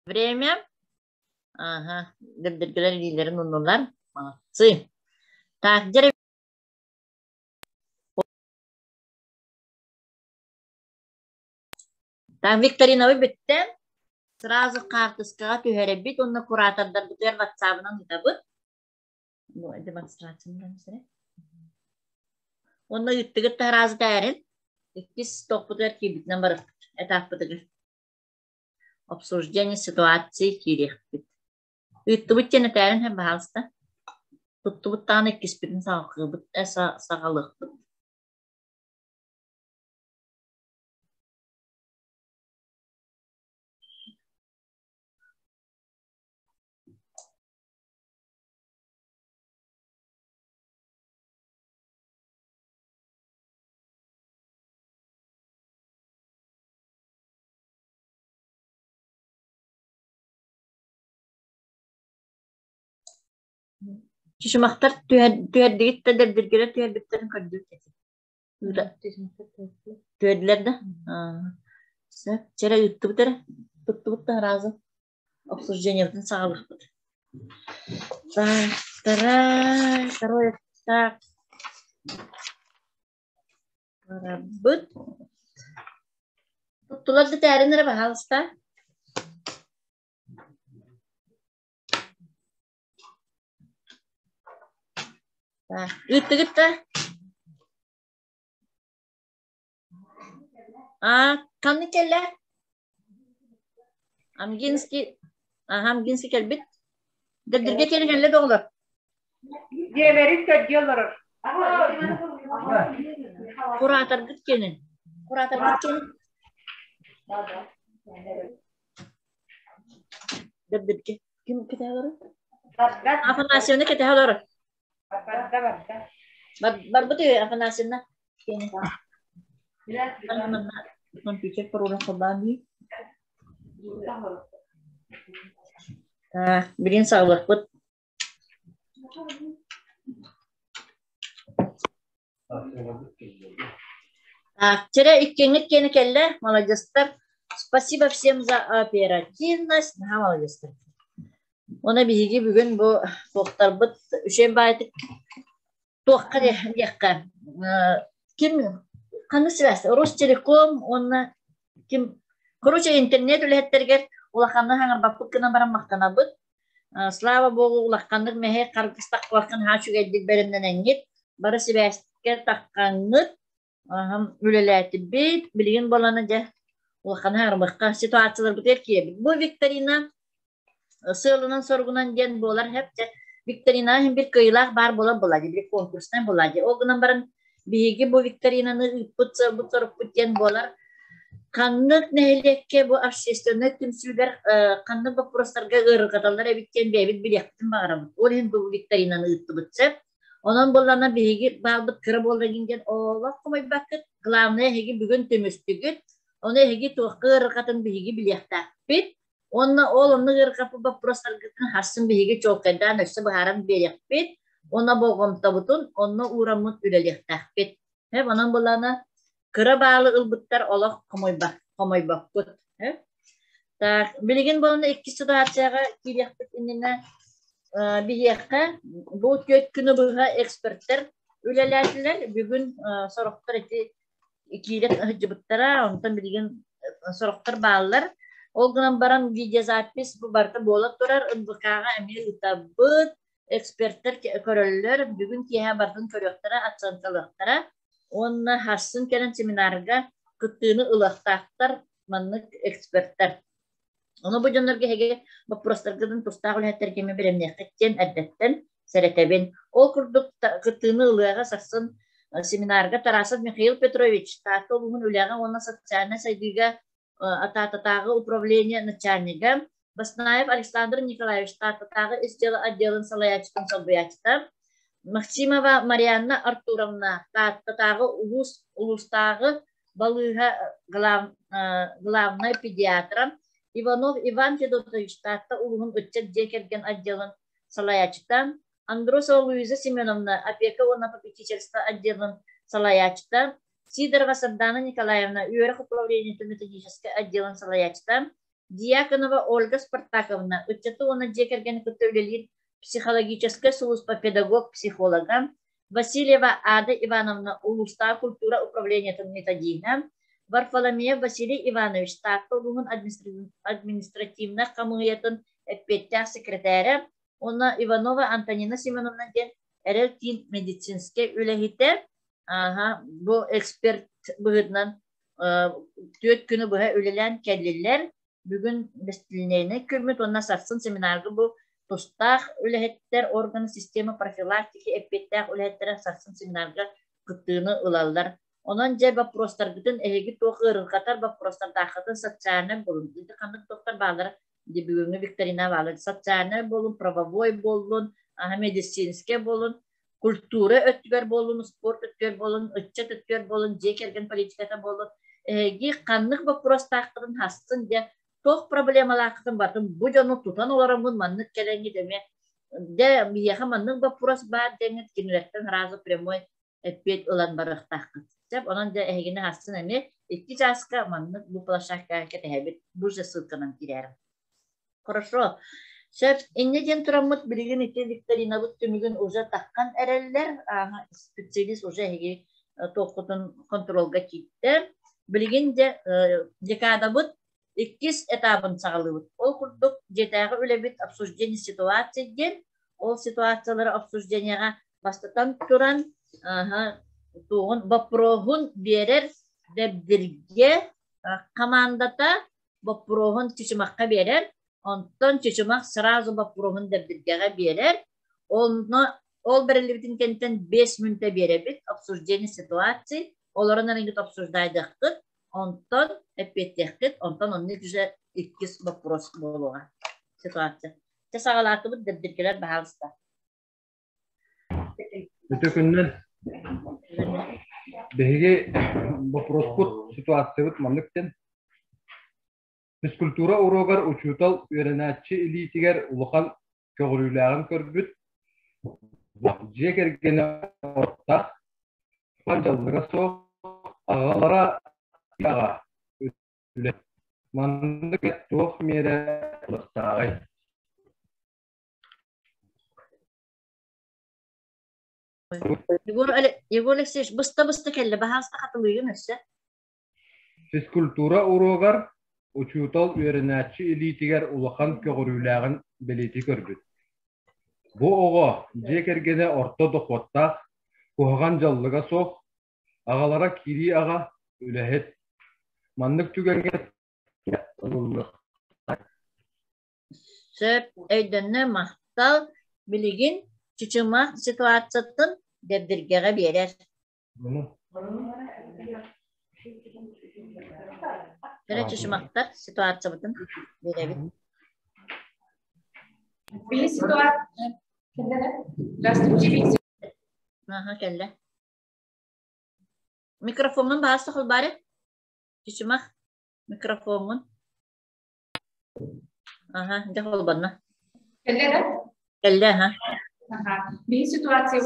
A: Время. Ага. Дэбдиргэлэр илиилэрин уннулар. Молодцы. Так, дьэ Так, викторинабы бүттэ. Сразу хаартыскаҕа түһэрэбит уонна куратордарбытыгар ватсабынан ыытабыт. Бу демонстрацияны Уонна ыыттыгыт таһараазы тээрин. Иккис тохпутугар киирбитинэн барыппыт. Этаппытыгар. Обсуждение ситуации киириэхпит. Ыыттыбыт диэн этээрин һэ, баһаалыста. Туттубут даҕаны иккиспитин саҕалыыбыт, саҕалыахпыт. Чычымахтар түһэрдигит да дэрдиргэлэр түһэрбиттэрин көрдүбүт этэ. Түһэрдилэр да? Сөп. Чэрэ ыыттыбыт эрэ. Туттубут да разом. Обсуждениебытын саҕалыахпыт. Так, вторая, второй так. Барабыт. Туттулар да тээрин эрэ, баһаалыста. Так, ыыттыгыт да? А, ханнык кэллэ? Амгинский, аха, Амгинский кэлбит. Дэрдиргэ кэлин кэллэ да оҕолор?
G: Дьиэлэрин көрдүү олорор.
A: Кураторгыт кэлин. Кураторгыт кэлин. Дэрдиргэ. Ким кэтэһэ олорор? Афанасьевна кэтэһэ олорор.
G: Барда, барда.
A: Барбыт үһү Афанасьевна. Компьютер паролун холбоон дии. Билин саҕалыахпыт. Вчера иккиҥҥит киэнэ кэллэ, молодецтар. Спасибо всем за оперативность. Наһаа молодецтар. Уонна биһиги бүгүн бу туохтарбыт үчүгэй баайытык туохха диэххэ ким ханнык связь Ростелеком уонна ким короче интернет үлэһиттэригэр улаханнык хаҥарбаппыт гынан баран махтанабыт. Слава Богу улаханнык мэһэй харгыстахпаккын наһаа үчүгэйдик бэлэмнэнэҥҥит бары сибээскэ таххаҥҥыт үлэлээтибит билигин буолана дьэ улаханы хаҥарбакка ситуацияларбытыгар киирэбит. Бу викторина сыалынан-соругунан диэн буолар сөп дьэ викторина иһин бир кыайыылаах баар буолар буолаа дии били конкурснай буолаа дии ол гынан баран биһиги бу викторинаны ыыппыт сыалбыт-сорукпут диэн буолар ханнык нэһилиэккэ бу общественнай түмсүүлэр ханнык боппуруостарга ыарырҕаталлар эбит диэн бэйэбит билиэхпитин баҕарабыт ол иһин бу викторинаны ыыттыбыт сөп онон буоллаҕына биһиги баалбыт кыра буолла диэн олох хомойбаккыт главное эһиги бүгүн түмүстүгүт ону эһиги туохха ыарырҕатын биһиги билиэхтээхпит Уонна ол оннук ыарахаппыт боппуруостаргытын харсын биһиги чуолкайдаан өссө быһааран биэриэхпит уонна болҕомтобутун онно уураммыт үлэлиэхтээхпит. Э, онон былаана кыра баалы ылбыттар олох хомойбоппут. Э? Так, билигин буолана иккис ситуацияҕа киириэхпит иннинэ биһиэхэ бу түөрт күнү быһа эксперттэр үлэлээтилэр. Бүгүн сорохтор ити киирэн сылдьыбыттара, онтон билигин сорохтор бааллар. Ол гынан баран видеозапись бу барыта буола турар, НВК-ҕа эмиэ ыытабыт, эксперттэр көрөллөр, бүгүн киэһэ барытын көрүөхтэрэ, оценкалыахтара уонна сарсын кэлэн семинарга кыттыыны ылыахтаахтар маннык эксперттэр. Ону бу дьоннорго эһиги боппуруостаргытын тустаах үлэһиттэргэ эмиэ бэлэмниэххит диэн эрдэттэн сэрэтэбин. Ол курдук кыттыыны ылыаҕа сарсын семинарга Тарасов Михаил Петрович, Таатта улууһун үлэҕэ уонна социальнай сайдыыга Тааттатааҕы управление начальнига, Баснаев Александр Николаевич, Тааттатааҕы ис дьыала отделын салайааччытын солбуйааччыта, Максимова Марианна Артуровна, Тааттатааҕы улуус улуустааҕы балыыһа главнай педиатра Иванов Иван Федотович Таатта улууһун ыччат дьиэ кэргэн отделын салайааччыта, Андросова Луиза Семеновна опека уонна попечительство отделын салайааччыта, Сидорова Сардана Николаевна үөрэх управлениетын методическай отделын салайааччыта, Дьяконова Ольга Спартаковна ыччаты уонна дьиэ кэргэни кытта үлэлиир психологическай сулууспа педагог-психолога, Васильева Ада Ивановна улуустааҕы культура управлениетын методиһа, Варфоломеев Василий Иванович Таатта улууһун административнай хамыыһыйатын эппиэттээх секретарэ уонна Иванова Антонина Семеновна диэн Эрэл киин медицинскэй үлэһитэ, ааһа, бу эксперт быһыытынан түөрт күнү быһа үлэлээн кэллилэр. Бүгүн бэстилиэнэй күммүт уонна сарсын семинарга бу тустаах үлэһиттэр органы системы профилактики эппиэттээх үлэһиттэрэ сарсын семинарга кыттыыны ылаллар. Онон дьэ боппуруостаргытын эһиги туох ыарырҕатар боппуруостардааххытын социальнай буолун, ити ханнык туохтар бааллара бүгүҥҥү викторина баалар социальнай буолун, правовой буоллун, аһа медицинскэй буолун, культура өттүгэр буоллун, спорт өттүгэр буоллун, ыччат өттүгэр буоллун, дьиэ кэргэн политиката буоллун, эһиги ханнык боппуруостааххытын хассын дьэ туох проблемалааххытын барытын бу дьону тутан олороммун маннык кэлэҥҥит эмиэ Дьэ, биһиэхэ маннык боппуруос баар диэҥҥит кинилэртэн сразу прямой эппиэт ылан барыахтааххыт. Сөп, онон дьэ эһигини сарсын эмиэ 2 чааска маннык бу площадкаҕа кэтэһэбит. Бу же ссылканан киирээрим. Хорошо. Сөп, инньэ диэн тураммыт билигин ити викторинабыт түмүгүн уже таххан эрэллэр. Специалист уже эһиги туоххутун контролга киирдэ. Билигин дьэ декадабыт иккис этабын саҕалыыбыт. Ол курдук дьиэтээҕи үлэбит обсуждение ситуации диэн, ол ситуациялары обсуждениеҕа бастатан туран туоҕун боппуруоһун биэрэр Дэбдиргэ хамаандата боппуруоһун Чычымахха биэрэр, онтон Чычымах сразу боппуруоһун Дэбдиргэҕэ биэрэр. Онно ол бэриллибитин кэнниттэн 5 мүнүүтэ биэрэбит обсуждение ситуации, олорон эрэ обсуждайдыаххыт, онтон эппиэттиэххит, онтон оннук уже иккис боппуруос буолуоҕа ситуация. Чэ саҕалаатыбыт Дэбдиргэлэр баһаалыста.
K: Үтүө күннэн. Биһиги боппуруоспут, ситуациябыт маннык диэн. Физкультура уруогар учуутал үөрэнээччи илиитигэр улахан көҕүрүүлээҕин көрбүт, дьиэ кэргэнэ оттаах, дьаллыга суох, аҕалара аҕа үлэ. Маннык туох миэрэ ылыахтааҕый?
A: Егор, Егор Алексеевич, быста-быста кэллэ, баһааста хатылыыгын өссө.
K: Физкультура уруогар учуутал үөрэнээччи илиитигэр улахан көҕүрүүлээҕин бэлиэтии көрбүт. Бу оҕо дьиэ кэргэнэ орто дохуоттаах, куһаҕан дьаллыга суох, аҕалара кирии аҕа, үлэһит. Маннык түгэҥҥэ ылыллыахтаах.
A: Сөп, өйдөннө, махтал. Билигин Чычымах ситуациятын Дэбдиргэҕэ биэрэр. Кэрэ Чычымахтар ситуациябытын биэрэбит.
M: Здравствуйте.
A: Аха, кэллэ. Микрофоҥҥун баҕас холбаары. Чычымах, микрофоҥҥун. Аха, дьэ холбонно.
M: Кэллэ да?
A: Кэллэ, аха.
M: Ага. Биһи ситуация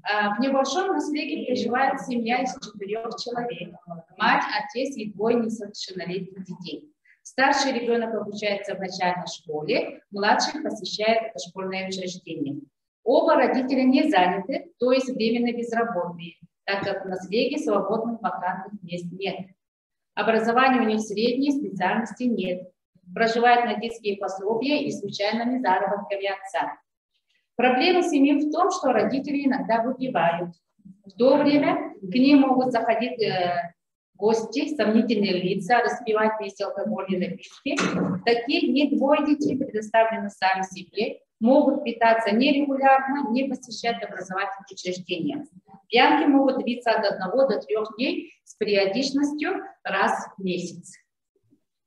M: В небольшом наследии проживает семья из четырех человек. Мать, отец и двое несовершеннолетних детей. Старший ребенок обучается в начальной школе, младший посещает дошкольное учреждение. Оба родителя не заняты, то есть временно безработные, так как в наследии свободных вакантных мест нет. Образование у них среднее, специальности нет. Проживают на детские пособия и случайными заработками отца. Проблема семьи в том, что родители иногда выпивают. В то время к ним могут заходить гости, сомнительные лица, распивать вместе алкогольные напитки. В такие дни двое детей предоставлены сами себе, могут питаться нерегулярно, не посещать образовательные учреждения. Пьянки могут длиться от 1 до 3 дней с периодичностью раз в месяц.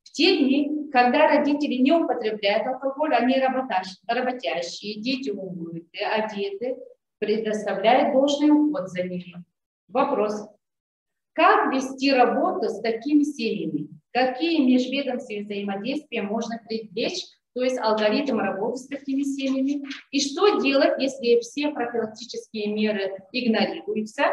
M: В те дни, когда родители не употребляют алкоголь, они работящие, дети умыты, одеты, предоставляют должный уход за ними. Вопрос. Как вести работу с такими семьями? Какие межведомственные взаимодействия можно привлечь, то есть алгоритм работы с такими семьями? И что делать, если все профилактические меры игнорируются?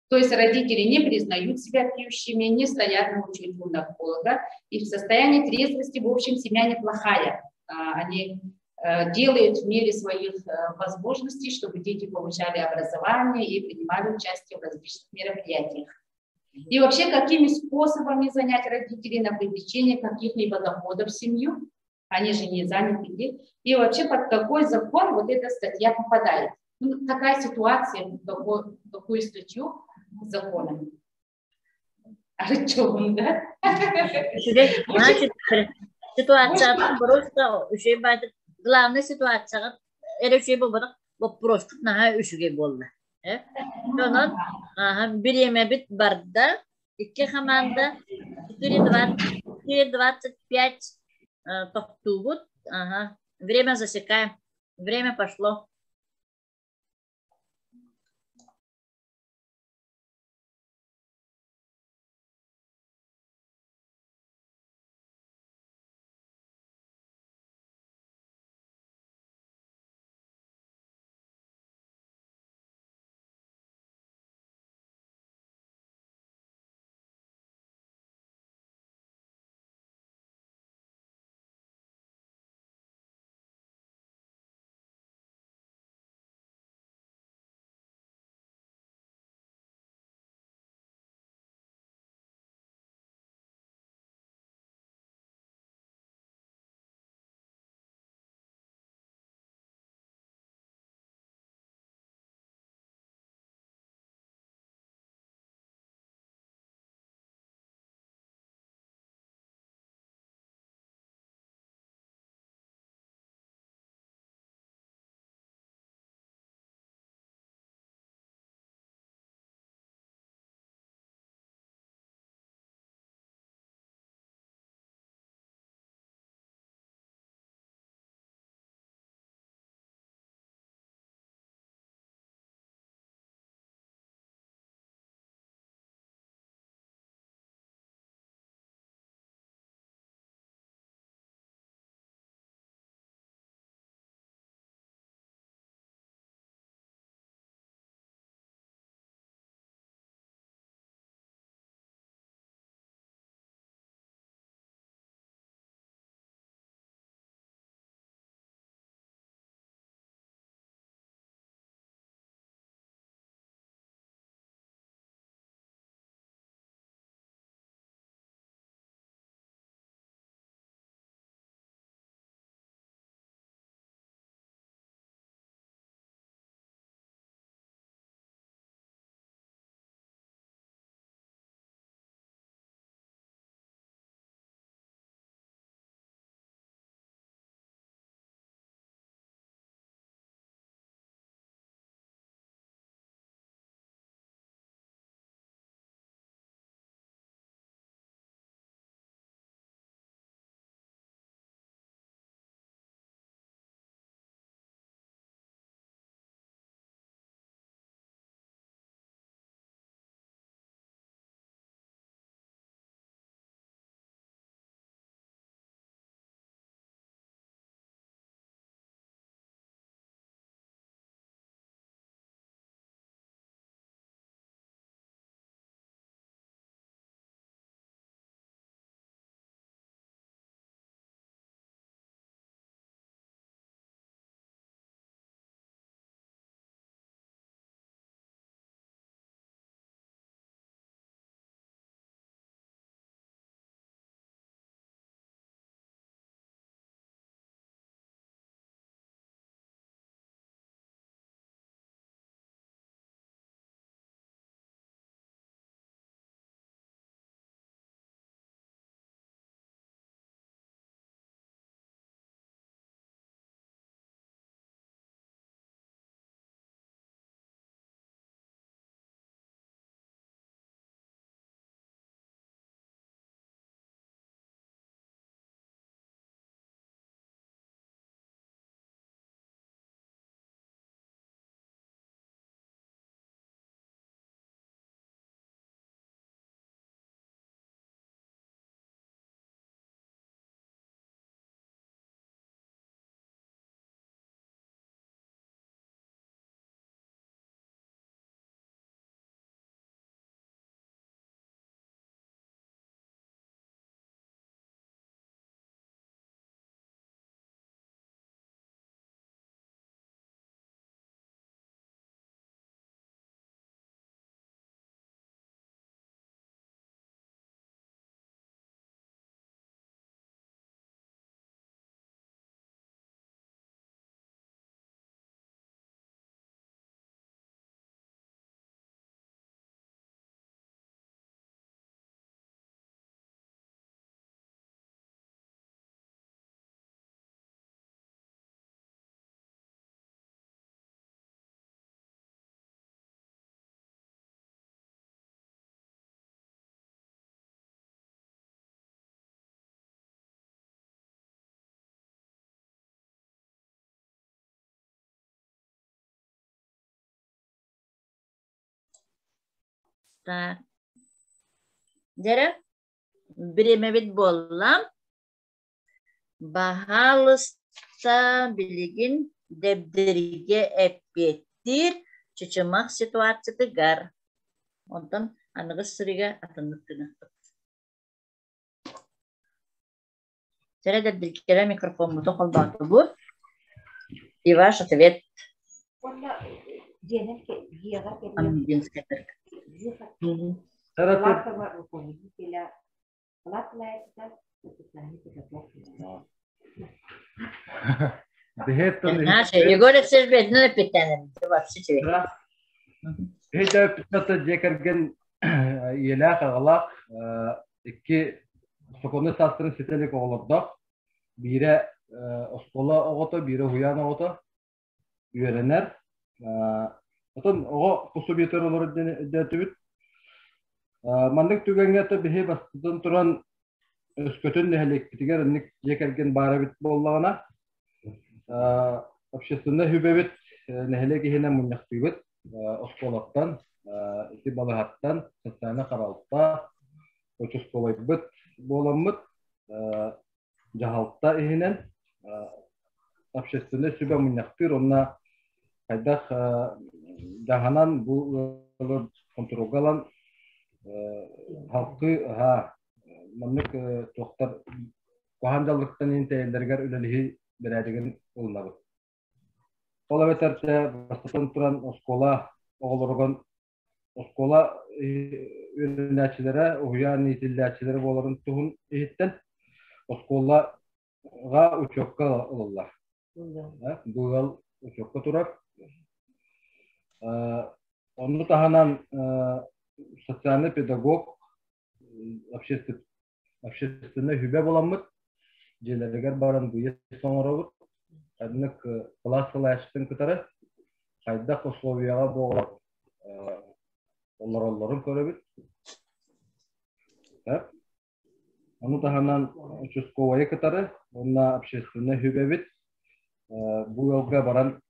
M: То есть родители не признают себя пьющими, не стоят на учете у нарколога, и в состоянии трезвости, в общем, семья неплохая. Они делают в мере своих возможностей, чтобы дети получали образование и принимали участие в различных мероприятиях. И вообще, какими способами занять родителей на привлечение каких-либо доходов в семью? Они же не заняты. И вообще, под какой закон вот эта статья попадает? Ну, какая ситуация, в какую статью закона? Артем, да?
A: Значит, ситуация просто главная ситуация эрэ үчүгэй буолбатах боппуруоспут наһаа үчүгэй буолла. Онон бириэмэбит барда. Икки хамаанда 4.25 тохтуубут. Ага. Время засекаем. Время пошло. Так. Дьэрэ, бириэмэбит буолла. Баһаалыста билигин Дэбдиригэ эппиэттиир Чычымах ситуациятыгар. Онтон аныгыс сырыыга атыннык гыныахпыт. Сэрэ Дэбдиргэ микрофоммутун холбоотубут. И ваш ответ. Амдинская. Егор Алексеевич бэйэтинэн эппиэттээн вообще человек.
K: Биһиги дьиэ кэргэн ийэлээх аҕалаах икки сокуоннай саастарын ситэ илик оҕолордоох. Биирэ оскуола оҕото, биирэ уһуйаан оҕото үөрэнэр. Отон оҕо пособиетыгар олорор диэн өйдөөтүбүт. Маннык түгэҥҥэ биһи бастатан туран өскөтүн нэһилиэкпитигэр инник дьиэ кэргэн баар эбит буоллаҕына, общественнай сүбэбит нэһилиэк иһинэн мунньахтыыбыт оскуолаттан, ити балыһаттан, социальнай харалта, участковайбыт буоламмыт дьаһалта иһинэн общественнай сүбэ мунньахтыыр уонна хайдах дьаһанан бу ыалы хонтуруолга ылан халкы маннык туохтар куһаҕан дьаллыктан иһин тэйэллэригэр үлэлиһии бэрээдэгин ылынабыт. Ол эбэтэр бастатан туран оскуола оҕолоругар оскуола үөрэнээччилэрэ, уһуйаан иитиллээччилэрэ буоларын туһун иһиттэн оскуолаҕа учуокка ылыллар. Бу ыал учуокка турар. Ону таһынан социальный педагог общественнай сүбэ буламмыт, дьиэлэригэр баран выезд оҥоробут. Ханнык кылаас салайааччытын кытары хайдах условияҕа буолар олороллорун көрөбүт. Ону таһынан участковайы кытары уонна общественнай сүбэбит бу ыалга баран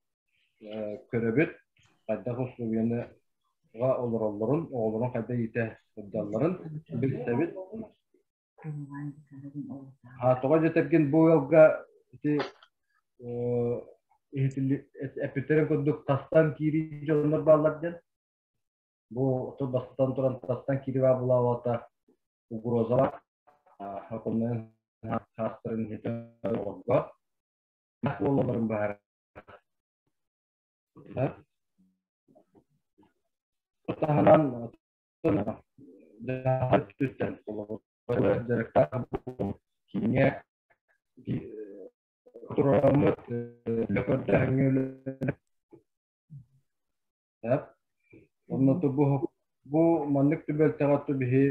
K: көрөбүт, хайдах условияны олороллорун, оҕолорун хайдах иитэ сылдьалларын билсэбит. Тоҕо дьэтэргин бу ыалга ити эппиттэрин курдук тастан киирии дьоннор бааллар диэн. Бу бастатан туран тастан киирии баабылаабата угрозалар оконнан хаастарын оҕолорго буолалларын баһар таһынан дьарыктаах кииҥҥэ тураммыт көрдөөһүҥҥэ Онно бу маннык түбэлтэҕэ биһи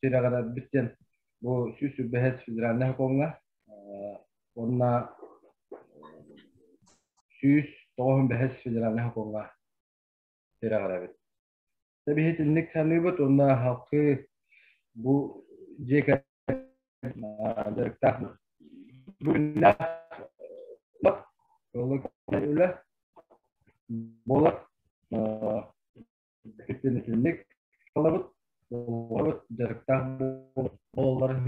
K: тирэҕирэрбит диэн бу 125 федеральнай сокуоҥҥа уонна 195 федеральнай сокуоҥҥа тирэҕирэбит. Биһи итинник саныыбыт уонна халкы бу дьиэ дьарыктаах үлэ буолар итинник талабыт дьарыктаах буолалларын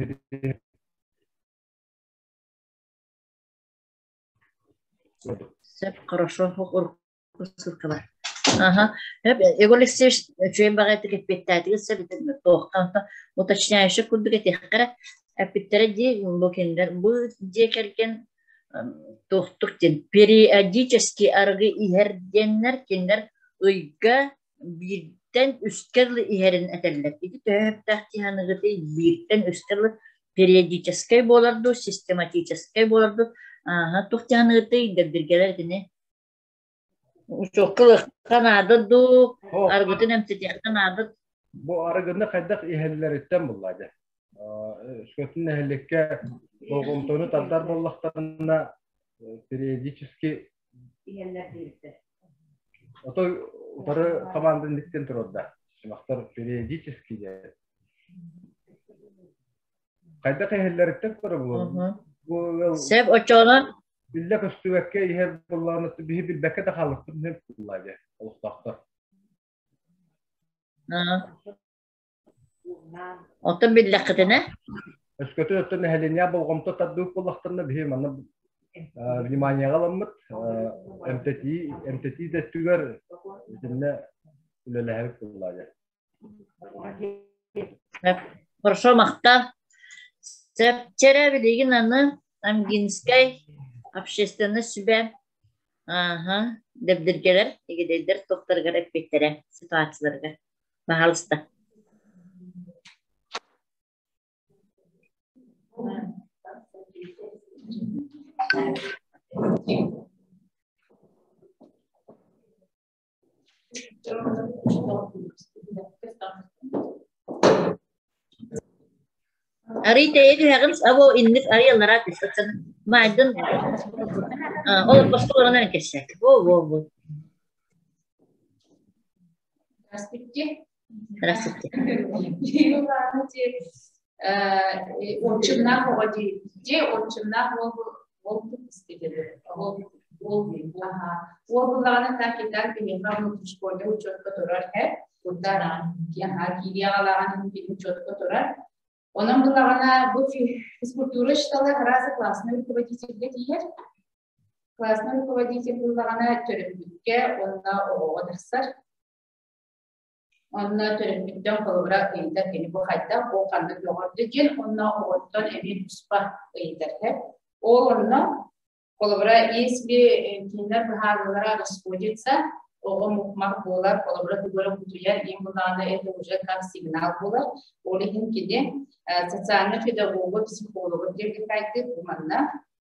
A: Сөп, хорошо. Ссылкалар. Ага. Егор Алексеевич, үчүгэй баҕайытык эппиэттээтигит сөп туохтан уточняющий курдук этиэххэ эппиттэрэ дии бу кинилэр бу дьиэ кэргэн туохтук диэн периодически арыгы иһэр диэннэр кинилэр ыйга бииртэн үскэ дылы иһэрин этэллэр. Ити төһө сөптөөх дии саныыгытый? Бииртэн үскэ дылы периодическай буолар дуу, систематическай буолар дуу? Ааһа, туох дии саныыгытый? Дэбдиргэлэр итини Учуокка наада дуу, арыгытын эмтэтиэххэ наада.
K: Бу арыгыны хайдах иһэллэриттэн булла дьэ. Өскөтүн нэһиликкэ болҕомтону тардар буоллахтарына периодически
A: иһэллэр диэбиттэр.
K: Отой утары команданы иттен турарда. Сымахтар периодически диэн. Хайдах иһэллэриттэн көрө
A: булар. Сөп очоонон
K: биллэ көстүбэккэ иһэр буоллаҕына биһи билбэккэ да хаалыппыт иһин булла дьэ олохтоохтор.
A: Оттон биллэххитинэ?
K: Өскөтүн өттө нэһилиэнньэ болҕомто тардыбыт буоллахтарына биһи манна вниманиеҕа ыламмыт эмтэтии эмтэтии да өттүгэр итиннэ үлэлэһэбит буоллаҕа.
A: Хорошо, махтал. Чэрэ билигин аны Амгинскай общественнай сүбэ ааһа дэбдиргэлэр, игидэйдэр туохтарыгар эппиттэрэ ситуацияларыгар. Пожалуйста. Арый тэйэ түһэҕин, або инник арыйаллара түспэт Майдын ол босхолорунан кэссе. Во во во.
M: Здравствуйте.
A: Здравствуйте.
M: Отчымнаах оҕо дии отчымнаах уол уол уол буллаҕына так и так биһиэхэ школьный учетка турар һэ курдараан киириэ аҕалааҕын учетка турар. Онон буллаҕына бу физкультура учуутала сразу классный руководительгэ тиийэр. Классный руководитель буллаҕына төрөппүккэ уонна оҕоҕо тахсар. Онно төрөппүттэн холобура ыйытар кини бу хайдах, бу ханнык көҕөрдө диэн уонна оҕоттон эмиэ туспа ыйытар һэ. Ол онно холобура если кинилэр быһаарыылара расходится, оҕо мух-мах буолар, холобура тугу эрэ бутуйар, им былаана это уже как сигнал буолар. Ол иһин кини социальный педагогу, психологу привлекает бу манна.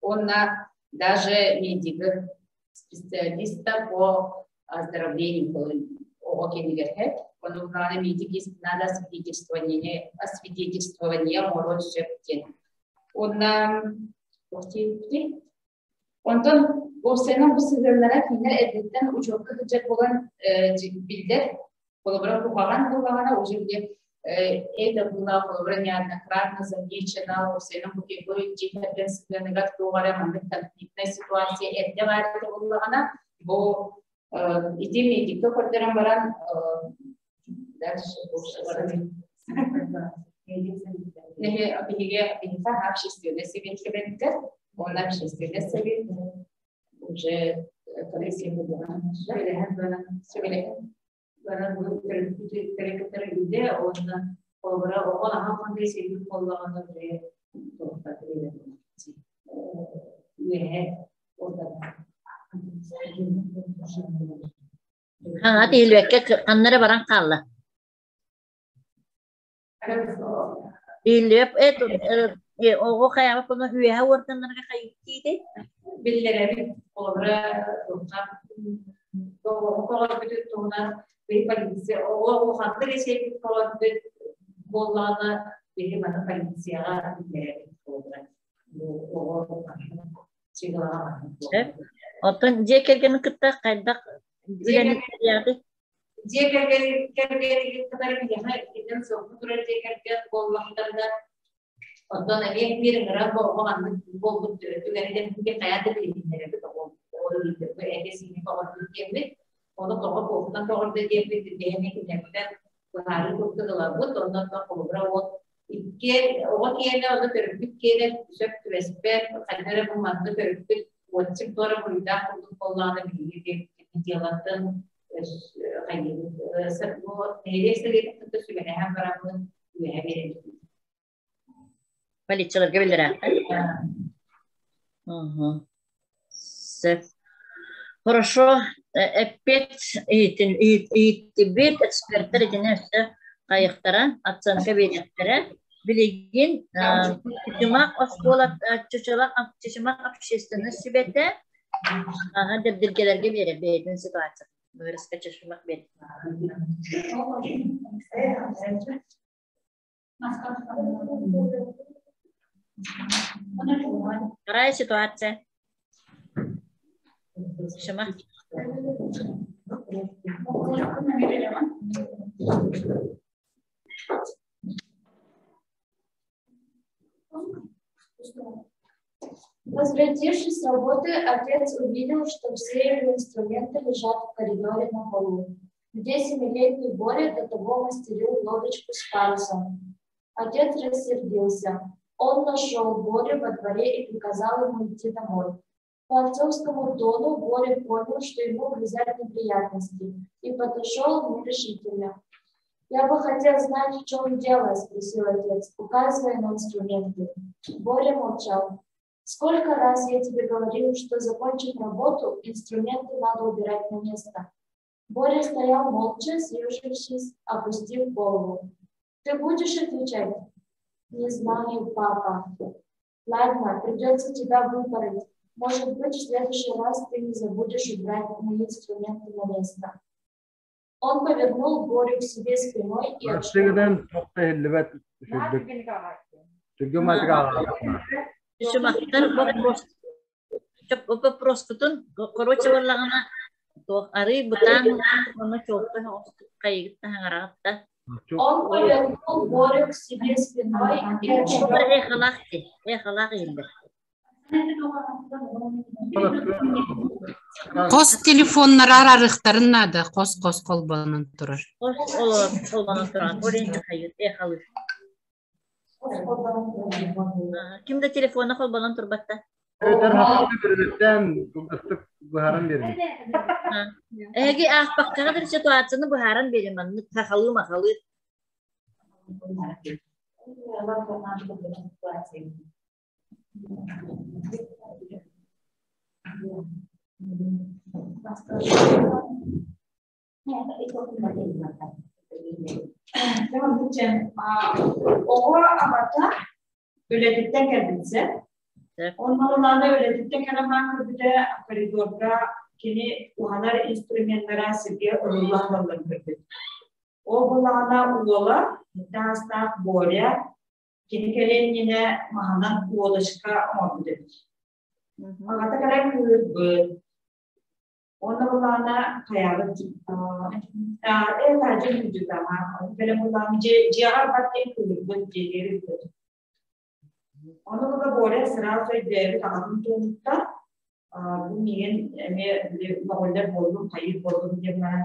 M: Уонна даже медигы, специалиста по оздоровлению оҕо кэмигэр Ону медик надо освидетельствование, освидетельствование оҥоруон сөп диэн. Уонна Онтон уопсайынан бу сыһыаннара кинилэр эрдэттэн учуокка сылдьар буолан биллэр. Холобура куһаҕан буоллаҕына уже где это было холобура неоднократно замечено, уопсайынан бу дьиэ кэргэн сыһыаныгар туох эрэ маннык конфликтная ситуация эрдэ баар этэ буоллаҕына, бу ити медикка көрдөрөн баран дальше биһиги биһиэхэ общественный совет кэлэнтэр, уонна общественный совет уже комиссия сүбэлэһэн баран сүбэлэһэн
N: баран бу төрөппүттэр үлэ уонна холобура оҕо аһа хондай сирбит буоллаҕына уже үөһэ
A: Хаҥа тиһилбэккэ ханна эрэ баран хаалла. Иһиллибэт оҕо хайаабат буолан үөһэ уорганнарга хайыктиитэй?
N: Биллэрэбит, холобура, оҕо туһунан биһи полиция оҕо улаханнык эсиэбит тоҕорбүт буоллаҕына биһи маны полицияҕа биллэрэбит холобура оҕо
A: Оттон дьиэ кэргэни кытта хайдах үлэни тэрийэҕитий?
N: Дьиэ кэргэнигин кытары биһиэхэ итинэн сылгы турар дьиэ кэргэн буоллахтарына, оттон эмиэ биир ыҥыран оҕо маннык буолбут түгэнигэр биһиги хайаан да билиһиннэрэбит оҕо эти-сиини тоҕордун диэммит, ону тоҕо туохтан тоҕордо диэммит биһиги кинилэртэн быһаарыы курдук ылабыт, оннуттан холобура уол иккиэн оҕо киэнэ ону төрөппүт киэнэ сөп түбэспэт, ханна эрэ бу манна төрөппүт уотчик туора буруйдаах курдук буоллаҕына биһиги дьыалатын нэһилиэк сэбиэтин кытта сүбэлэһэн бараммыт үөһэ биэрэбит.
A: Полицияларга биллэрээхтэр. Сөп. Хорошо. Эппиэт иһиттибит, эксперттэр итини өссө хайыхтара, оценка биэриэхтэрэ. Билигин Чычымах оскуола Чычымах общественнай сүбэтэ дэбдиргэлэргэ биэрэр бэйэтин ситуациятын. Вырыска Чычымах биэрэр. Вторая ситуация. Шима.
O: Возвратившись с работы, отец увидел, что все его инструменты лежат в коридоре на полу. где семилетний Боря до того мастерил лодочку с парусом. Отец рассердился. Он нашел Борю во дворе и приказал ему идти домой. По отцовскому тону Боря понял, что ему грозят неприятности, и подошел нерешительно. «Я бы хотел знать, в чем дело», – спросил отец, указывая на инструменты. Боря молчал. «Сколько раз я тебе говорил, что, закончив работу, инструменты надо убирать на место». Боря стоял молча, съежившись, опустив голову. «Ты будешь отвечать?» «Не знаю, папа». «Ладно, придется тебя выпороть. Может быть, в следующий раз ты не забудешь убрать мои инструменты на место». Он повернул Борю к себе спиной и
K: Арсыгынан тохта иһиллибэт үсүрдүк. Түргэн маатык
A: Түшүмахтар вопрос вопроскутун короче буоллаҕына туох арый бытаан ону чуолкай хайыгыт таһаҥараҕытта.
O: Он повернул Борю к себе спиной и
A: Эхалаах эхалаах иһиллэр.
I: Хос телефоннара арарыхтарын наада, хос-хос холбонон турар.
A: Хос олор холбонон турар. Ол хайыт эхалыыр. Ким да телефона холбонон турбатта.
K: Өтөр хапты бүрүлүттэн кылгастык быһааран биэрбит.
A: Эһиги аахпаккаҕа да ситуацияны быһааран биэрин маннык хахалыы-махалыы.
P: Оҕо абата үлэтиттэн кэлбитсэ. Онно үлэтиттэн кэлэн баан көрбүтэ коридорга кини уһанар инструменнара сиргэ ылыллан барыллан көрбүт. Ол буллаҕына уола таастаах Боря кини кэлиэн иннинэ маһынан уолочка оҥорбут эбит. Аҕата кэлэн кыырбыт. Уонна буллаҕына хайаабыт э таадьын күдьүтаҕа ону кэлэн буллаҕына дьиэҕэр бар диэн кыырбыт дьиэтигэр ыыппыт. Ону була Боря сразу өйдөөбүт аҕатын туонуттан бу миигин эмиэ били мөҕүллэр буоллум, хайыыр буоллум диэн баран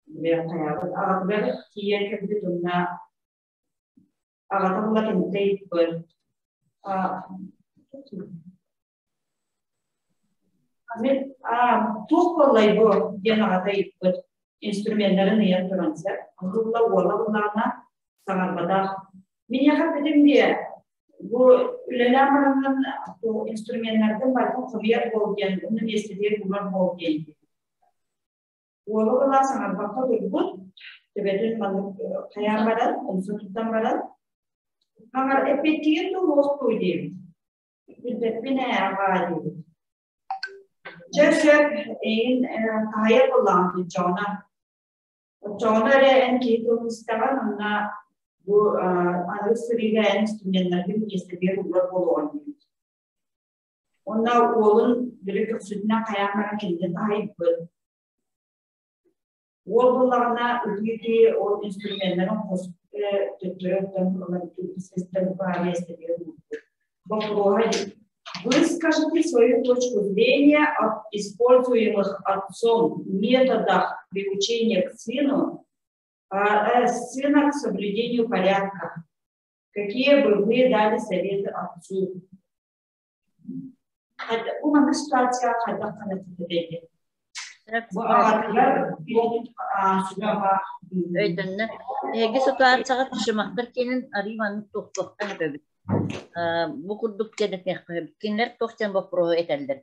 P: били хайаабыт аҕатыгар тиийэн кэлбит уонна аҕата була киниттэ ыйыппыт. Мин туох буоллай бу диэн аҕата ыйыппыт. Инструменнарын ыйан туран сөп. Ону була уола буллаҕына саҥарбатах. Миниэхэ эппитим диэ, бу үлэлээн бараннан инструменнаргын барытын хомуйар буол диэн, онно миэстэтигэр уурар буол диэн. Уола була саҥарбакка турбут, төбөтүн маннык хайаан баран, умса туттан баран, хаҥар эппиэттиир дуу, луохтуу диэбит. Билбэппин ээ, аҕаа диэбит. Чэ сөп, эйигин таһайар буоллаҕым дии, Оччоҕуна эрэ эн киһи тылын истэҕин уонна бу аныгы сырыыга эн инструменнаргын миэстэтигэр уурар буолуоҕун диэбит. Уонна уолун били көхсүтүнэн хайаан баран кинини таһайбыт. Уол буоллаҕына ытыы-ытыы ол инструменнарын хос төттөрү оттон ылан миэстэтигэр уурбут. Боппуруоһа Выскажите свою точку зрения об используемых отцом методах приучения к сыну, сына к соблюдению порядка. Какие бы вы дали советы отцу? Бу маннык ситуация хайдах ханатыты Бу аҕатыгар
A: Өйдөннө. Эһиги ситуацияҕа Шимахтар киэнин арыы маннык туохтуохтан эбэбит. Бу курдук диэн Кинилэр туох диэн боппуруоһу этэллэр.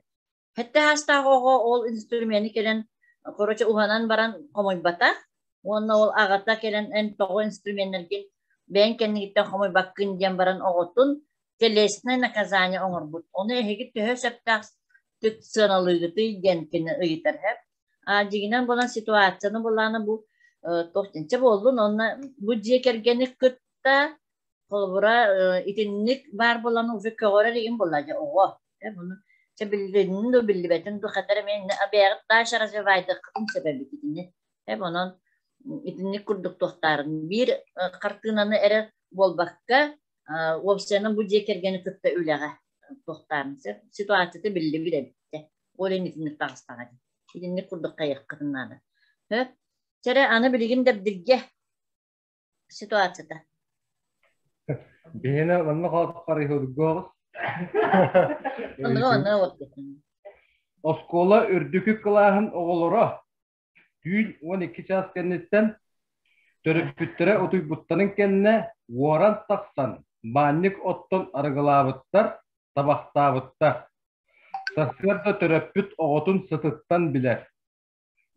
A: Хэттэ аастаах оҕо ол инструмены кэлэн, короче, уһанан баран хомуйбатах. Уонна ол аҕата кэлэн эн тоҕо инструменнэргин бэйэҥ кэннигиттэн хомуйбаккын диэн баран оҕотун телесное наказание оҥорбут. Ону эһиги төһө сөптөөх сыаналыыгытый диэн кини ыйытар. А дьиҥинэн буолан ситуацияны булааны бу туох диэн буоллун, онно бу дьиэ кэргэни кытта холобура итинник баар буолан уже көҕөрөр игин буолла дьэ оҕо. Буну чэ биллинин ду биллибэтин ду хатар эмиэ бэйэҕит дальше развивайдаххытын сөп эбит итини. Онон итинник курдук туохтаарын биир хартыынаны эрэ буолбакка уопсайынан бу дьиэ кэргэни кытта үлэҕэ туохтаарын сөп ситуацията биллибит эбит ол иһин итинник таҕыстаҕа дии итинник курдук хайыаххытын наада сөп. Чэрэ аны билигин Дэбдиргэ ситуацията.
K: Биһиэнэ манна харыһыыргоҕус.
A: Онно онно вот.
K: Оскуола үрдүкү кылааһын оҕолоро түүн 12 чаас кэнниттэн төрөппүттэрэ утуйбуттарын кэннэ уоран тахсан баанньык оттон арыгылаабыттар, табахтаабыттар. Сарсыарда төрөппүт оҕотун сытыттан билэр.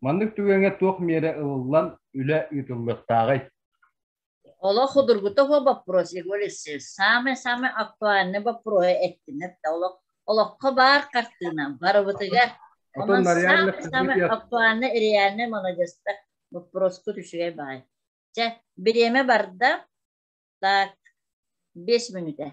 K: Маннык түгэҥҥэ туох миэрэ ылыллан үлэ ыытыллыахтааҕый?
A: Олох судургута суох вопрос, Егор Алексеевич. Самый-самый актуальный вопроһу эттинэр да олох олоххо баар хартыына барыбытыгар.
K: Оттон
A: Онон
K: Марианна
A: самый-самый актуальный реальный молодежка вопроскут үчүгэй баҕайы. Чэ, бириэмэ барда. Так, 5 мүнүүтэ.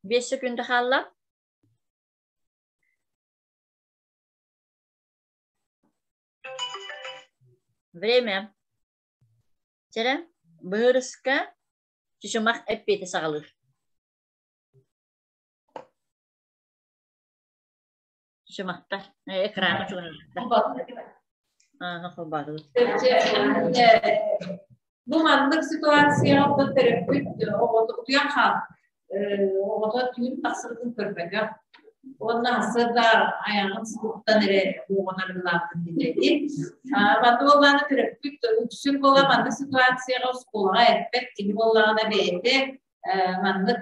A: 5 секунда хаалла. Время. Чэрэ, быһырыска чучумах эппиэти саҕалыыр. Чучумахтар. Экраны чугаһырдар. Ааха, холбаатыбыт.
M: Бу маннык ситуацияҕа төрөппүт оҕото утуйан хаал оҕото түүн тахсыбытын көрбөтөх уонна сарсыарда айаҕын сытыттан эрэ буоҕун арыылаабытын билэбит. Манна буоллаҕына төрөппүт үксүн буола маннык ситуацияҕа оскуолаҕа эппэт кини буоллаҕына бэйэтэ маннык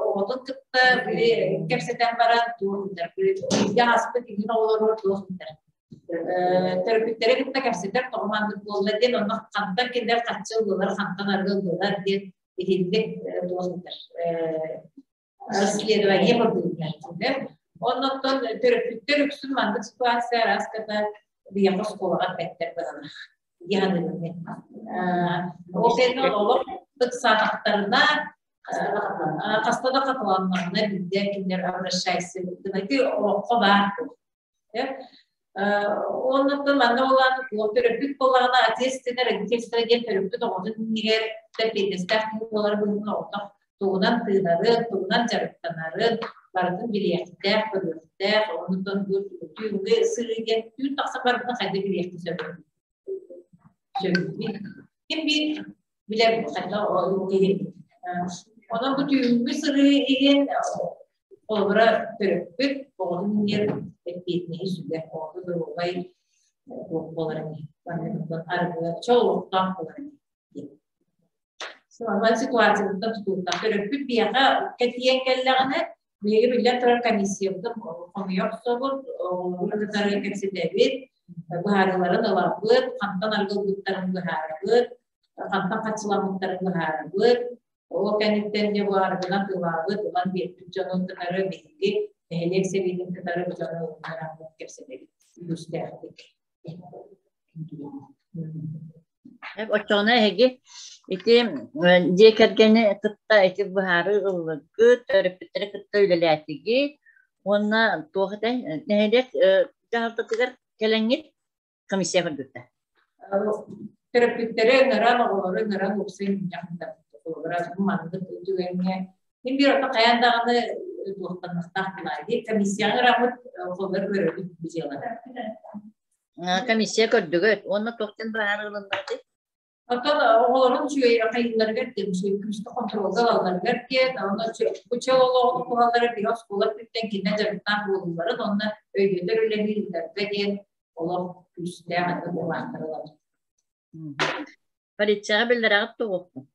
M: оҕотун кытта били кэпсэтэн баран туох ыытар бииргэ ааспыт иҥин оҕолоругар туох ыытар төрөппүттэри кытта кэпсэтэр тоҕо маннык буолла диэн онно хантан кинилэр харчы ыллылар хантан арыгы ыллылар диэн итинник туох ыытар расследование көрдүүрдэр. Оннуттан төрөппүттэр үксүн маннык ситуация араас ката биһиэхэ оскуолаҕа эппэттэр быһалаах диһаныгын. Ол кэннэ олох ыксаатахтарына хаста да хатыланнаҕына биирдэ кинилэр обращайся гынайты олоххо баар Оннуттан манна буолан төрөппүт буоллаҕына ответственное родительство диэн төрөппүт оҕотун иннигэр эппиэтинэстээх киһи буолар быһыытынан оҕото тугунан тыынарын, тугунан дьарыктанарын барытын билиэхтээх, көрүөхтээх, оннуттан бу түүҥҥү сырыы диэн түүн тахсан барбытын хайдах билиэххэ сөбүй? Ким биир билэр хайдах киһи. Онон бу түүҥҥү сырыы иһин Холобура, төрөппүт оҕотун иһигэр эппиэтинэһи сүгэр, оҕото доруобай буолар ини, арыгы чөл олохтоох буолар ини диэн. Сылабай ситуациятыттан тутулуктаах. Төрөппүт биһиэхэ кэтийэн кэллэҕинэ, биһиги биллэн турар комиссиябытын хомуйа охсобут, оҕолору кытары кэпсэтэбит, быһаарыыларын ылабыт, хантан арыгы ылбыттарын быһаарабыт, хантан хаччыламмыттарын быһаарабыт, Ол кэнниттэн дьэ бу арыгынан тылаабыт, ылан биэрбит дьонун кытары биһиги нэһилиэк сэбиэтин кытары бу дьону ылыннараммыт кэпсэтэбит үгүстээхтик.
A: Оччоҕуна эһиги ити дьиэ кэргэни кытта ити быһаарыы ыллыгыт, төрөппүттэри кытта үлэлээтигит уонна туох этэй нэһилиэк дьаһалтатыгар кэлэҥҥит комиссия көрдүттэ.
M: Төрөппүттэри ыҥыран, оҕолору ыҥыран уопсай мунньах ыытар. Маннык түгэҥҥэ мин биир ото хайаан даҕаны туохтаныахтаах буолаа комиссияҕа ыҥыраммыт оҕолор көрөбүт бу дьыаланы.
A: Комиссия көрдүгүт уонна туохтан быһаарылыннаргыт?
M: Оттон оҕолорун үчүгэй хайыыларыгар диэн үчүгэй күүскэ хонтуруолга ылалларыгар диэн, онно бу чөл олоҕун туһаллара биир оскуола өттүттэн кинилэр дьарыктаах буолууларын уонна өйдөтөр үлэни ыытарга диэн олох күүстээх аны буолаахтар ылабыт.
A: Полицияҕа биллэрэҕит тугу?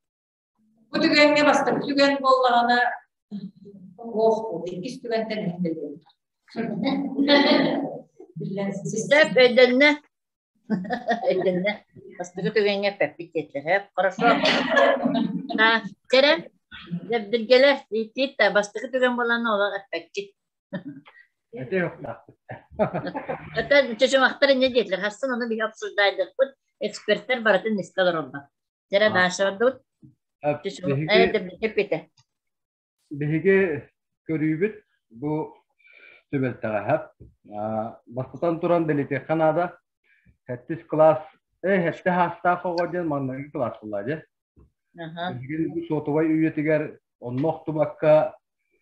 M: Бу түгэҥҥэ бастакы түгэн буоллаҕына ох иккис түгэнтэн иһин биллэбит.
A: Сөп өйдөннө. Өйдөннө. Бастакы түгэҥҥэ эппэппит диэтилэр. Хорошо. Кэрэ, дэбдиргэлэр, ииттиит да бастакы түгэн буолан олох эппэккит. Это чочумахтар инньэ диэтилэр. Хассан ону биһи обсуждайдахпыт. Эксперттэр барытын истэ олороллор. Дьэрэ Даша бардыбыт. Эппитэ.
K: Биһиги көрүүбүт бу түбэлтэҕэ сөп. Бастатан туран бэлиэтиэххэ наада. Сэттис кылаас, сэттэ саастаах оҕо диэн маҥнайгы кылаас буолла дьэ. Билигин бу суотабай үйэтигэр онно охтубакка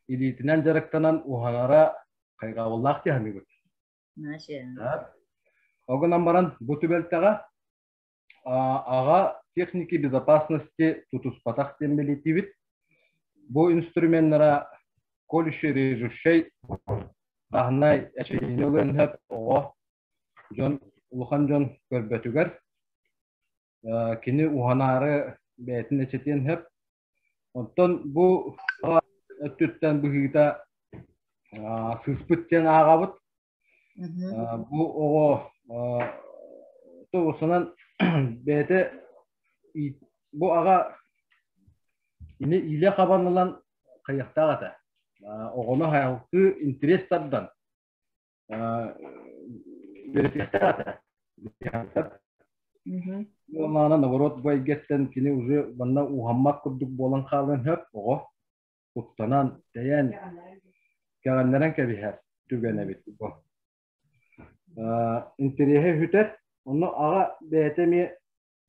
K: илиитинэн дьарыктанан уһанара хайҕабыллаах дии саныыбыт. Ол гынан баран бу түбэлтэҕэ Аҕа техники безопасности тутуспатах диэн бэлиэтиибит. Бу инструменнара колющий режущай таһынай эчэйиини ылыан сөп оҕо дьон улахан дьон көрбөтүгэр кини уһанаары бэйэтин эчэтиэн сөп. Оттон бу өттүттэн быһыыта сыыспыт диэн ааҕабыт. Бу оҕо тоҕусунан бэйэтэ бу аҕа ини иилэ хабан ылан хайыахтаах этэ. Оҕону хайалкыы интерес тардан үөрэтиэхтээх этэ. Уонна наоборот бу эйгэттэн кини уже манна уһаммат курдук буолан хаалыан сөп оҕо. куттанан, тэйэн, кэҕиннэрэн кэбиһэр түгэн эбит бу. Интэриэһэ үһүтэр, онно аҕа бэйэтэ эмиэ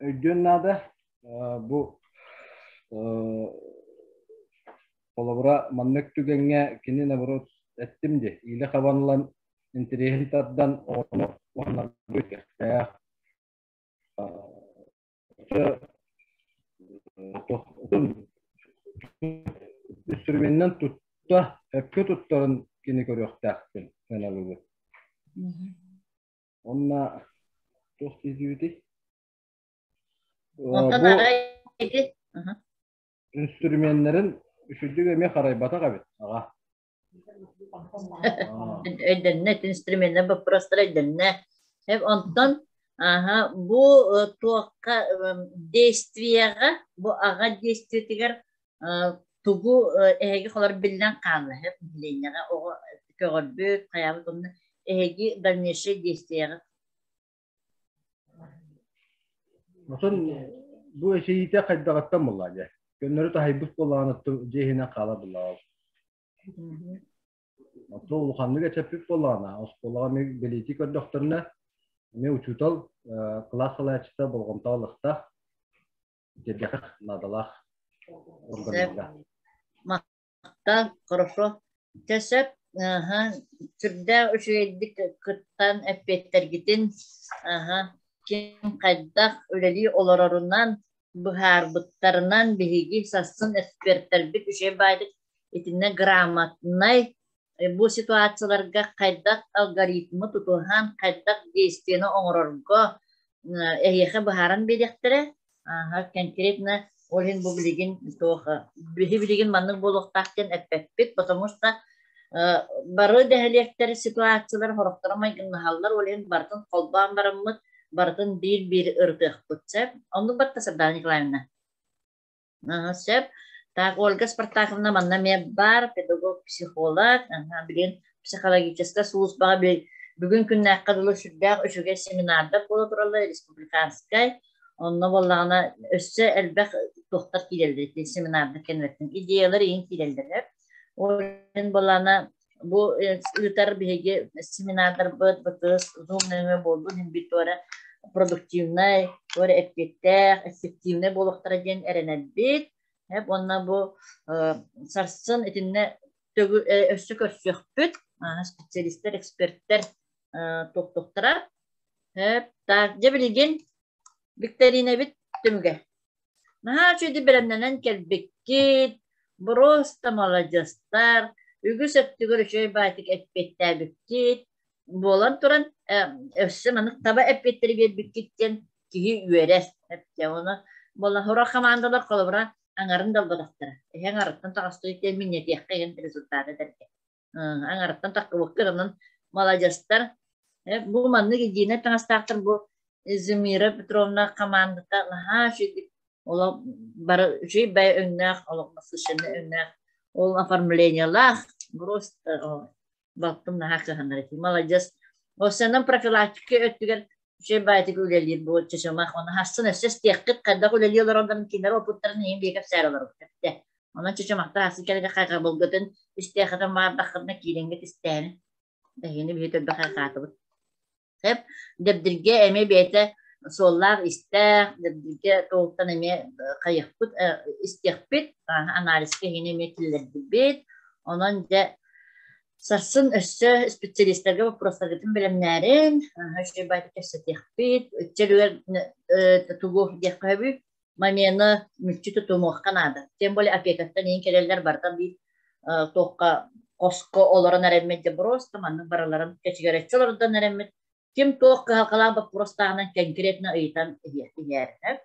K: өйдүөн наада. Бу холобура маннык түгэҥҥэ кини наоборот эттим дии, иилэ хабан ылан интэриэһин тардан оҕону уһанарга кэхтээх Инструменынан тутта, өпкө туттарын кини көрүөхтээхпин сыаналыыбын. Онно туох диибитий?
A: Онтон
K: Бу
A: арай ити
K: инструменнарын үчүгдүк эмиэ харайбатах эбит аҕа.
A: Өйдөннө, инструменнар боппуруостара өйдөннө. Онтон аха бу туохха действиеҕа, бу аҕа действиетигэр тугу эһиги холор биллэн хаалла нэһилиэнньэҕэ оҕо көҕөрбүт, хайаабыт онно эһиги дальнейшее действиеҕа
K: Оттон бу эчэйиитэ хайдаҕыттан буолла дьэ? Көннөрү таһыйбыт буоллаҕына дьиэ иһинэн хаалар буоллаҕа. Оттон улаханнык эчэппит буоллаҕына, оскуолаҕа эмиэ бэлиэтии көрдөхтөрүнэ, эмиэ учуутал, кылаас салайааччыта болҕомтоҕо ылыахтаах, дьэргэхэх наадалаах органнарга.
A: Махтал, хорошо. Чэ сөп, аха, сүрдээх үчүгэйдик кыттан эппиэттэргитин, аха, ким хайдах үлэлии олорорунан быһаарбыттарынан биһиги сарсын экспертэрбит үчүгэй баайдык итиннэ грамотнай бу ситуацияларга хайдах алгоритмы тутуһан хайдах действиены оҥорорго эһиэхэ быһааран биэриэхтэрэ. Конкретно ол иһин бу билигин туох биһи билигин маннык буолуохтаах диэн эппэппит, потому что бары дэһэлиэктэр ситуациялар сорохторо майгыннаһаллар, ол иһин барытын холбоон бараммыт барытын биир-биир ырытыахпыт сөп. Оннук батта Сардана Николаевна? Сөп. Так, Ольга Спартаковна манна эмиэ баар, педагог-психолог, билигин психологическай сулууспаҕа бүгүн күннээххэ дылы сүрдээх үчүгэй семинардар буола тураллар республиканскай. Онно буоллаҕына өссө элбэх туохтар киирэллэр ити семинардар кэнниттэн идеялар иһин киирэллэр. Ол иһин буоллаҕына бу ыытар биһиги семинардарбыт БТС Zoom нөҥүө буоллун иһин биир туора продуктивнай, туора эппиэттээх, эффективнай буолуохтара диэн эрэнэрбит. Уонна бу сарсын итиннэ өссө көрсүөхпүт специалистар, эксперттэр туохтуохтара. Так, дьэ билигин викторинабыт түмүгэ. Наһаа үчүгэйдик бэлэмнэнэн кэлбиккит, просто маладьыастар, үгүс өттүгэр үчүгэй баайтык эппиэттээбиккит, буолан туран өссө маннык таба эппиэттэри биэрбиккит диэн киһи үөрэр. Эптэ ону буолла сорох хамаандалар холобура аҥарын да ылбатахтара. Эһэ аҥарыттан таҕыстыы диэн минньэтиэххэ иһин результаты этэргэ. Аҥарыттан таххыбыккыт онон маладьыастар. Бу маннык едиинэй таҥастаахтар бу Земира Петровна хамаандата наһаа үчүгэй олох бары үчүгэй бэйэ өҥнөөх олох насыщенный өҥнөөх ол оформлениелаах просто балтым наһаа кыһанар этим маладьыас Осенан профилактика өттүгэр үчүгэй баайытык үлэлиир бу чычымах оны хассын өссө истиэххит хайдах үлэлии олороллорун кинилэр опыттарын иһин биэкэп сээр олоробут эптэ Онон чычымахтар асы кэлгэ хайҕабылгытын истиэххитин баардаххытына киирэҥҥит истээни. Эһигини биһи төрдө хайҕаатыбыт. Сөп. Дэбдиргэ эмиэ бэйэтэ суоллаах истээх, дэбдиргэ туолтан эмиэ хайыхпыт, истиэхпит, анализка эһигини эмиэ киллэрдибит. Онон дьэ сарсын өссө специалистарга вопростаргытын бэлэмнээрин, үчүгэй баайдык кэпсэтиэхпит. Ычча тугу диэххэ сөбүй? Момены мүччү тутумуохха наада. Тем более опекаттан иһин кэлэллэр барыта биир туохха хоско олорон эрэммит дьэ просто маннык барыларын кэчигэрэччи олордон эрэммит ким туох кыһалҕалаах боппуруостааҕынан конкретно ыйытан иһиэхтиһээр.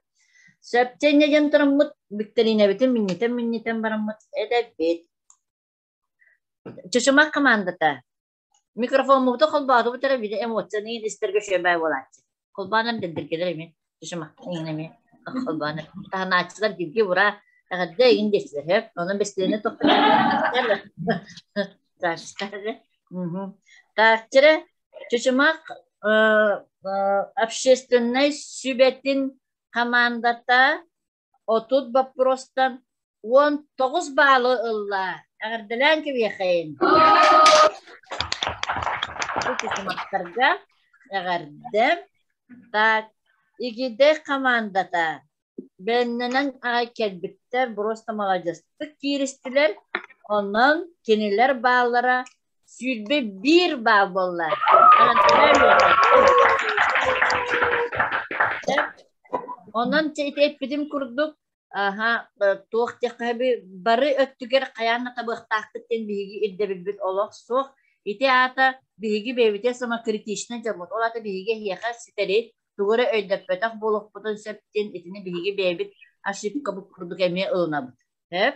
A: Сөптенне диэн тураммыт викторинабытын минньитэн-минньитэн бараммыт эдэбит. Чычымах командата Микрофоммуту холбоотубут эрэ били эмоцияны истэргэ үчүгэй буолааччы. Холбоонор дэндиргэлэр эмиэ чычымахтан эмиэ холбоонор таһынааччылар бииргэ ура эҕэрдэ игин диэччилэр һөп онон бэстилиэнэ Тааччыра Чычымах общественнай сүбэтин хамаандата 30 боппуруостан 19 баалы ылла. Эҕэрдэлээн кэбиэхэйин. Бу кусуматтарга эҕэрдэ. Так, Игидэй хамаандата бэлэмнэнэн аҕай кэлбиттэр, просто маладьыастык кииристилэр. Онон кинилэр бааллара 21 баал буолла. Онон ити эппитим курдук, аха, туох диэххэ бары өттүгэр хайаан да табыахтаахпыт диэн биһиги ирдэбилбит олох суох. Ити аата биһиги бэйэбитэ самокритичнай дьоммут. Ол аата биһиги эһиэхэ ситэри тугу эрэ өйдөппөтөх буолуохпутун сөп диэн итини биһиги бэйэбит ошибкабыт курдук эмиэ ылынабыт. Сөп?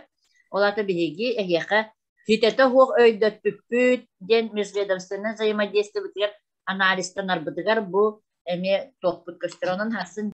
A: Ол аата биһиги эһиэхэ ситэтэ суох өйдөппүппүт диэн межведомственнай взаимодействиебытыгар анализтанарбытыгар бу эмиэ туохпут көстөр. Онон харсын